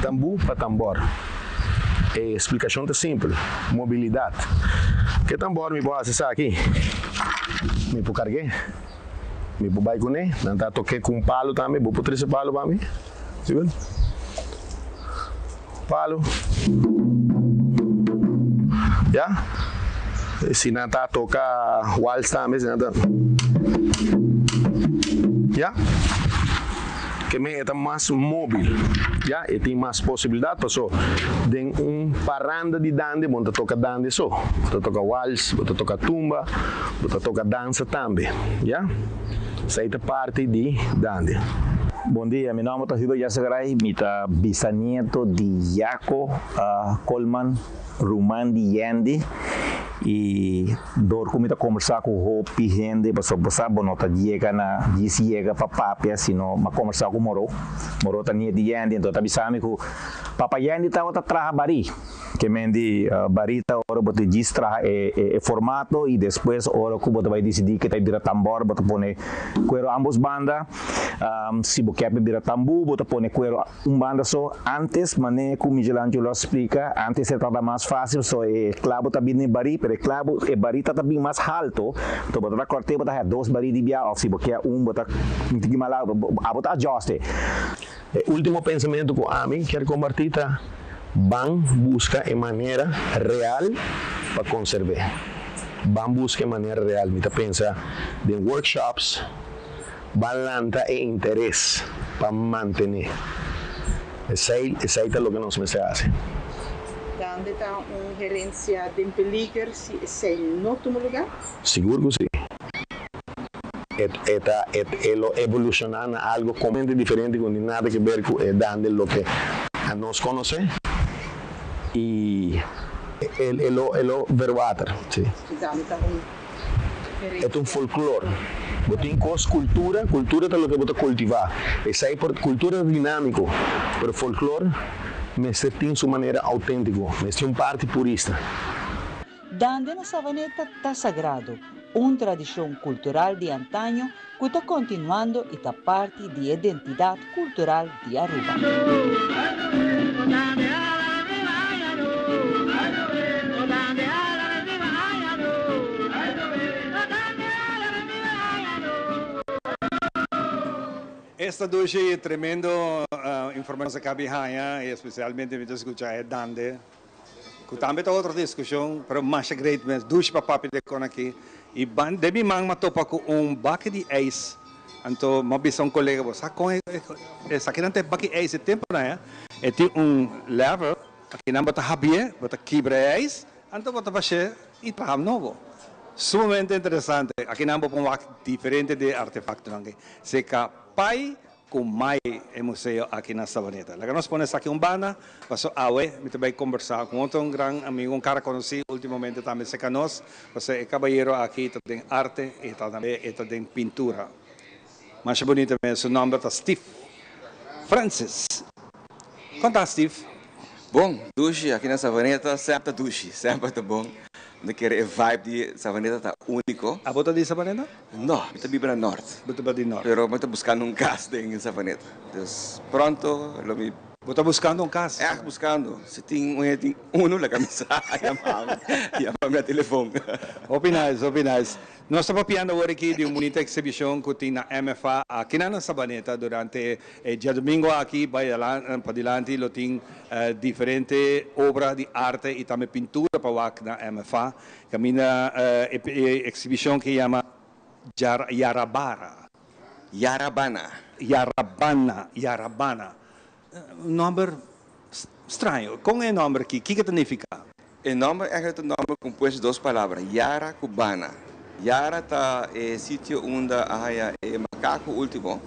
tambú pa tambor? E splikashon ta simpel, mobilidat. Ke tambor mi por hasi esaki? Mi por karg'é. Mi por bai kuné. Nan ta tok'é ku un palu tambe. Bo por trese palu pa mi? Sibel? Palu. Ya? Si nan ta toka wals tambe, si nan ta. Ya? Ke men e ta mas móbil. Ya? E tin mas posibilidat paso den un paranda di dande bo no ta toka dande so. Bo ta toka wals, bo ta toka tumba. Bo ta toka dansa tambe, ya? Esei ta parti di dande. Bon dia, mi nomber ta Hubert Yasegaray, mi ta bisanieto di Jaco Koolman, ruman di Yandy, y dor cu mi ta combersa cu hopi hende, pasobra bo sa bo no ta yega na djis yega pa papia, sino mi a combersa cu Moro, Moro ta niet di Yandy, enton e ta bisa mi cu papa Yandy tabata traha bari. Ke men di barita ora bo ta djis traha e formato y despues ora cu bo ta bay dicidi ke ta bira tambor bo ta pone cuero ambos banda. Si bo kier pa bira tambu bo ta pone cuero un banda so. Antes mane cu Michelangelo a splica antes e tabata mas facil so e clabo ta bini bari pero e clabo e barita ta bin mas halto enton bo ta ta corte bo ta haya dos bari di bia of si bo kier un bo ta un tiki mas largo abo ta adjuste. E ultimo pensamentu ku ami kier kompartí ta, Ban buska e manera real pa konserv'é. Ban buska e manera real. Mi ta pensa den workshops, ban lanta e interes pa mantené. Esei, esei ta loke nos mester hasi. Dande ta un herensia den peliger si esei no tuma lugá? Sigur ku si. E ta e lo evoluciona na algo completamente diferente cu no tin nada que ver cu e dande loke nos conoce y e lo e lo verwater si. E ta un folklor. Bo tin cos cultura, cultura ta loke bo ta cultiva. Esey por cultura ta dinamico, pero folklor mester tin su manera autentico, mester tin un parti purista. Dande na Savaneta ta sagrado, un tradishon kultural di antaño ku ta kontinuando i ta parti di e identidat kultural di Aruba. Esta dushi tremendo informacion a cabi haña y especialmente mi ta scucha e dande. Cu tambe ta otro discusion, pero masha great mes. Dushi pa papia de con aki. Y ban den mi man m'a topa cu un baki di ijs. Anto m'a bisa un colega, bo sa con esakinan ta e baki ijs e temponan ya. E tin un lever, akinan bo ta habié, bo ta kibra e ijs, anto bo ta bash'é y traha nobo. Sumamente interesante. Aki nan bo por wak diferente di e artefactonan aki. Seca Pai cu Mai e museo aki na Sabaneta. Laga nos pone esaki un banda, paso awe mi ta bay combersa cu otro un gran amigo, un cara conoci ultimamente tambe seca nos, pasobra e cabayero aki ta den arte y ta tambe e ta den pintura. Masha bunita mes, su nomber ta Steve Francis. Con ta Steve? Bon, dushi, aki na Savaneta semper ta dushi, semper ta bon. Mi ta kere e vibe di Savaneta ta unico. Abo ta di Savaneta? No, mi ta biba na Nort. Bo ta biba di Nort. Pero mi ta buscando un cas den Savaneta. Dus pronto lo mi. Bo ta buscando un cas? Echt buscando. Si tin un hende tin uno laga mi sa, yama mi, yama mi na telefon. Hopi nice, hopi nice. Nos ta papiando awor aki di un bunita exhibicion cu tin na MFA aki na Sabaneta durante e diadomingo aki bay padilanti lo tin diferente obra di arte y tambe pintura pa wak na MFA. Caminda e exhibicion ke yama Yarabara. Yarabana. Yarabana, Yarabana. Un nomber straño. Con e nomber aki? Kiko ta nifica? E nomber eigenlijk ta un nomber compuesto di dos palabra, Yara cu Bana. Yara ta e sitio unda a haya e macaco ultimo.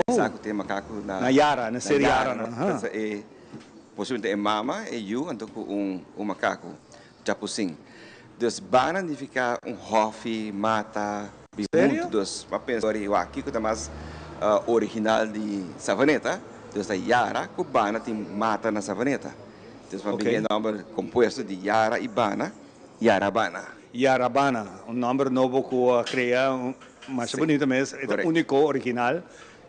Oh. Sa cu tin e macaco na. Na Yara, na Ser Yara. Na Yara. E, posiblemente e mama, e yu, anto cu un macaco. Chapusin. Dus bana nifica un hofi, mata, bi Serio? hunto. Dus m'a pensa ori wak kico ta mas original di Savaneta. Dus ta Yara cu Bana tin mata na Savaneta. Dus m'a bini e nomber compuesto di Yara y Bana, Yarabana. Yarabana, un nomber nobo cu a crea, masha bunito mes, e ta unico, original.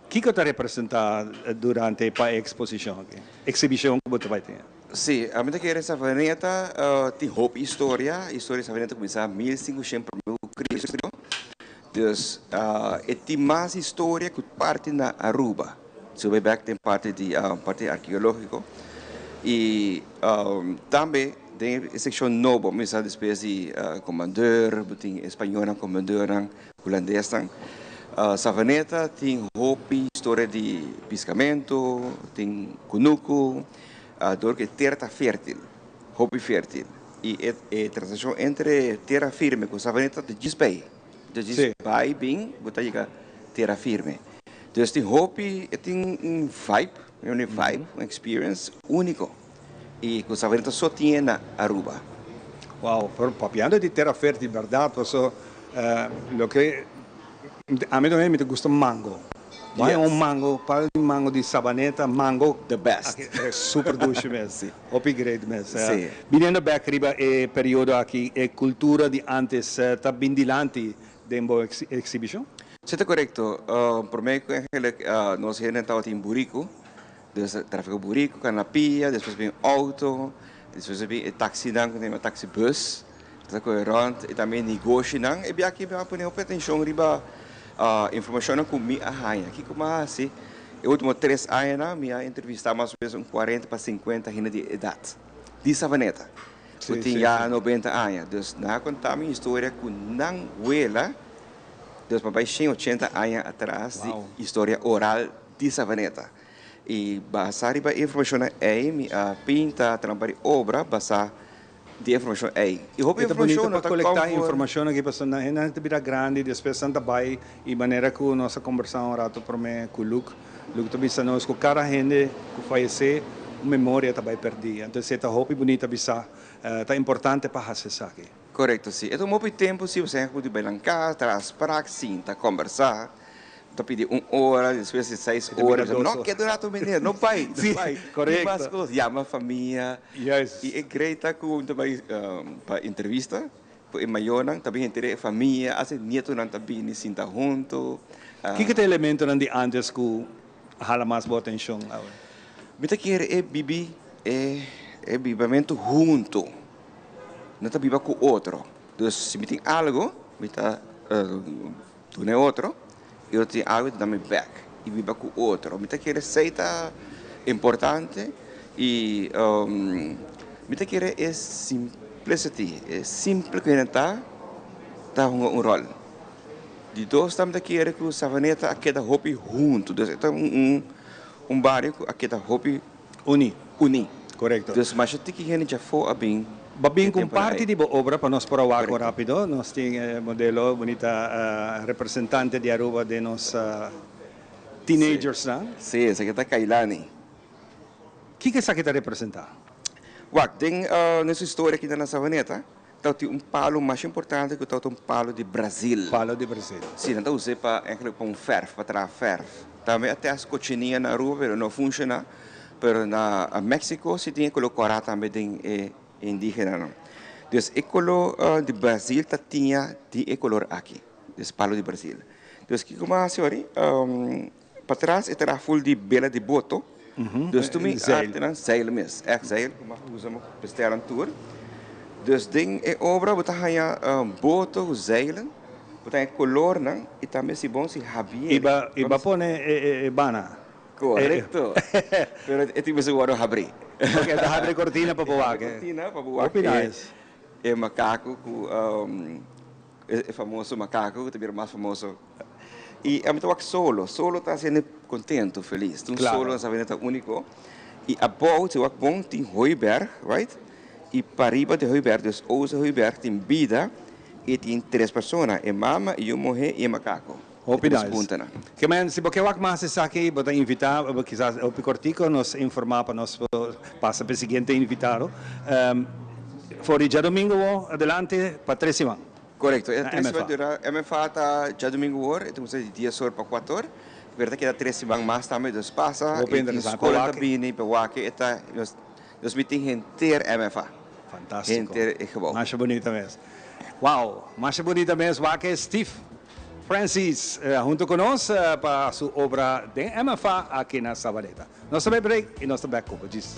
Kico ta representa durante pa e exposicion aki, exhibicion cu bo ta bay tin? Sí, ami ta kere Savaneta tin hopi historia. Historia di Savaneta kuminsá mil sinkushen promé ku Cristo. Dus e tin mas historia ku parti na Aruba. Si bo bai bèk den parti di parti arkeológiko. I tambe den e sekshon nobo, mi sa despues di Commandeur, bo tin e spañolnan, Commandeurnan, hulandesnan. Savaneta tin hopi historia di piskamentu, tin kunuku. Dor ku e tera ta fértil, hopi fértil, i e e transakshon entre tera firme ku Savaneta ta djis bai, ta djis bai bin bo ta yega tera firme. Dus tin hopi, e tin un vibe, un vibe, un experience úniko i ku Savaneta so tin e na Aruba. Wow, pero papiando di tera fértil bèrdat paso loke Ami tambe mi ta gusta mango. Bai un mango, pal di mango di Sabaneta, mango. The best. Super dushi mes. Hopi great mes. Biniendo bek riba e periodo aki, e cultura di antes ta bin dilanti den bo exhibicion? Si ta corecto. Prome cu eigenlijk nos hende tabatin burico, dus trafico burico, cana pia, despues bin auto, despues bin e taxinan cu ta yama taxi bus. Ta kohe rònt i tambe negoshinan. E biaha aki mi a pone hopi atenshon riba informashonnan ku mi a haña. Kiko mi a hasi? E último tres añanan mi a entrevistá mas o menos un kuarenta pa sinkuenta hende di edat di Savaneta ku tin ya nobenta aña. Dus nan a konta mi historia ku nan wela, dus mi a bai shen ochenta aña atras di historia oral di Savaneta. I basá riba e informashonnan ei mi a pinta trampa di obra basá Di informashon ei. I hopi E ta bunita informashon no pa ta kolektá kom for. informashon aki pasobra nan hendenan ta bira grandi despues nan ta bai i manera ku nos a kombersá un ratu promé ku Luke, Luke ta bisa nos ku kada hende ku fayesé un memoria ta bai pèrdí. Entonces e ta hopi bunita bisa, ta importante pa hasi esaki. Korekto si. E tuma hopi tempu si bo ku di bai nan kas, traha afsprak, sinta, kombersá. Ta pidi un ora, despues di seis ora, bisa, no keda un rato meneer, no bai, no bai. Korekto. Mas kos, yama famia. Juist. I e great ta ku ta bai pa entrevista ku e mayornan, ta bin henter e famia, asta e nietonan ta bini sinta huntu. Kiko ta e elementonan di antes ku hala mas bo atenshon awe? Mi ta kere e bibi e e bibamentu huntu, no ta biba ku otro. Dus si mi tin algu, mi ta. Duna e otro, i otro tin algu ta dami bek i biba ku otro. Mi ta kere esei ta importante i mi ta kere e simplicity, e simple ku hende ta, ta hunga un ròl. Di dos ta mi ta kere ku Savaneta a keda hopi huntu, dus e ta un bario ku a keda hopi Uní. Uní. Korekto. Dus masha tiki hende djafó a bin. Bo a bin ku un parti di bo obra pa nos por a wak rapido. Nos tin e modelo bunita representante di Aruba den nos teenagersnan. Sí, esaki ta Kailani. Kiko esaki ta representá? Wak, den nos historia aki na Savaneta, tabatin un palu masha importante ku tabata un palu di Brazil. Palu di Brazil. Sí, nan ta us'é pa eigenlijk pa un fèrf, pa traha fèrf. Tambe a tèst kochinilla na Aruba pero no funshoná. Pero na Mexico si tin e koló kòrá tambe den e indígenanan. Dus e koló di Brazil ta tiña di e kolor aki, dus palu di Brazil. Dus kiko mi a hasi ori? Patras e traha ful di bela di boto, dus tur mi artenan, zeil mes, ègt zeil ku mi a usa mi besteran tur. Dus den e obra bo ta haña boto ku zeilen, bo ta haña kolornan i tambe si bon si habié. I bo a pone e bana? Korekto, pero e tin mester wòrdu habrí. Ok, ta habri kortina pa bo wak. Habri kortina pa bo wak e makaku ku e famoso makaku ku ta bira mas famoso. I ami ta wak solo, solo ta hasi hende kontentu, felis. Tin un solo na Savaneta ta úniko. I abou, si wak bon, tin hooiberg, right? I pariba di hooiberg, dus oost di hooiberg, tin bida i tin tres persona, e mama, e yu muhé i e makako. Hopi nice. Ke men, si bo ke wak mas esaki, bo ta invitá, kisas hopi kortiko nos informá pa nos por pasa pa e siguiente invitado. For di djadomingo wou adelante pa tres siman. Korekto, e tres siman dura, MFA ta djadumingu wor, e ta kuminsá di dies or pa kuater or, pero ta keda tres siman mas tambe, dus pasa Hopi i tin interesante. skol ta bini pa wak e ta, nos nos miti henter MFA. Fantástiko. Henter e gebou. Masha bunita mes. Wow, masha bunita mes wak e Steve Francis hunto ku nos pa su obra den MFA aki na Sabaneta. Nos ta bai break i nos ta bek ku bo djis.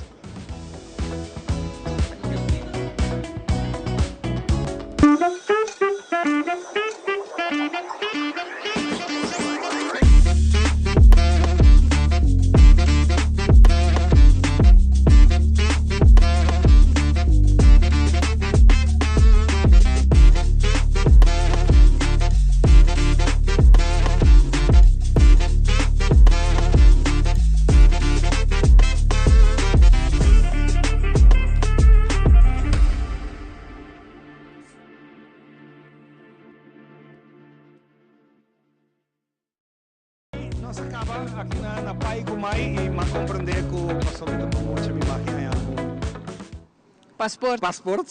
Nos a caba aki na na pai cu mai y m'a comprende cu pasobra mi ta mucha mi maki haña un Paspoort. Paspoort.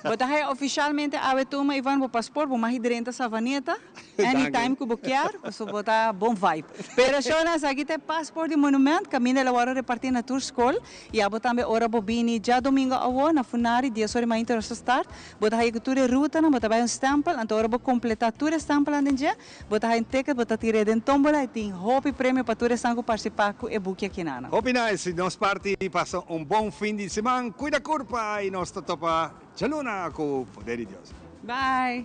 Bo ta haya oficialmente awe tuma Ivan bo paspoort bo mag drenta Savaneta anytime cu bo kier pasobra bo ta bon vibe. Pero shona esaki ta e paspoort di monument caminda el a worde reparti na tur school y abo tambe ora bo bini djadomingo awo na Funari dies ora y mainta nos ta start bo ta haya cu tur e rutanan bo ta bay un stempel anto ora bo completa tur e stempelnan den dje Bo ta haña ticket, bo ta tir'é den tómbola i tin hopi premio pa tur esnan ku partisipá ku e buki akinanan. Hopi nice di nos parti, pasa un bon fin di siman, kuida kurpa i nos ta topa djaluna ku poder di Dios. Bye!